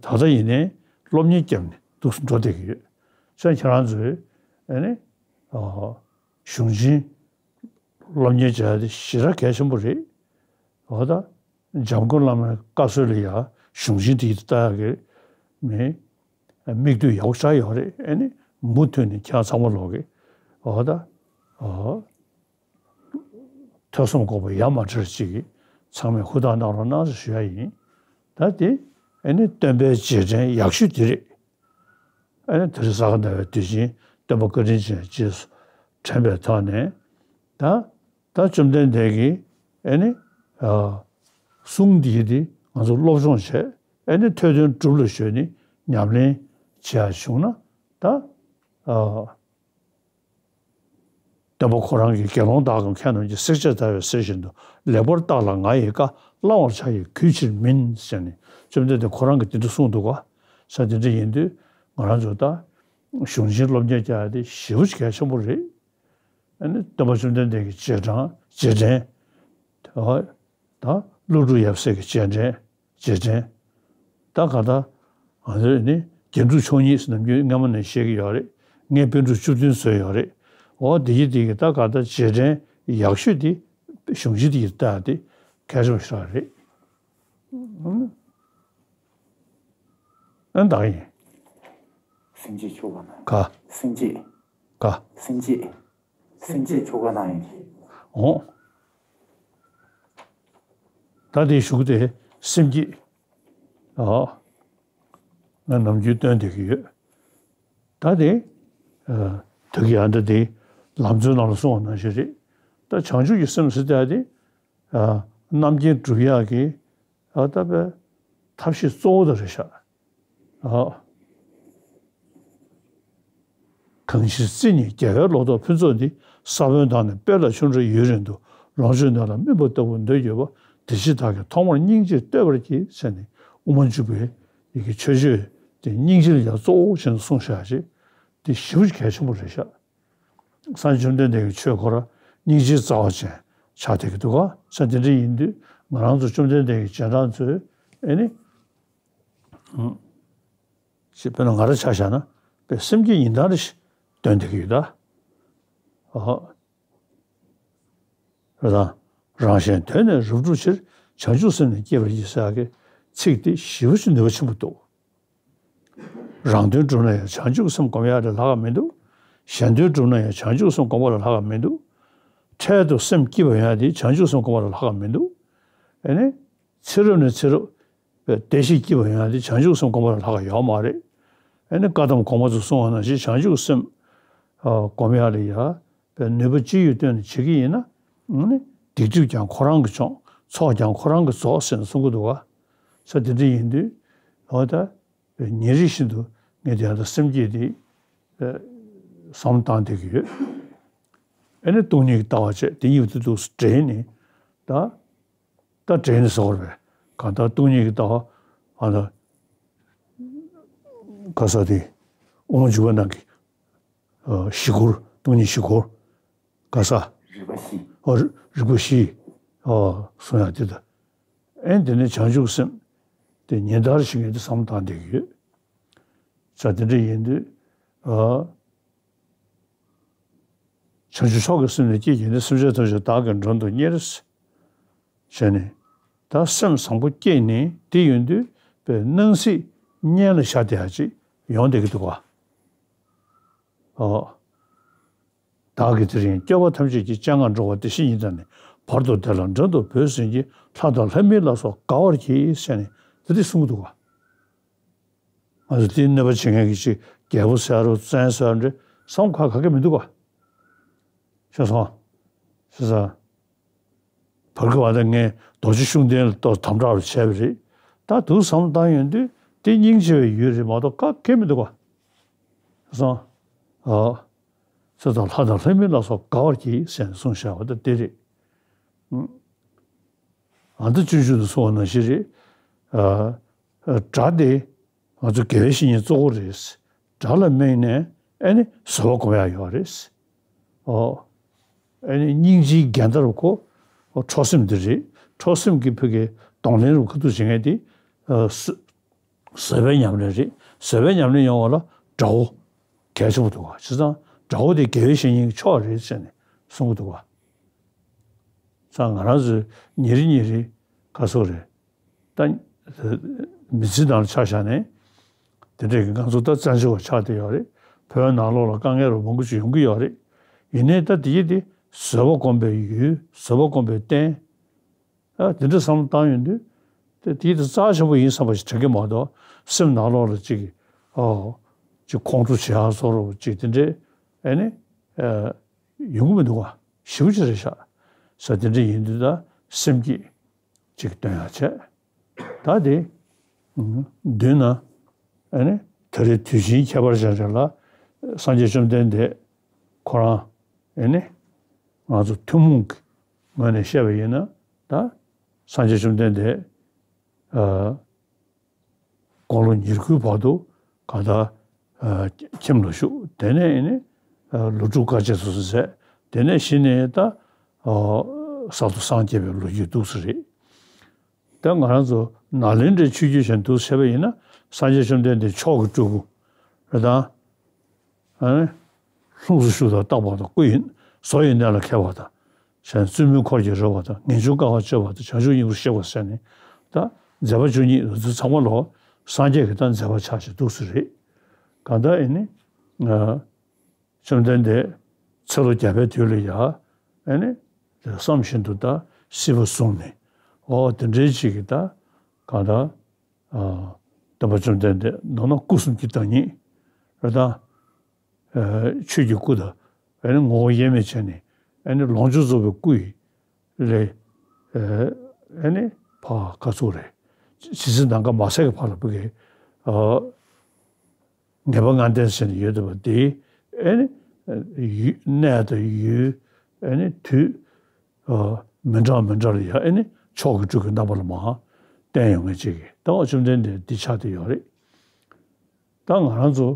ད་ལྟ་ཡིན་ནའི་སློབ་གཉེར་བརྒྱབ་ནས་འདུག་སེ་འགྲོ་བསྡད་ཀྱི་ཡོད། བྱས་ཙང་ཁྱེད་རང་ཚོས་ཨ་ནི་གཞུང་ཆེན་སློབ་གཉེར་བྱས་ཏེ་ཞེ་དྲག་གལ་ཆེན་པོ་རེད། འོ་ད་ འཇམ་མགོན་བླ་མའི་བཀའ་སྲོལ་ལ་ཡ་གཞུང་ཆེན་དེ་ཡིས་ལྟ་ཡག་གི་མི་མིག་ལྟོས་ཡག་པོ་ཆགས་ཡོད་རེད། ཨ་ནི་མུ་མཐུད་ནས་ཁྱེད་ཚང་མ་ལོག་གི་འོ་ད་འོ་ཐོས་བསམ་སྒོམ་པ་ཡ་མ་བྲལ་ཅིག་གིས་ཚང་མས་ཧུར་ཐག་གནང་རོགས་གནང་ཞེས་ཞུ་ཡ་ཡིན། ད་དེ་ཨ་ནི་སྟོན་པའི་རྗེས་དྲན་ཡག་ཤོས་དེ་རེད། ཨ་ནི་དེ་རིང་ས་ག་ཟླ་བའི་དུས་ཆེན་སྟོན་པ་བཀའ་དྲིན་ཅན་རྗེས་སུ་དྲན་པའི་ཐོག་ནས་ད་ད་བཅོམ་ལྡན་འདས་ཀྱིས་ཨ་ནི་ཨ་གསུང་འདི་དེ་ང་ཚོ་སློབ་སྦྱོང་བྱས། ཨ་ནི་ཐོས་དོན་སྒྲུབ་ལ་གཞོལ་ནས་ཉམས་ལེན་བྱས་བྱུང་ན་ད་ཨ་སྟོན་པ་ཁོ་རང་གིས་དགེ་སློང་དག་གམ་མཁས་རྣམས་ཀྱིས། བསྲེག་བཅད་ལྟ་བས་གསེར་བཞིན་དུ། ལེགས་པར་བརྟགས་ལ་ང་ཡི་བཀའ། བླང་བར་བྱ་ཡི་གུས་ཕྱིར་མིན། ཟེར་ནས་བཅོམ་ལྡན་འདས་ཁོ་རང་གིས་དེ་འདྲ་གསུངས་འདུག་ག་ས་དེ་འདྲ་ཡིན་དུས་ང་རང་ཚོ་ད་གཞུང་ཆེན་སློབ་གཉེར་རྒྱག་ཡ་དེ་ཞེ་པོ་ཅིག་གལ་ཆེན་པོ་རེད། ཨ་ནི་སྟོན་པ་བཅོམ་ལྡན་འདས་ཀྱི་རྗེས་འབྲང་རྗེས་དྲན་ད་ཀླུ་སྒྲུབ་ཡབ་སྲས་ཀྱི་རྗེས་དྲན། རྗེས་དྲན། ད་ག་ད་ང་ཚོས་ནི་རྒྱན་དྲུག་མཆོག་གཉིས་ཟེར་ནམ་རྒྱུན་སྔ་མོ་ནས་བཤད་ཀྱི་ཡོད་རེད། ངས་པཎ་གྲུབ་བཅུ་བདུན་བཟོས་ཡོད་རེད། འོ་དེ་ཡི་དེ་གི་ད་ག་ད་རྗེས་དྲན་ཡག་ཤོས་དེ་གཞུང་ཆེན་དེ་ཡི་ལྟ་དེ་གལ་ཆེན་པོ་ཞིག་རེད། ཨ་ད་ཡིན། སེམས་བསྐྱེད་ཆོ་ག་ན་ག་སེམས་བསྐྱེད། ག་སེམས་བསྐྱེད། སེམས་བསྐྱེད་ཆོ་ག་ན་ཡིན། འོ། ད་དེའི་གཞུག་དེ་སེམས་བསྐྱེད། ཨ། ང་ནམ་རྒྱུན་སྟོན་བསྡད་ཀྱི་ཡོད། ད་དེ། ཨ། དུས་ཀྱི་ཨ་འདྲ་དེ་ལམ་གཙོའི་ནང་ལ་གསུངས་པ་ནང་བཞིན་རེད། ད་བྱང་ཆུབ་ཀྱི་སེམས་ཟེར་དེ་ཨ་དེ། ཨ། རྣམ་མཁྱེན་སྒྲུབ་ཡག་གི། ཨ། ད་པའི་ཐབས་ཤེས་གཙོ་བོ་དེ་རེད་ཤག་ཨ། གང་ཕྱིར་བརྩེ་ཉིད་རྒྱལ་བའི་ལོ་ཏོག་ཕུན་ཚོགས་འདི། ས་བོན་དང་ནི་སྤོས་ལ་ཆུ་འདྲ་ཡུན་རིང་དུ། ལོངས་སྤྱོད་ནོར་ལ་སྨིན་པ་ལྟ་བུར་འདོད་ཡོད་པ། དེ་ཕྱིར་བདག་གིས་ཐོག་མར་སྙིང་རྗེས་བསྟོད་པར་བགྱི། ཟེར་ནས་དབུ་མ་འཇུག་པའི་ཡི་གེ་མཆོད་བརྗོད་དེ་སྙིང་རྗེ་ལ་ཡང་གཙོ་བོ་བྱས་ནས་གསུངས་བཞག་ཅིག་དེ་ཞེ་པོ་གལ་ཆེན་པོ་རེད་ཤག་སངས་རྒྱས་བཅོམ་ལྡན་འདས་ཀྱི་ཆོས་ཁོ་རང་སྙིང་རྗེའི་རྩ་བ་ཅན་ཆགས་བསྡད་ཀྱི་འདུག་ག་ས་དེ་འདྲ་ཡིན་དུས་ང་རང་ཚོ་བཅོམ་ལྡན་འདས་ཀྱི་རྗེས་འབྲང་ཚོས་ཨེ་ནི། ཅེས་དཔེར་ན་ང་རང་ཆ་བཞག་ན་དཔེ་སེམས་བསྐྱེད་ཡིན་སྟངས་རེ་ཞིག་སྟོན་བསྡད་ཀྱི་ཡོད་ད། ཨ། རེད་དང་། རང་གཞན་དོན་ནི་རབ་བསྒྲུབ་ཕྱིར། བྱང་ཆུབ་སེམས་ནི་བསྐྱེད་པར་བགྱི། ཟེར་ཡག་གི་ཚིག་དེ་ཞེ་པོ་ཅིག་ནུས་པ་ཆེན་པོ་འདུག་རང་དོན་བསྒྲུབ་ན་ཡང་བྱང་ཆུབ་སེམས་སྒོམ་ཡག་ལས་ལྷག་ག་མི་འདུག་གཞན་དོན་བསྒྲུབ་ན་ཡང་བྱང་ཆུབ་སེམས་སྒོམ་པ་ལས་ལྷག་ག་མི་འདུག་འཕྲལ་དུ་སེམས་སྐྱིད་པ་ཡོང་ཡག་དེ་བྱང་ཆུབ་སེམས་སྒོམ་པ་ལས་ལྷག་ག་མི་འདུག་ཨ་ནི། ཚེ་རབས་ནས་ཚེ་རབས། བདེ་སྐྱིད་སྐྱིད་པ་ཡོང་ཡག་དེ་བྱང་ཆུབ་སེམས་སྒོམ་པ་ལས་ལྷག་ག་ཡོད་མ་རེད། ཨ་ནི་བཀའ་གདམས་གོང་མ་ཚོས་གསུངས་པ་ནང་བཞིན་བྱང་ཆུབ་སེམས་སྒོམ་ཡག་ལ་ཡ་བའི་ནུས་པ་ཅི་ཡོད་བཏོན་ནས་བྱེད་ཀྱི་ཡིན་ན། ཨ་ནི་སྡིག་སྒྲིབ་ཀྱང་ཁོ་རང་གིས་བྱུང་། ཚོགས་ཀྱང་ཁོ་རང་གིས་རྫོགས་ཟེར་ནས་གསུང་གི་འདུག་ག་ས་དེ་འདྲ་ཡིན་དུས་འོ་ད་ཉིན་རེ་བཞིན་དུ་ངས་དེ་ཡང་ད་སེམས་བསྐྱེད་དེ་བསམ་བློ་བཏང་བསྡད་ཀྱི་ཡོད། ཨ་ནི་སྟོང་ཉིད་ཀྱི་ལྟ་བ་བྱས། དེ་གཉིས་དེ་འདུག་སེ་འདྲེས་ནས་ད། ད་དྲན་ནས་ཟེར་བ་རེད། གང་ལྟར་སྟོང་ཉིད་ཀྱི་ལྟ་བ་ཨ་ད་ག་ས་དེ་དབུ་མ་འཇུག་པ་ནང་གི་ཨ་བཞི་སྐོར། སྟོང་ཉིད་བཞི་སྐོར་ག་ས། རིག་པ་བཞི། ཨ་རི་རིག་པ་བཞི། ཨ་གསུང་ཡག་དེ་ད། ཨེ་དེ་ནས་བྱང་ཆུབ་སེམས་དེ་ཉིན་ལྟར་ཞིག་ངས་དེ་བསམ་བློ་བཏང་བསྡད་ཀྱི་ཡོད། ས་དེ་འདྲ་ཡིན་དུས་ཨ། བྱང་ཆུབ་མཆོག་གི་སེམས་ནི་བསྐྱེད་བགྱིས་ནས། སེམས་ཅན་ཐམས་ཅད་བདག་གིས་མགྲོན་དུ་གཉེར། བྱས་ནས་ད་སེམས་བཟང་པོ་བསྐྱེད་ནས་དེ་ཡོང་དུས་པའི་སྣང་སྲིད་གཉེན་ལ་བཞག་བསྡད་ཡག་ཅིག་ཡོང་བསྡད་ཀྱི་འདུག་ག་ཨོ། བདག་གིས་དེ་རིང་སྐྱོབ་པ་ཐམས་ཅད་ཀྱི། སྤྱན་སྔར་འགྲོ་བ་བདེ་གཤེགས་ཉིད་དང་ནི། བར་དུ་བདེ་ལ་མགྲོན་དུ་བོས་ཟིན་གྱིས། ལྷ་དང་ལྷ་མིན་ལ་སོགས་དགའ་བར་གྱིས། ཟེར་ནས་དེ་འདྲ་གསུང་གི་འདུག་ག་ང་ཚོ་དེའི་གནོད་པ་བྱེད་མཁན་གྱི་ཅིག་རྒྱལ་པོ་ཟེར་རོ་བཙན་ཟེར་རོ་འདྲ་བསམ་བློ་ག་ག་གེ་མི་འདུག་ག་ཤེས་སོང་། ཤེས་སོང་། བར་སྐབས་བ་དང་ངས་རྡོ་རྗེ་ཤུགས་ལྡན་ལ་ཏོག་དམ་དྲག་རུ་བྱས་པ་རེད། ད་དུང་བསམ་བློ་བཏང་ཡོང་དུས་དེ་སྙིང་རྗེ་བའི་ཡུལ་རེད་མ་གཏོགས་ག་གེ་མི་འདུག་ག་ཤེས་སོང་། ཨ། ཚེ་དང་ལྷ་དང་ལྷ་མིན་ལ་སོགས་དགའ་བར་གྱིས་ཟེར་ནས་གསུངས་བཞག་པ་ད་དེ་རེད། ཨ་ད་སྤྱོད་འཇུག་ཏུ་གསུངས་པ་ནང་བཞིན་རེད། ཨ། སྒྲ་དེ་ང་ཚོ་དགེ་བའི་བཤེས་གཉེན་གཙོ་བོ་རེད། སྒྲ་ལ་དམིགས་ནས་ཨ་ནི་བཟོད་པ་སྒོམ་ཡག་ཡོད་རེད། ཨོ། ཨ་ནི་སྙིང་རྗེའི་རྒྱན་ལྟར་ཁོ་འཕྲོག་སེམས་འདི་རེད། འཕྲོག་སེམས་ཀྱི་ཕ་གི་གདོང་ལེན་རུ་ཁ་ཐུག་བྱེད་མཁན་དེ་ཨ། བཟོད་པའི་ཉམས་ལེན་རེད། བཟོད་པའི་ཉམས་ལེན་ཡོང་བ་ལ་དགྲ་བོ་གལ་ཆེན་པོ་འདུག་ག་བྱས་ཙང་དགྲ་བོ་དེ་དགེ་བའི་བཤེས་གཉེན་གྱི་མཆོག་རེད་ཟེར་ནས་གསུང་གི་འདུག་ག་ཙང་ང་རང་ཚོས་ཉིན་རེ་ཉིན་རེ་ ག་སོགས་རེད། ད་མི་ཚེ་ནང་ལ་ཆ་བཞག་ནས་དེ་འདྲས་ཀྱི་ང་ཚོ་ད་བཙན་བྱོལ་བ་ཆགས་བསྡད་ཡོད་རེད། བོད་ནང་ལོགས་ལ་དཀའ་ངལ་རུ་མང་པོ་ཞིག་ཡོང་གི་ཡོད་རེད། ཡིན་ནའི་ད་དེ་ཡི་དེ་བཟོད་པ་སྒོམ་པའི་ཡུལ། བཟོད་པ་སྒོམ་པའི་རྟེན། ཨ་དེ་འདྲ་བསམ་བློ་བཏང་ཡོང་དུས་དེ་དེ་ཡི་དེ་རྩ་ཆེན་པོ་ཡིན་བསམ་པ་ཞིག་དྲན་གྱི་མ་གཏོགས། སེམས་ནང་ལོགས་ལ་ཅིག་ཨོ་ཅིག་ཁོང་ཁྲོ་བྱེད་ཡག་བཟོ་འདྲ་ཅིག་དེ་འདྲས་ཨ་ནི་ཨ་ཡོང་གི་མི་འདུག་ག་ཞེ་པོ་ཅིག་རེད་ཤག་ས། དེ་འདྲ་ཡིན་དུས་ད་སེམས་བསྐྱེད་ཅིག་སྟོན་ཡག་བྱས། ད་དེ་མདུན་ན་ཨ་ནི་ད་རེས་དུས་ཆེན་ཁྱད་པར་ཅན་ཅིག་ལ་སངས་རྒྱས་བཅོམ་ལྡན་འདས་ཁོ་རང་ཨ་ནི་ང་ཚོ་ཐུན་མོང་གི་ངོས་ནས་བཤད་པ་ཡིན་ན། ད་སངས་རྒྱས་བཅོམ་ལྡན་འདས་ཨ་དགུང་ལོ་ཉེར་དགུའི་བར་དུ་གང་ལྟར་ཨ་ཁྱིམ་ལ་བཞུགས། དེ་ནས་ཨ་ནི་ཨ་ལོ་དྲུག་དཀའ་སྤྱད་སོ་སོ་མཛད། དེ་ནས་གཞི་ནས་ད་ཨ་ས་ཐོབ་སངས་རྒྱས་པའི་ལོ་རྒྱུས་འདུག་སེ་རེད། ད་ང་རང་ཚོ་ནཱ་ལེནྡྲའི་ཆོས་བརྒྱུད་ཅན་འདུག་ཟེར་བ་ཡིན་ན། སངས་རྒྱས་བཅོམ་ལྡན་འདས་མཆོག་གི་སྤྲུལ་སྐུ་རེད་དང་། ཨ་ནི་ལྷུམས་སུ་ཞུགས་དང་རྟག་པར་དང་། སྐུ་ཡི་བཟོ་ཡི་གནས་ལ་མཁས་པ་དང་། གཞན་བཙུན་མོའི་འཁོར་གྱིས་རོལ་བ་དང་། ངེས་འབྱུང་དཀའ་བ་སྤྱོད་པ་དང་། བྱང་ཆུབ་སྙིང་པོར་གཤེགས་པ་ཟེར་ནས། ད་མཛད་པ་བཅུ་གཉིས་འདི་ཚོ་ཚང་མ་ལོ་སངས་རྒྱས་ཀྱི་ད་མཛད་པ་ཆགས་ཤིག་འདུག་སེ་རེད། གང་ལྟར་ཨ་ནི་ཨ་བཅོམ་ལྡན་འདས་ཚེ་ལོ་བརྒྱ་པའི་དུས་ལ་ཡ་ཨ་ནི་བསམ་བཞིན་དུ་ད་སྲིད་པ་བཟུང་ནས། ཨོ་དེ་འདྲའི་ཅིག་གི་ད་གང་ལྟར་ཨ་སྟོན་པ་བཅོམ་ལྡན་འདས་ནང་ན་སྐུ་གསུམ་གྱི་བདག་ཉིད་རེད་དང་། ཨ་ཆོས་ཀྱི་སྐུ་དང་ཨ་ནི་ངོ་བོ་དབྱེར་མེད་བྱས་ནས། ཨ་ནི་ལོངས་སྤྱོད་རྫོགས་པའི་སྐུ་ཡི་ལས་ཨ་ནི་ཕར་ག་ཚོད་རེད། ཇི་སྲིད་ནམ་མཁའ་མ་ཟད་ཀྱི་བར་ལ་བུ་གའི་ཨ་ངེས་པ་ལྔ་ལྡན་ཟེར་ནས་ཡོད་བསྡད་པ་དེ། ཨ་ནི་ཡུལ་གནས་དང་ཡུལ། ཨ་ནི་དུས་ཨ་མི་འདྲ་མི་འདྲ་ལ་ཡ་ཨ་ནི་མཆོག་གི་སྤྲུལ་སྐུ་རྣམ་པ་ལ་མར་བསྟན་ཡོང་མཁན་ཅིག་གི། ད་བཅོམ་ལྡན་འདས་འདི་ཆགས་བསྡད་ཡོད་རེད། ད་ང་རང་ཚོ་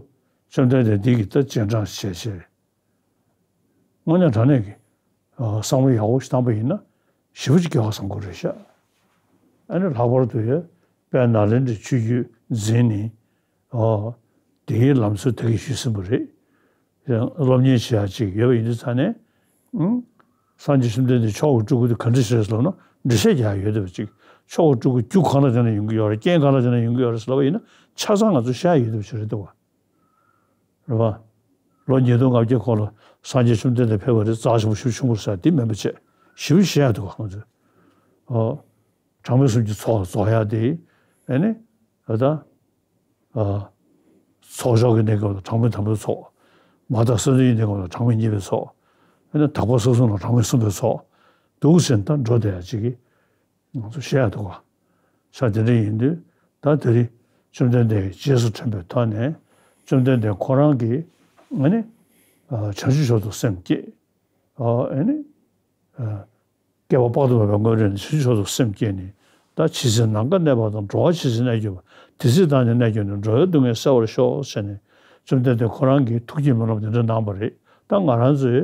བཅོམ་ལྡན་འདས་འདི་གི་ད་རྗེས་འབྲང་བྱས་བྱས། དངོས་གནས་དྲང་གནས་ཀྱི་ཨ་བསམ་བློ་ཡག་པོ་ཞིག་བཏང་པ་ཡིན་ན་ཞེ་པོ་ཅིག་དགེ་བ་བཟང་པོ་རེད་ཤག་ཨ་ནི་ལྷག་པར་དུ་ཡ་དཔལ་ནཱ་ལེནྡྲའི་ཆོས་བརྒྱུད་འཛིན་ནས་ཨ་དེའི་ལམ་སྲོལ་དེ་གས་ཞུས་ཟིན་པ་རེད། ཡང་སློབ་གཉེར་བྱེད་ཡག་ཅིག་ཡོད་པ་ཡིན་དུས་ཙང་ནས། ཨང་། སངས་རྒྱས་བཅོམ་ལྡན་འདས་མཆོག་གི་སྤྲུལ་སྐུ་དེ་ག་འདྲ་ཞིག་རེད་ལབ་ན། འགྲེལ་བཤད་རྒྱག་ཡག་ཡོད་བསྡད་པ་ཅིག་མཆོག་གི་སྤྲུལ་སྐུ་རྒྱུ་གང་ལ་བརྟེན་ནས་ཡོང་གི་ཡོད་རེད། རྐྱེན་གང་ལ་བརྟེན་ནས་ཡོང་གི་ཡོད་རེད་ཟེར་ལབ་པ་ཡིན་ན། ཆ་ཚང་ང་ཚོ་བཤད་ཡག་ཡོད་བསྡད་པ་ཅིག་རེད་འདུག་བ། རེད་བ། ལོ་ཉིས་སྟོང་ལྔ་བརྒྱ་འཁོར་ལ་སངས་རྒྱས་བཅོམ་ལྡན་འདས་ཕེབས་པ་རེད། རྩ་ཆེན་པོ་ཞེ་པོ་བྱུང་བ་རེད་ཟེར་དེ་མིན་པ་བྱས། ཞེ་པོ་བཤད་ཡག་འདུག་བ་ང་ཚོས། ཨོ། གྲངས་མེད་གསུམ་གྱི་ཚོགས་རྫོགས་ཡག་དེ། ཨ་ནི། ཨ་ད། ཨ། ཚོགས་མཆོག་གི་གནས་སྐབས་ལ་གྲངས་མེད་དང་པོའི་ཚོགས། མ་དག་ས་བཅུའི་གནས་སྐབས་ལ་གྲངས་མེད་གཉིས་པའི་ཚོགས། ཨ་ནི་དག་པ་ས་གསུམ་ལ་གྲངས་མེད་གསུམ་པའི་ཚོགས། འདུག་ཟེར་ད་འགྲོ་བསྡད་ཡག་ཅིག་གི་ང་ཚོ་བཤད་ཡག་འདུག་བ། ས་དེ་འདྲ་ཡིན་དུས་ད་དེ་རིང་བཅོམ་ལྡན་འདས་ཀྱི་རྗེས་སུ་དྲན་པའི་ཐོག་ནས། བཅོམ་ལྡན་འདས་ཁོ་རང་གིས་ཨ་ནི་ཨ་བྱང་ཆུབ་མཆོག་ཏུ་སེམས་བསྐྱེད། ཨ་ཨ་ནི་ཨ་བསྐལ་པ་དཔག་ཏུ་མེད་པའི་སྔོན་རོལ་ནས་བྱང་ཆུབ་མཆོག་ཏུ་སེམས་བསྐྱེད་ནས། ད་ཇི་སྲིད་ནམ་མཁའ་གནས་པ་དང་། འགྲོ་བ་ཇི་སྲིད་གནས་གྱུར་པ། དེ་སྲིད་བདག་ནི་གནས་གྱུར་ནས། འགྲོ་བའི་སྡུག་བསྔལ་སེལ་བར་ཤོག་ཟེར་ནས་བཅོམ་ལྡན་འདས་ཁོ་རང་གིས་ཐུགས་བསྐྱེད་སྨོན་ལམ་དེ་འདྲ་གནང་བ་རེད། ད་ང་རང་ཚོའི་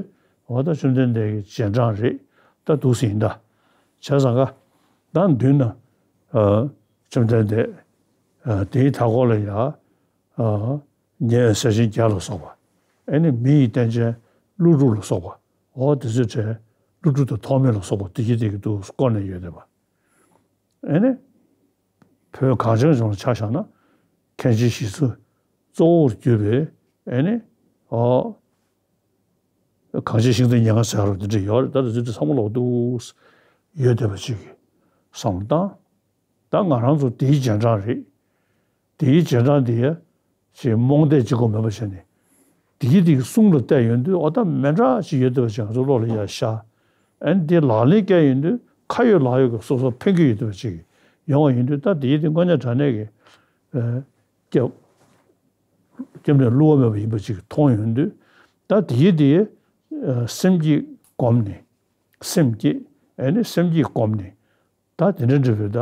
འོ་ད་བཅོམ་ལྡན་འདས་ཀྱི་རྗེས་འབྲང་རེད། ད་འདུག་སེ་ཡིན་ད། བྱས་ཙང་ཀ་ད་མདུན་ན་ཨ་བཅོམ་ལྡན་འདས་ཨ་དེའི་མཐའ་སྐོར་ལ་ཡ། ཨ་ཉེ་བའི་སྲས་ཆེན་བརྒྱད་ལ་སོགས་པ། ཨ་ནི་མི་ཡི་རྟེན་ཅན་ཀླུ་སྒྲུབ་ལ་སོགས་པ། འོ་དེ་ཚོའི་གྲས་ཀླུ་སྒྲུབ་དང་ཐོགས་མེད་ལ་སོགས་པ་དེ་གྱད་དེ་གྱད་དུ་བསྐོར་ནས་ཡོད་བསྡད་པ། ཨ་ནི་བོད་གངས་ཅན་ལྗོངས་ལ་ཆ་བཞག་ན། མཁན་ཆེན་ཞི་འཚོ་གཙོ་བོར་གྱུར་པའི་ཨ་ནི་ཨོ་གངས་ཅན་ཤིང་རྟ་ཉེར་ལྔ་ཟེར་རོ་དེ་འདྲ་ཡོད་རེད། ད་དེ་ཚོ་དེ་ཚང་མ་ལོག་འདུག་ཡོད་བསྡད་པ་ཅིག་གི་བསམ་བློ་བཏང་། ད་ང་རང་ཚོ་དེའི་རྗེས་འབྲང་རེད། དེའི་རྗེས་འབྲང་དེ་ཡ་ཅིག་རྨོངས་དད་ཅིག་གོ་མེད་པ་བྱས་ནས། དེའི་དེའི་གསུང་ལ་བལྟས་ཡོང་དུས་འོ་ད་མི་འདྲ་ཅིག་ཡོད་བསྡད་པ་ཅིག་ང་ཚོ་བློ་ལ་ཡ་ཤར། ཨ་ནི་དེ་ལག་ལེན་བཀལ་ཡོང་དུས་ཁ་ཡོད་ལག་ཡོད་ཀྱི་སོ་སོ་ཕན་གྱི་ཡོད་བསྡད་པ་ཅིག་ཡོང་བ་ཡིན་དུས། ད་དེའི་དེ་དངོས་གནས་དྲང་གནས་ཀྱི་ཨ་སྐྱབས་སྐྱབས་གནས་བསླུ་བ་མེད་པ་ཡིན་པ་ཅིག་མཐོང་ཡོང་དུས། ད་དེའི་དེ་ཨ་སེམས་བསྐྱེད་སྒོམ་ནས། སེམས་བསྐྱེད་ཨ་ནི་སེམས་བསྐྱེད་སྒོམ་ནས། ད་དེ་འདྲ་འདྲ་བོའི་ད་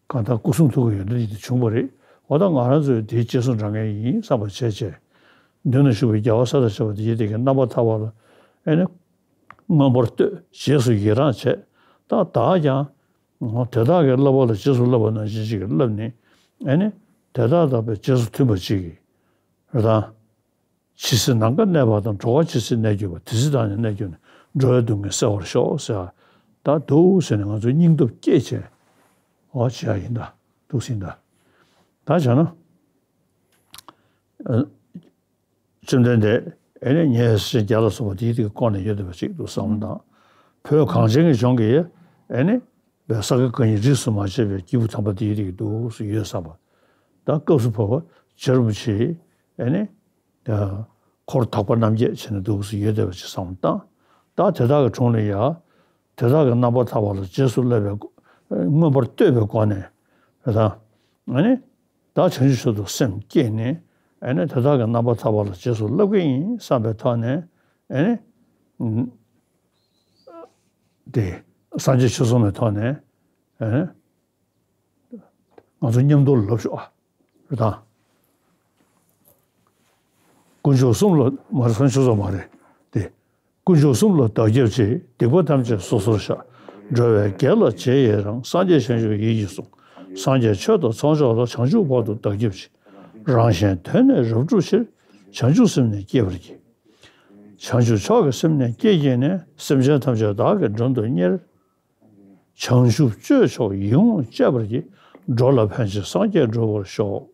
གང་ལྟར་སྐུ་གསུང་ཐུགས་ཀྱི་ཡོན་ཏན་ཅིག་དེ་བྱུང་བ་རེད། འོ་ད་ང་རང་ཚོས་དེའི་རྗེས་སུ་འབྲང་མཁན་ཡིན་བསམ་པ་བྱས་བྱས། མདུན་ན་བཞུགས་པའི་རྒྱལ་བ་སྲས་དང་བཅས་པ་དེ་ཡི་དེ་གའི་རྣམ་པར་ཐར་པ་ལ་ཨ་ནི་མངོན་པར་བསྟོད། རྗེས་སུ་ཡི་རང་བྱས། ད་བདག་ཀྱང་དེ་དག་གི་བསླབ་པ་ལ་རྗེས་སུ་བསླབ་པ་ནང་བཞིན་ཅིག་བསླབས་ནས། ཨ་ནི་དེ་དག་དང་རྗེས་སུ་མཐུན་པ་ཅིག་གི་རེད་དང་། ཇི་སྲིད་ནམ་མཁའ་གནས་པ་དང་། འགྲོ་བ་ཇི་སྲིད་གནས་གྱུར་པ། དེ་སྲིད་བདག་ནི་གནས་གྱུར་ནས། འགྲོ་བའི་སྡུག་བསྔལ་སེལ་བར་ཤོག་ཟེར། ད་འདུག་ཟེར་ནས་ང་ཚོ་སྙིང་སྟོབས་བསྐྱེད་བྱས། འོ་བྱེད་ཡ་ཡིན་ད། འདུག་སེ་ཡིན་ད། ད་བྱས་ན། ཨ། བཅོམ་ལྡན་འདས་ཨེ་ནི་ཉེ་བའི་སེམས་ཅན་བརྒྱ་ལ་སོགས་པ་དེའི་སྟེང་བཀོད་ནས་ཡོད་བསྡད་པ་ཅིག་འདུག་བསམ་བློ་བཏང་། བོད་གངས་ཅན་གྱི་ལྗོངས་ཀྱི་ཨེ་ནི་བའི་ས་དགེ་བཀའ་རྙིང་རིས་སུ་མ་ཆད་པའི་སྐྱེས་བུ་དམ་པ་དེའི་སྟེང་འདུག་སེ་ཡོད་བསམ་པ། ད་སྐབས་སུ་བབ་པ་རྗེ་རིན་པོ་ཆེ་ཨེ་ནི་འཁོར་དག་པ་རྣམ་བརྒྱད་བྱས་ནས་འདུག་སེ་ཡོད་བསྡད་པ་ཅིག་བསམ་བློ་བཏང་། ད་དེ་དག་གི་དྲུང་ལ་ཡ། དེ་དག་གི་རྣམ་པར་ཐར་པ་ལ་རྗེས་སུ་བསླབ་པའི་མངོན་པར་བསྟོད་པའི་སྒོ་ནས་རེད་ད། ཨ་ནི། ད་བྱང་ཆུབ་མཆོག་ཏུ་སེམས་བསྐྱེད་ནས་ཨ་ནི་དེ་དག་གི་རྣམ་པར་ཐར་པ་ལ་རྗེས་སུ་བསླབ་ཀྱི་ཡིན་བསམ་པའི་ཐོག་ནས་ཨ་ནི། དེ་སངས་རྒྱས་ཆོས་གསུངས་པའི་ཐོག་ནས་ཨ་ནི། ང་ཚོ་མཉམ་དུ་ལབ་ཤོག་ཨ། རེད་དང་། དཀོན་མཆོག་གསུམ་ལ་མ་རེད་སངས་ཆོས་ཚོགས་མ་རེད་དེ། དཀོན་མཆོག་གསུམ་ལ་བདག་སྐྱབས་མཆི། སྡིག་པ་ཐམས་ཅད་སོ་སོར་བཤགས། འགྲོ་བའི་དགེ་ལ་རྗེས་ཡི་རང་། སངས་རྒྱས་བྱང་ཆུབ་ཡིད་ཀྱིས་བཟུང་། སངས་རྒྱས་ཆོས་དང་ཚོགས་མཆོག་ལ། བྱང་ཆུབ་བར་དུ་བདག་སྐྱབས་མཆི། རང་གཞན་དོན་ནི་རབ་བསྒྲུབ་ཕྱིར། བྱང་ཆུབ་སེམས་ནི་བསྐྱེད་པར་བགྱི། བྱང་ཆུབ་མཆོག་གི་སེམས་ནི་བསྐྱེད་བགྱིས་ནས། སེམས་ཅན་ཐམས་ཅད་བདག་གིས་མགྲོན་དུ་གཉེར། བྱང་ཆུབ་སྤྱོད་མཆོག་ཡིད་འོང་སྤྱད་པར་བགྱི། འགྲོ་ལ་ཕན་ཕྱིར་སངས་རྒྱས་འགྲུབ་པར་ཤོག།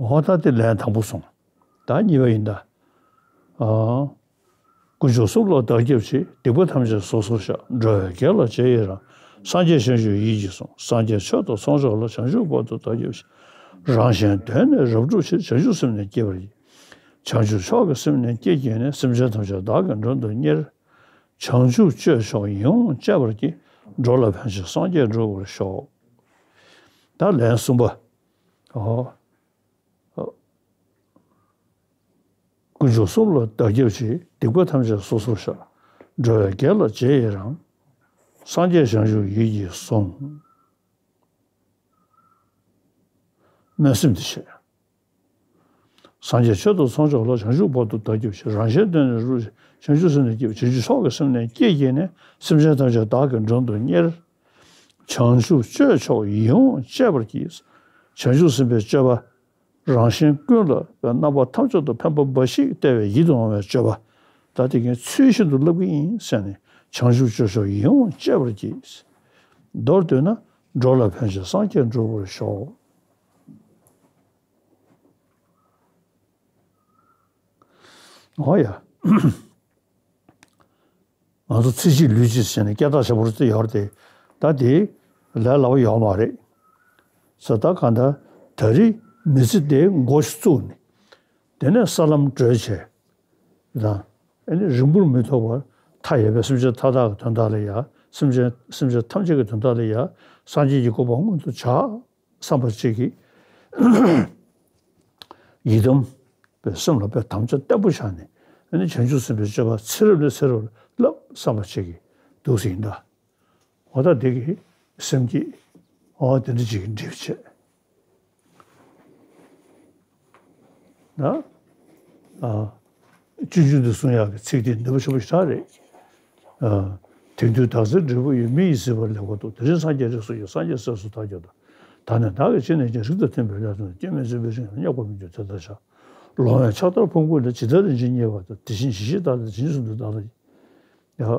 འོ་ད་དེ་ལན་དང་པོ་སོང་། ད་གཉིས་པ་ཡིན་ད། ཨ། དཀོན་མཆོག་གསུམ་ལ་བདག་སྐྱབས་མཆི། སྡིག་པ་ཐམས་ཅད་སོ་སོར་བཤགས། འགྲོ་བའི་དགེ་ལ་རྗེས་ཡི་རང་། སངས་རྒྱས་བྱང་ཆུབ་ཡིད་ཀྱིས་བཟུང་། སངས་རྒྱས་ཆོས་དང་ཚོགས་མཆོག་ལ། བྱང་ཆུབ་བར་དུ་བདག་སྐྱབས་མཆི། རང་གཞན་དོན་ནི་རབ་བསྒྲུབ་ཕྱིར། བྱང་ཆུབ་སེམས་ནི་བསྐྱེད་པར་བགྱི། བྱང་ཆུབ་མཆོག་གི་སེམས་ནི་བསྐྱེད་བགྱིས་ནས། སེམས་ཅན་ཐམས་ཅད་བདག་གིས་མགྲོན་དུ་གཉེར། བྱང་ཆུབ་སྤྱོད་མཆོག་ཡིད་འོང་སྤྱད་པར་བགྱི། འགྲོ་ལ་ཕན་ཕྱིར་སངས་རྒྱས་འགྲུབ་པར་ཤོག། ད་ལན་གསུམ་པ། ཨོ། དཀོན་མཆོག་གསུམ་ལ་བདག་སྐྱབས་མཆི། སྡིག་པ་ཐམས་ཅད་སོ་སོར་བཤགས། འགྲོ་བའི་དགེ་ལ་རྗེས་ཡི་རང་། སངས་རྒྱས་བྱང་ཆུབ་ཡིད་ཀྱིས་བཟུང་། སྨོན་སེམས་འདི་བྱས། སངས་རྒྱས་ཆོས་དང་ཚོགས་མཆོག་ལ། བྱང་ཆུབ་བར་དུ་བདག་སྐྱབས་མཆི། རང་གཞན་དོན་ནི་རབ་བྱང་ཆུབ་སེམས་ནི་བསྐྱེད། བྱང་ཆུབ་མཆོག་གི་སེམས་ནི་བསྐྱེད་བགྱིས་ནས། སེམས་ཅན་ཐམས་ཅད་བདག་གིས་མགྲོན་དུ་གཉེར། བྱང་ཆུབ་སྤྱོད་མཆོག་ཡིད་འོང་སྤྱད་པར་བགྱི། བྱང་ཆུབ་སེམས་དཔའི་སྤྱོད་པ། རང་གཞན་ཀུན་ལ་རྣམ་པ་ཐམས་ཅད་དུ་ཕན་པ་འབའ་ཞིག་སྟེར་བའི་ཡིད་དུ་འོང་བའི་སྤྱོད་པ། ད་དེ་ངས་ཚུལ་བཞིན་དུ་བསླབ་ཀྱི་ཡིན་ཟེར་ནས། བྱང་ཆུབ་སྤྱོད་མཆོག་ཡིད་འོང་སྤྱད་པར་བགྱི། མདོར་བསྡུས་ན། འགྲོ་ལ་ཕན་ཕྱིར་སངས་རྒྱས་འགྲུབ་པར་ཤོག། འོ་ཡ། ང་ཚོ་ཚེ་གཅིག་ལུས་གཅིག་བྱས་ནས་སྐད་གྲགས་ཆེན་པོ་དེ་ཡོད་རེད་དེ། ད་དེ་ལས་སླ་པོ་ཡོད་མ་རེད། ས་ད་གང་ལྟར་ད་རེས་མི་ཚེ་དེ་འགོ་ཞིག་བཙུགས་ནས། དེ་ནས་ས་ལམ་བགྲོད་བྱས། དང་། ཨ་ནི་རིང་པོར་མི་ཐོགས་པར་མཐའ་ཡས་པའི་སེམས་ཅན་མཐའ་དག་གི་དོན་དག་ལ་ཡ། སེམས་ཅན་སེམས་ཅན་ཐམས་ཅད་ཀྱི་དོན་དག་ལ་ཡ། སངས་རྒྱས་ཀྱི་གོ་འཕང་མངོན་དུ་བྱ། བསམ་པ་གཅིག་གིས། ཡི་དམ་པའི་སེམས་ལ་དཔེ་དམ་བཅའ་བརྟན་པོ་བཞག་ནས། ཨ་ནི་བྱང་ཆུབ་སེམས་དཔའི་སྤྱོད་པ་ཚེ་རབས་ནས་ཚེ་རབས་ལ་བསླབ་བསམ་པ་གཅིག་གིས་འདུག་སེ་ཡིན་ད། འོ་ད་འདི་གི་སེམས་བསྐྱེད། འོ་དེ་འདྲ་ཅིག་གི་འགྲེལ་བྱས། ན། ཨ། སྤྱོད་འཇུག་འདི་གསུང་ཡག་གི་ཚིག་དེ་ནུས་པ་ཆེན་པོ་ཞེ་དྲག་རེད། ཨ། དེང་དུས་བདག་འཛིན་འབྲས་བུ་ཡི། མི་ཡི་སྲིད་པ་ལེགས་པར་རྟོགས། དེ་རིང་སངས་རྒྱས་རིགས་སུ་ཡོད། སངས་རྒྱས་སྲས་སུ་བདག་ཀྱང་འདུ། བདག་ནི་བདག་གིས་ཅི་ནས་ཀྱང་། རིགས་དང་མཐུན་པའི་ལས་དང་། སྐྱོན་མེད་བརྩོན་པས་རིང་ལ། བསྙག་པར་མི་འགྱུར་དེ་ལྟར་བྱ། ལོང་བས་ཕྱག་དར་ཕུང་པོ་ལས། ཇི་ལྟར་རིན་ཆེན་བརྙེས་པ་ལྟར། དེ་བཞིན་ཇི་ཞིག་བདག་ལ། ཇི་སྙེད་སུ་འདུས་བདག་ལ། ཡ།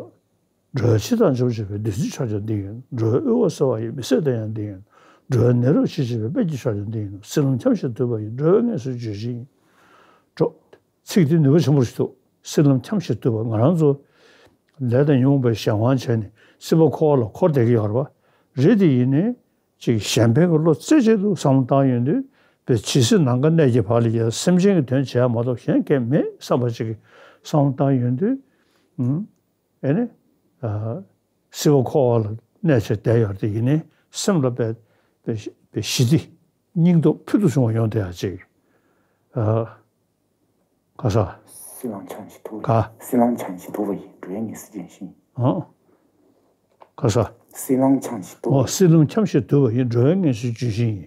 འགྲོ་བའི་འཆི་བདག་འཇོམས་བྱེད་པའི། བདུད་རྩི་མཆོག་ཀྱང་འདི་ཡིན་ནོ། འགྲོ་བའི་དབུལ་བ་སེལ་བ་ཡི། མི་ཟད་དོན་ཡང་འདི་ཡིན་ནོ། འགྲོ་བའི་ནད་རབ་ཞི་བྱེད་པའི། དཔལ་གྱི་མཆོག་ཀྱང་འདི་ཡིན་ནོ། སྲིད་ལམ་འཁྱམས་ཤིང་དུབ་པ་ཡི། འགྲོ་བའི་དངོས་སུ་བརྗོད་བྱེད་ཡིན། འགྲོ། ཚིག་འདི་ནུས་པ་ཆེན་པོ་ཞིག་འདུག་སྲིད་ལམ་འཁྱམས་ཤིང་དུབ་པ། ང་རང་ཚོ་ལས་དང་ཉོན་མོངས་པའི་གཞན་དབང་བྱས་ནས་སྲིད་པ་འཁོར་བ་ལ་འཁོར་བསྡད་ཀྱི་ཡོད་རེད་པ། རེད་དེ་ཡིན་ནའི་ཅིག་གཞན་ཕན་གྱི་བློ་རྩེ་གཅིག་ཏུ་བསམ་བློ་བཏང་ཡོང་དུས། པའི་ཇི་སྲིད་ནམ་མཁའ་གནས་ཀྱི་བར་ལ་ཡང་སེམས་ཅན་གྱི་དོན་བྱས་མ་གཏོགས་གཞན་གང་མེད་བསམ་པ་ཅིག་གི་བསམ་བློ་བཏང་ཡོང་དུས། ཨ། ཨེ་ནི། ཨ། སྲིད་པ་འཁོར་བ་ལ་གནས་བྱས་བསྡད་ཡོད་དེ་ཡིན་ནའི་སེམས་ལ་དཔེ་དཔེ་དཔེ་ཞི་བདེ་སྙིང་སྟོབས་ཕུལ་དུ་བྱུང་བ་ཡོང་བསྡད་ཡ་ཅིག་ཨ། ག་ས། སྲིད་ལམ་འཁྱམས་ཤིང་དུབ། ག་སྲིད་ལམ་འཁྱམས་ཤིང་དུབ་པ་ཡི། འགྲོ་བའི་དངོས་སུ་བརྗོད་བྱེད་ཡིན། ཨང་། ག་ས། སྲིད་ལམ་འཁྱམས་ཤིང་དུབ། ཨོ། སྲིད་ལམ་འཁྱམས་ཤིང་དུབ་པ་ཡི། འགྲོ་བའི་དངོས་སུ་བརྗོད་བྱེད་ཡིན།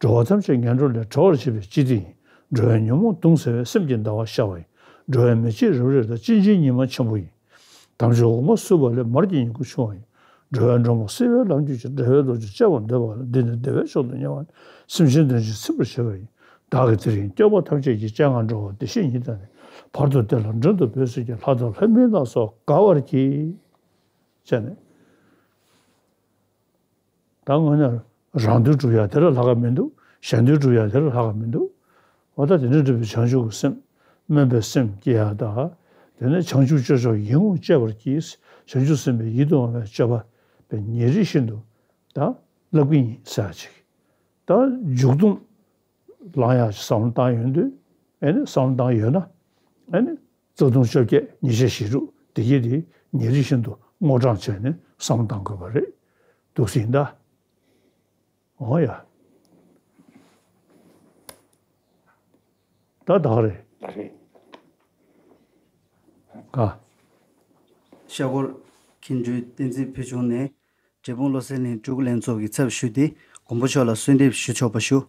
འགྲོ་བ་ཐམས་ཅད་ངན་འགྲོ་ལས། གྲོལ་བར་བྱེད་པའི་སྤྱི་དེ་ཡིན། འགྲོ་བའི་ཉོན་མོངས་གདུང་སེལ་བའི། སེམས་ཀྱི་ཟླ་བ་ཤར་བ་ཡིན། འགྲོ་བའི་མེ་ལྕེ་རབ་རེག་དང་། གཅེས་འཛིན་ཉི་མ་ཆེན་པོ་ཡིན། དམ་ཆོས་འོ་མ་བསྲུབས་པ་ལས། མར་གྱི་ཉིང་ཁུ་ཕྱུང་བ་ཡིན། འགྲོ་བའི་མགྲོན་པོ་བསིལ་བའི་ལམ་གྱུར་ཅིག་འགྲོ་བའི་ལོ་རྒྱུས་དཔྱད་པར་འདོད་པ་ལ། འདི་ནི་བདེ་བའི་མཆོག་ཏུ་གཉེར་བ་ནི། སེམས་ཅན་དོན་ཆེན་ཚིམ་པར་བྱེད་པ་ཡིན། བདག་གིས་དེ་རིང་སྐྱོབ་པ་ཐམས་ཅད་ཀྱི། སྤྱན་སྔར་འགྲོ་བ་བདེ་གཤེགས་ཉིད་དང་ནི། བར་དུ་བདེ་ལ་མགྲོན་དུ་བོས་ཟེར་གྱིས། ལྷ་དང་ལྷ་མིན་ལ་སོགས་དགའ་བར་གྱིས། བྱས་ནས། ད་དངོས་གནས་རང་དོན་སྒྲུབ་ཡ་དེ་ལ་ལྷག་ག་མི་འདུག་གཞན་དོན་སྒྲུབ་ཡ་དེ་ལ་ལྷག་ག་མི་འདུག་འོ་ད་དེ་འདྲ་འདྲ་བའི་བྱང་ཆུབ་ཀྱི་སེམས། སྨོན་པའི་སེམས་སྐྱེ་ཡ་ད། དེ་ནས་བྱང་ཆུབ་སྤྱོད་མཆོག་ཡིད་འོང་སྤྱད་པར་གྱིས། བྱང་ཆུབ་སེམས་དཔའི་ཡིད་དུ་འོང་བའི་སྤྱོད་པ་པའི་ཉེ་རིང་བཞིན་དུ་ད་བསླབ་ཀྱི་ཡིན་ཟེར་ཡ་ཅིག་ད་མཇུག་སྡོམ་ལངས་ཡ་ཅིག་བསམ་བློ་བཏང་ཡོང་དུས། ཨེ་ནི་བསམ་བློ་བཏང་ཡོད་ན། ཨེ་ནི་རྩ་ལྟུང་བཅོ་བརྒྱད་ཉེས་བྱས་བཞི་དྲུག་དེ་གྱད་དེ་ཉེ་རིང་བཞིན་དུ་སྔོ་བགྲང་བྱས་ནས་བསམ་བློ་བཏང་དགོས་པ་རེད་འདུག་ཟིན་ད། འོ་ཡ། ད་ད་ག་རེད། ད་རེད། ག་ཤར་སྒོར་མཁན་ཆུང་བསྟན་འཛིན་ཕུལ་བྱུང་ནས། འབྲས་སྤུངས་བློ་གསལ་གླིང་སྤྲུལ་སྐུ་ལྷན་ཚོགས་ཀྱི་ཚབ་ཞུས་ཏེ་མགོན་པོ་མཆོག་ལ་གསོལ་འདེབས་ཞུ་ཆོག་པ་ཞུ།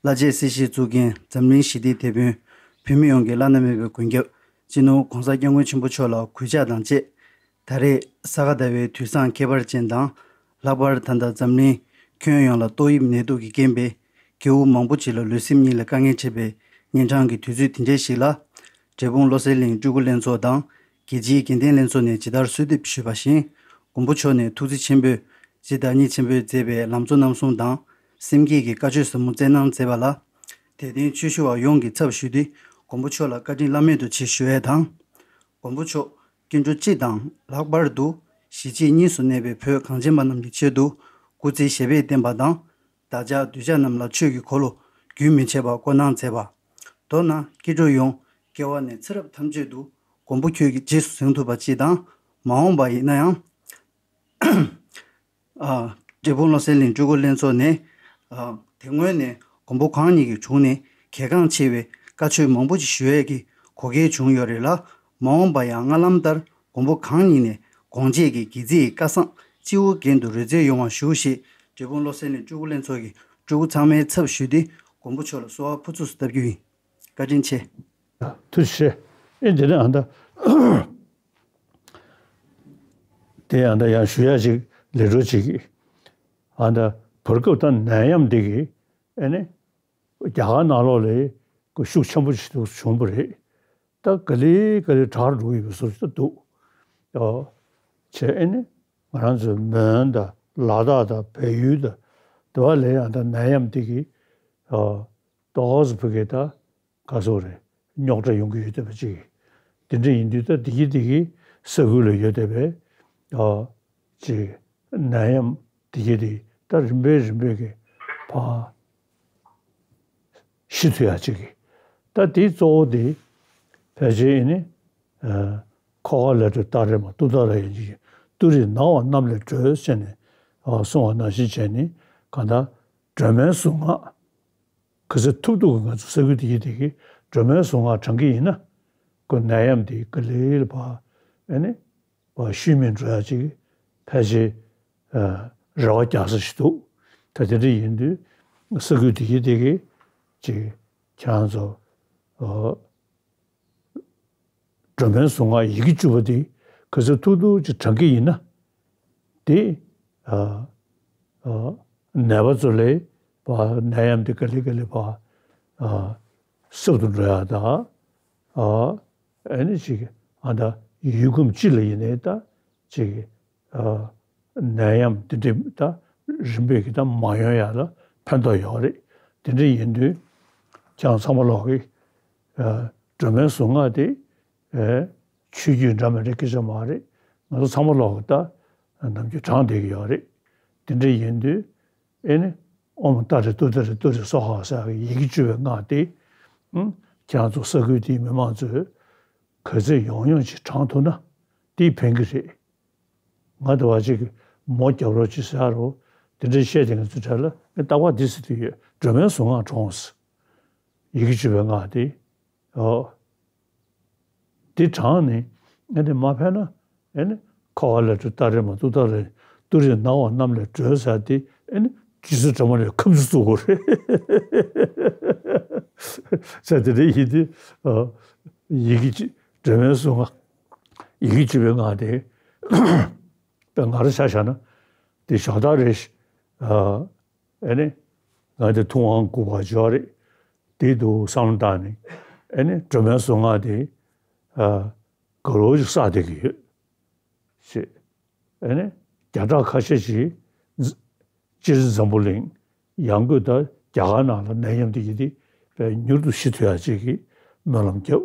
བླ་བཅས་སྲིད་ཞིའི་གཙུག་རྒྱན། འཛམ་གླིང་ཞི་བདེའི་དེད་དཔོན། བོད་མི་ཡོངས་ཀྱི་བླ་ན་མེད་པའི་མགོན་སྐྱབས། སྤྱི་ནོར་༸གོང་ས་༸སྐྱབས་མགོན་ཆེན་པོ་མཆོག་ལ་གུས་ཕྱག་དང་བཅས། ད་རེས་ས་ག་ཟླ་བའི་དུས་བཟང་ཁྱད་པར་ཅན་དང་། ལྷག་པར་ད་ལྟ་འཛམ་གླིང་ཁྱོན་ཡོངས་ལ་ཏོག་དབྱིབས་ནད་དུག་གིས་རྐྱེན་པས། སྐྱེ་བོ་མང་པོ་ཅིག་ལ་ལུས་སེམས་གཉིས་ལ་དཀའ་ངལ་འཕྲད་པའི་ཉིན་གྲངས་ཀྱི་དུས་ཚོད་དེ་འདྲའི་ཞིག་ལ། འབྲས་སྤུངས་བློ་གསལ་གླིང་སྤྲུལ་སྐུ་ལྷན་ཚོགས་དང་། རྒྱལ་སྤྱིའི་དགེ་ལྡན་ལྷན་ཚོགས་ནས་ཇི་ལྟར་གསོལ་འདེབས་ཞུས་པ་བཞིན། མགོན་པོ་མཆོག་ནས་ཐུགས་བརྩེ་ཆེན་པོས་ཇི་ལྟར་བདག་ཉིད་ཆེན་པོས་མཛད་པའི་ལམ་གཙོ་རྣམ་གསུམ་དང་། སེམས་བསྐྱེད་ཀྱི་བཀའ་ཆོས་ཟབ་མོ་སྩལ་གནང་མཛད་པ་ལ། དད་ལྡན་ཆོས་ཞུ་བ་ཡོངས་ཀྱི་ཚབ་ཞུས་ཏེ་མགོན་པོ་མཆོག་ལ་བཀའ་དྲིན་བླ་མེད་དུ་ཆེ་ཞུ་ཡས་དང་། མགོན་པོ་མཆོག་སྐྱེ་འགྲོ་གཅིག་དང་། ལྷག་པར་དུ་གཞིས་བྱེས་གཉིས་སུ་གནས་པའི་བོད་གངས་ཅན་པ་རྣམས་ཀྱི་ཆེད་དུ་སྐུ་ཚེ་ཞབས་པད་བརྟན་པ་དང་། བདག་ཅག་གདུལ་བྱ་རྣམས་ལ་ཆོས་ཀྱི་འཁོར་ལོ་རྒྱུན་མི་ཆད་པར་བསྐོར་གནང་མཛད་པ། མདོར་ན་སྐྱེ་འགྲོ་ཡོངས་སྐྱེ་བ་ནས་ཚེ་རབས་ཐམས་ཅད་དུ་མགོན་པོ་ཁྱོད་ཀྱི་རྗེས་སུ་འཛིན་ཐུབ་པ་ཅིག་དང་། མ་འོངས་པ་ཡིན་ན་ཡང་། ཨ། འབྲས་སྤུངས་བློ་གསལ་གླིང་སྤྲུལ་སྐུ་ལྷན་ཚོགས་ནས། ཨ། དེ་སྔོན་ནས་མགོན་པོ་གང་ཉིད་ཀྱི་དྲུང་ནས་གལ་འགངས་ཆེ་བའི་བཀའ་ཆོས་མང་པོ་ཞིག་ཞུ་ཡས་ཀྱི་གོ་སྐལ་བྱུང་ཡོད་རེད་ལ། མ་འོངས་པ་ཡང་སྔ་ལམ་ལྟར་མགོན་པོ་གང་ཉིད་ནས་དགོངས་བཅས་ཀྱི་དགེ་མཚན་གྱི་སྐལ་བཟང་སྤྱི་བོའི་རྒྱན་དུ་རོལ་རྩེད་ཡོང་བ་ཞུ་ཞེས། འབྲས་སྤུངས་བློ་གསལ་གླིང་སྤྲུལ་སྐུ་ལྷན་ཚོགས་ཀྱི་སྤྲུལ་སྐུ་ཚང་མའི་ཚབ་ཞུས་ཏེ་མགོན་པོ་མཆོག་ལ་གསོལ་བ་ཕུར་ཚུགས་སུ་བཏབ་རྒྱུ་ཡིན། བཀའ་དྲིན་ཆེ། ཐུགས་རྗེ་ཆེ། ཨེ་འདི་ནི་ཨ་ད། དེ་ཡང་ད་ཡང་ཞུ་ཡ་ཅིག་ལས་འགྲོ་ཅིག་གིས། ཨ་ད་བར་སྐབས་ད་ནད་ཡམས་འདི་གིས་ཨེ་ནི་རྒྱ་གར་ནང་ལོགས་ལ་ཤུགས་ཆེན་པོ་ཞིག་ཏུ་བྱུང་བ་རེད། ད་ག་ལེ་ག་ལེ་དྲག་འགྲོ་གི་ཡོད་པའི་བཟོ་ཞིག་ད་འདུག་ཨོ། བྱས་ཨེ་ནི་ང་རང་ཚོའི་མོན་དང་ལ་དྭགས་དང་བལ་ཡུལ་དང་དེ་བ་ལས་ཡང་ད་ནད་ཡམས་འདི་གིས་ཨོ་ཏོག་ཙམ་ཕ་གི་ད། ག་ཚོད་རེད། རྙོག་དྲ་ཡོང་གི་ཡོད་བསྡད་པ་ཅིག་དེ་འདྲ་ཡིན་དུས་ད་དེ་གི་དེ་གི་ས་ཁུལ་ལ་ཡོད་བསྡད་པའི་ཨ་ཅིག་ནད་ཡམས་དེ་གི་དེ་ད་རིམ་པས་རིམ་པས་ཀྱི་ཕར་ཞི་ཐུབ་ཡ་ཅིག་གི་ད་དེ་གཙོ་བོ་དེ་ཕལ་ཆེར་ཡིན་ནི་ཨ་ཁོ་ག་ལས་གྲོལ་ཏཱ་རེ་མ་ཏུཏྟཱ་ར་ཡིན་ཅིག་ཏུ་རེ་ན་བ་རྣམས་ལས་གྲོལ་ཟེར་ནས་ཨ་གསུང་བ་ནང་བཞིན་བྱས་ནི་གང་ལྟར་སྒྲོལ་མའི་གཟུངས་སྔགས། ག་ཚོད་ཐུབ་ཐུབ་ཀྱི་ང་ཚོ་ས་ཁུལ་དེ་གི་དེ་གི་སྒྲོལ་མའི་གཟུངས་སྔགས་བགྲང་གི་ཡིན་ན། ཁོ་ནད་ཡམས་དེ་ག་ལེ་ལ་ཕར་ཨེ་ནི་ཕར་ཤུལ་མིན་འགྲོ་ཡ་ཅིག་ཕལ་ཆེར་རེ་བ་རྒྱག་ས་ཞིག་འདུག་ད་དེ་འདྲ་ཡིན་དུས་ས་ཁུལ་དེ་གི་དེ་གི་ཅིག་ཁྱེད་རང་ཚོ་སྒྲོལ་མའི་གཟུངས་སྔགས་ཡི་གེ་བཅུ་པ་དེ་ག་ཚོད་ཐུབ་ཐུབ་ཅིག་བགྲང་གི་ཡིན་ན། དེ་ཨ་ཨ་ནད་པ་ཚོ་ལ་ཕར་ནད་ཡམས་དེ་ག་ལེ་ག་ལེ་ཕར་ཨ་སྲབ་ཏུ་འགྲོ་ཡ་དང་ཨ་ཨེ་ནི་ཅིག་ཨ་ད་ཡུལ་ཁམས་སྤྱི་ལ་ཡིན་ནའི་ད་ཅིག་ཨ་ནད་ཡམས་དེ་འདྲ་ད་རིམ་པས་ཀྱི་ད་མ་ཡོང་ཡ་ལ་ཕན་ཐོགས་ཡོད་རེད། དེ་འདྲ་ཡིན་དུས་ཁྱེད་རང་ཚང་མ་ལོག་གི་ཨ་སྒྲོལ་མའི་གཟུངས་སྔགས་དེ། ཨེ། ཆོས་བརྒྱུད་འདྲ་མི་འདྲ་སྐད་ཆ་མ་རེད། ང་ཚོ་ཚང་མ་ལོག་གི་ད་ནམ་རྒྱུན་བགྲང་བསྡད་ཀྱི་ཡོད་རེད། དེ་འདྲ་ཡིན་དུས་ཨེ་ནི་ཨོཾ་ཏཱ་རེ་ཏུཏྟཱ་རེ་ཏུ་རེ་སྭཱ་ཧཱ་ཟེར་བའི་ཡི་གེ་བཅུ་པའི་སྔགས་དེ་ཨང་ཁྱེད་རང་ཚོ་ས་ཁུལ་དེའི་མི་མང་ཚོས་ག་ཚོད་ཡོང་ཡོང་ཅིག་བགྲང་ཐུབ་ན་དེས་ཕན་གྱི་རེད། ང་དེ་བ་ཅིག་མོ་རྒྱབ་རོགས་ཅིག་ཟེར་རོ། དེ་འདྲ་བཤད་དེ་ང་ཚོ་གྲས་ལ་ངས་རྟག་པར་འདི་ཟེར་དུས་ཡོད། སྒྲོལ་མའི་གཟུངས་སྔགས་བགྲངས་ཟེར། ཡི་གེ་བཅུ་པའི་སྔགས་དེ། ཨོ། འདི་བགྲངས་ནས་ཨེ་ནི་མ་ཕན་ན་ཨེ་ནི་ཁོ་ག་ལས་གྲོལ་ཏཱ་རེ་མ་ཏུཏྟཱ་རེ་ཏུ་རེ་ན་བ་རྣམས་ལས་གྲོལ་ཟེར་དེ་ཨེ་ནི་རྗེ་བཙུན་སྒྲོལ་མ་ལས་ཁ་མཆུ་བཙུགས་དགོས་རེད། ཟེར་དེ་འདྲ་ཡིན་དུས་ཨོ། ཡི་གེ་གཅིག་སྒྲོལ་མའི་གཟུངས་སྔགས་ཡི་གེ་བཅུ་པའི་སྔགས་དེ་དཔེ་ང་རང་ཆ་བཞག་ན་དེ་ཞོགས་ད་རེ་ཨ། ཨེ་ནི། ང་དེ་ཐུབ་དབང་དགུ་པ་འབྱོར་རེད། དེ་དུ་བསམ་བློ་བཏང་ནས་ཨེ་ནི་སྒྲོལ་མའི་གཟུངས་སྔགས་དེ་ཨ་ག་ལོ་ཞིག་བསགས་བསྡད་ཀྱི་ཡོད། ཞེས་ཨེ་ནི་ བརྒྱ་ཕྲག་ཁ་ཤས་ཤིག་སྤྱིར་འཛམ་བུ་གླིང་ཡང་སྒོས་ད་རྒྱ་གར་ནང་ལ་ནད་ཡམས་འདི་ཡིན་ཏེ་མྱུར་དུ་ཞི་ཐུབ་ཡ་ཅིག་གི་སྨོན་ལམ་བརྒྱབ།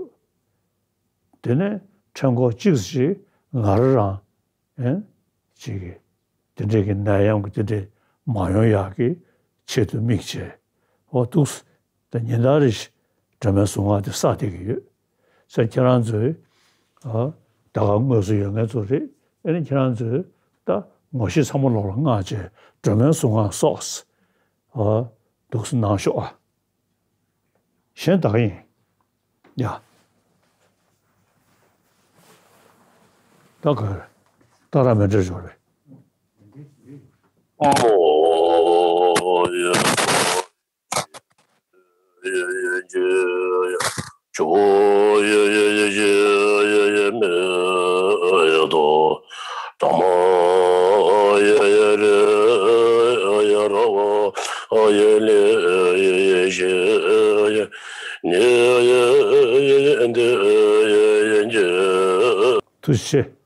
དེ་ནས་ཕྲེང་སྐོར་གཅིག་ཅིག་ང་རང་རང་ཨེ་ཅིག་གི་དེ་འདྲའི་གི་ནད་ཡམས་ཀྱི་དེ་འདྲའི་མ་ཡོང་ཡག་གི་ཆེད་དུ་དམིགས་བྱས། འོ་འདུག་སེ་ད་ཉིན་ལྟར་རེ་བཞིན་སྒྲོལ་མའི་གཟུངས་སྔགས་དེ་བསགས་བསྡད་ཀྱི་ཡོད། ཟེར་ཁྱེད་རང་ཚོས་ཨ་ད་ག་དངོས་སུ་ཡོད་མཁན་ཚོ་རེད། ཨེ་ནི་ཁྱེད་རང་ཚོས་ད་ངོ་ཤེས་ཚང་མ་ལོག་ལ་མངགས་བྱས་སྒྲོལ་མའི་གཟུངས་སྔགས་སོགས་ཨ་འདུག་སེ་གནང་ཤོག་ཨ། གཞན་དག་ཡིན། ཡ། ད་ག་ཏག་ཏག་མེ་འདྲ་འབྱོར་བས། ཐུགས་རྗེ་ཆེ།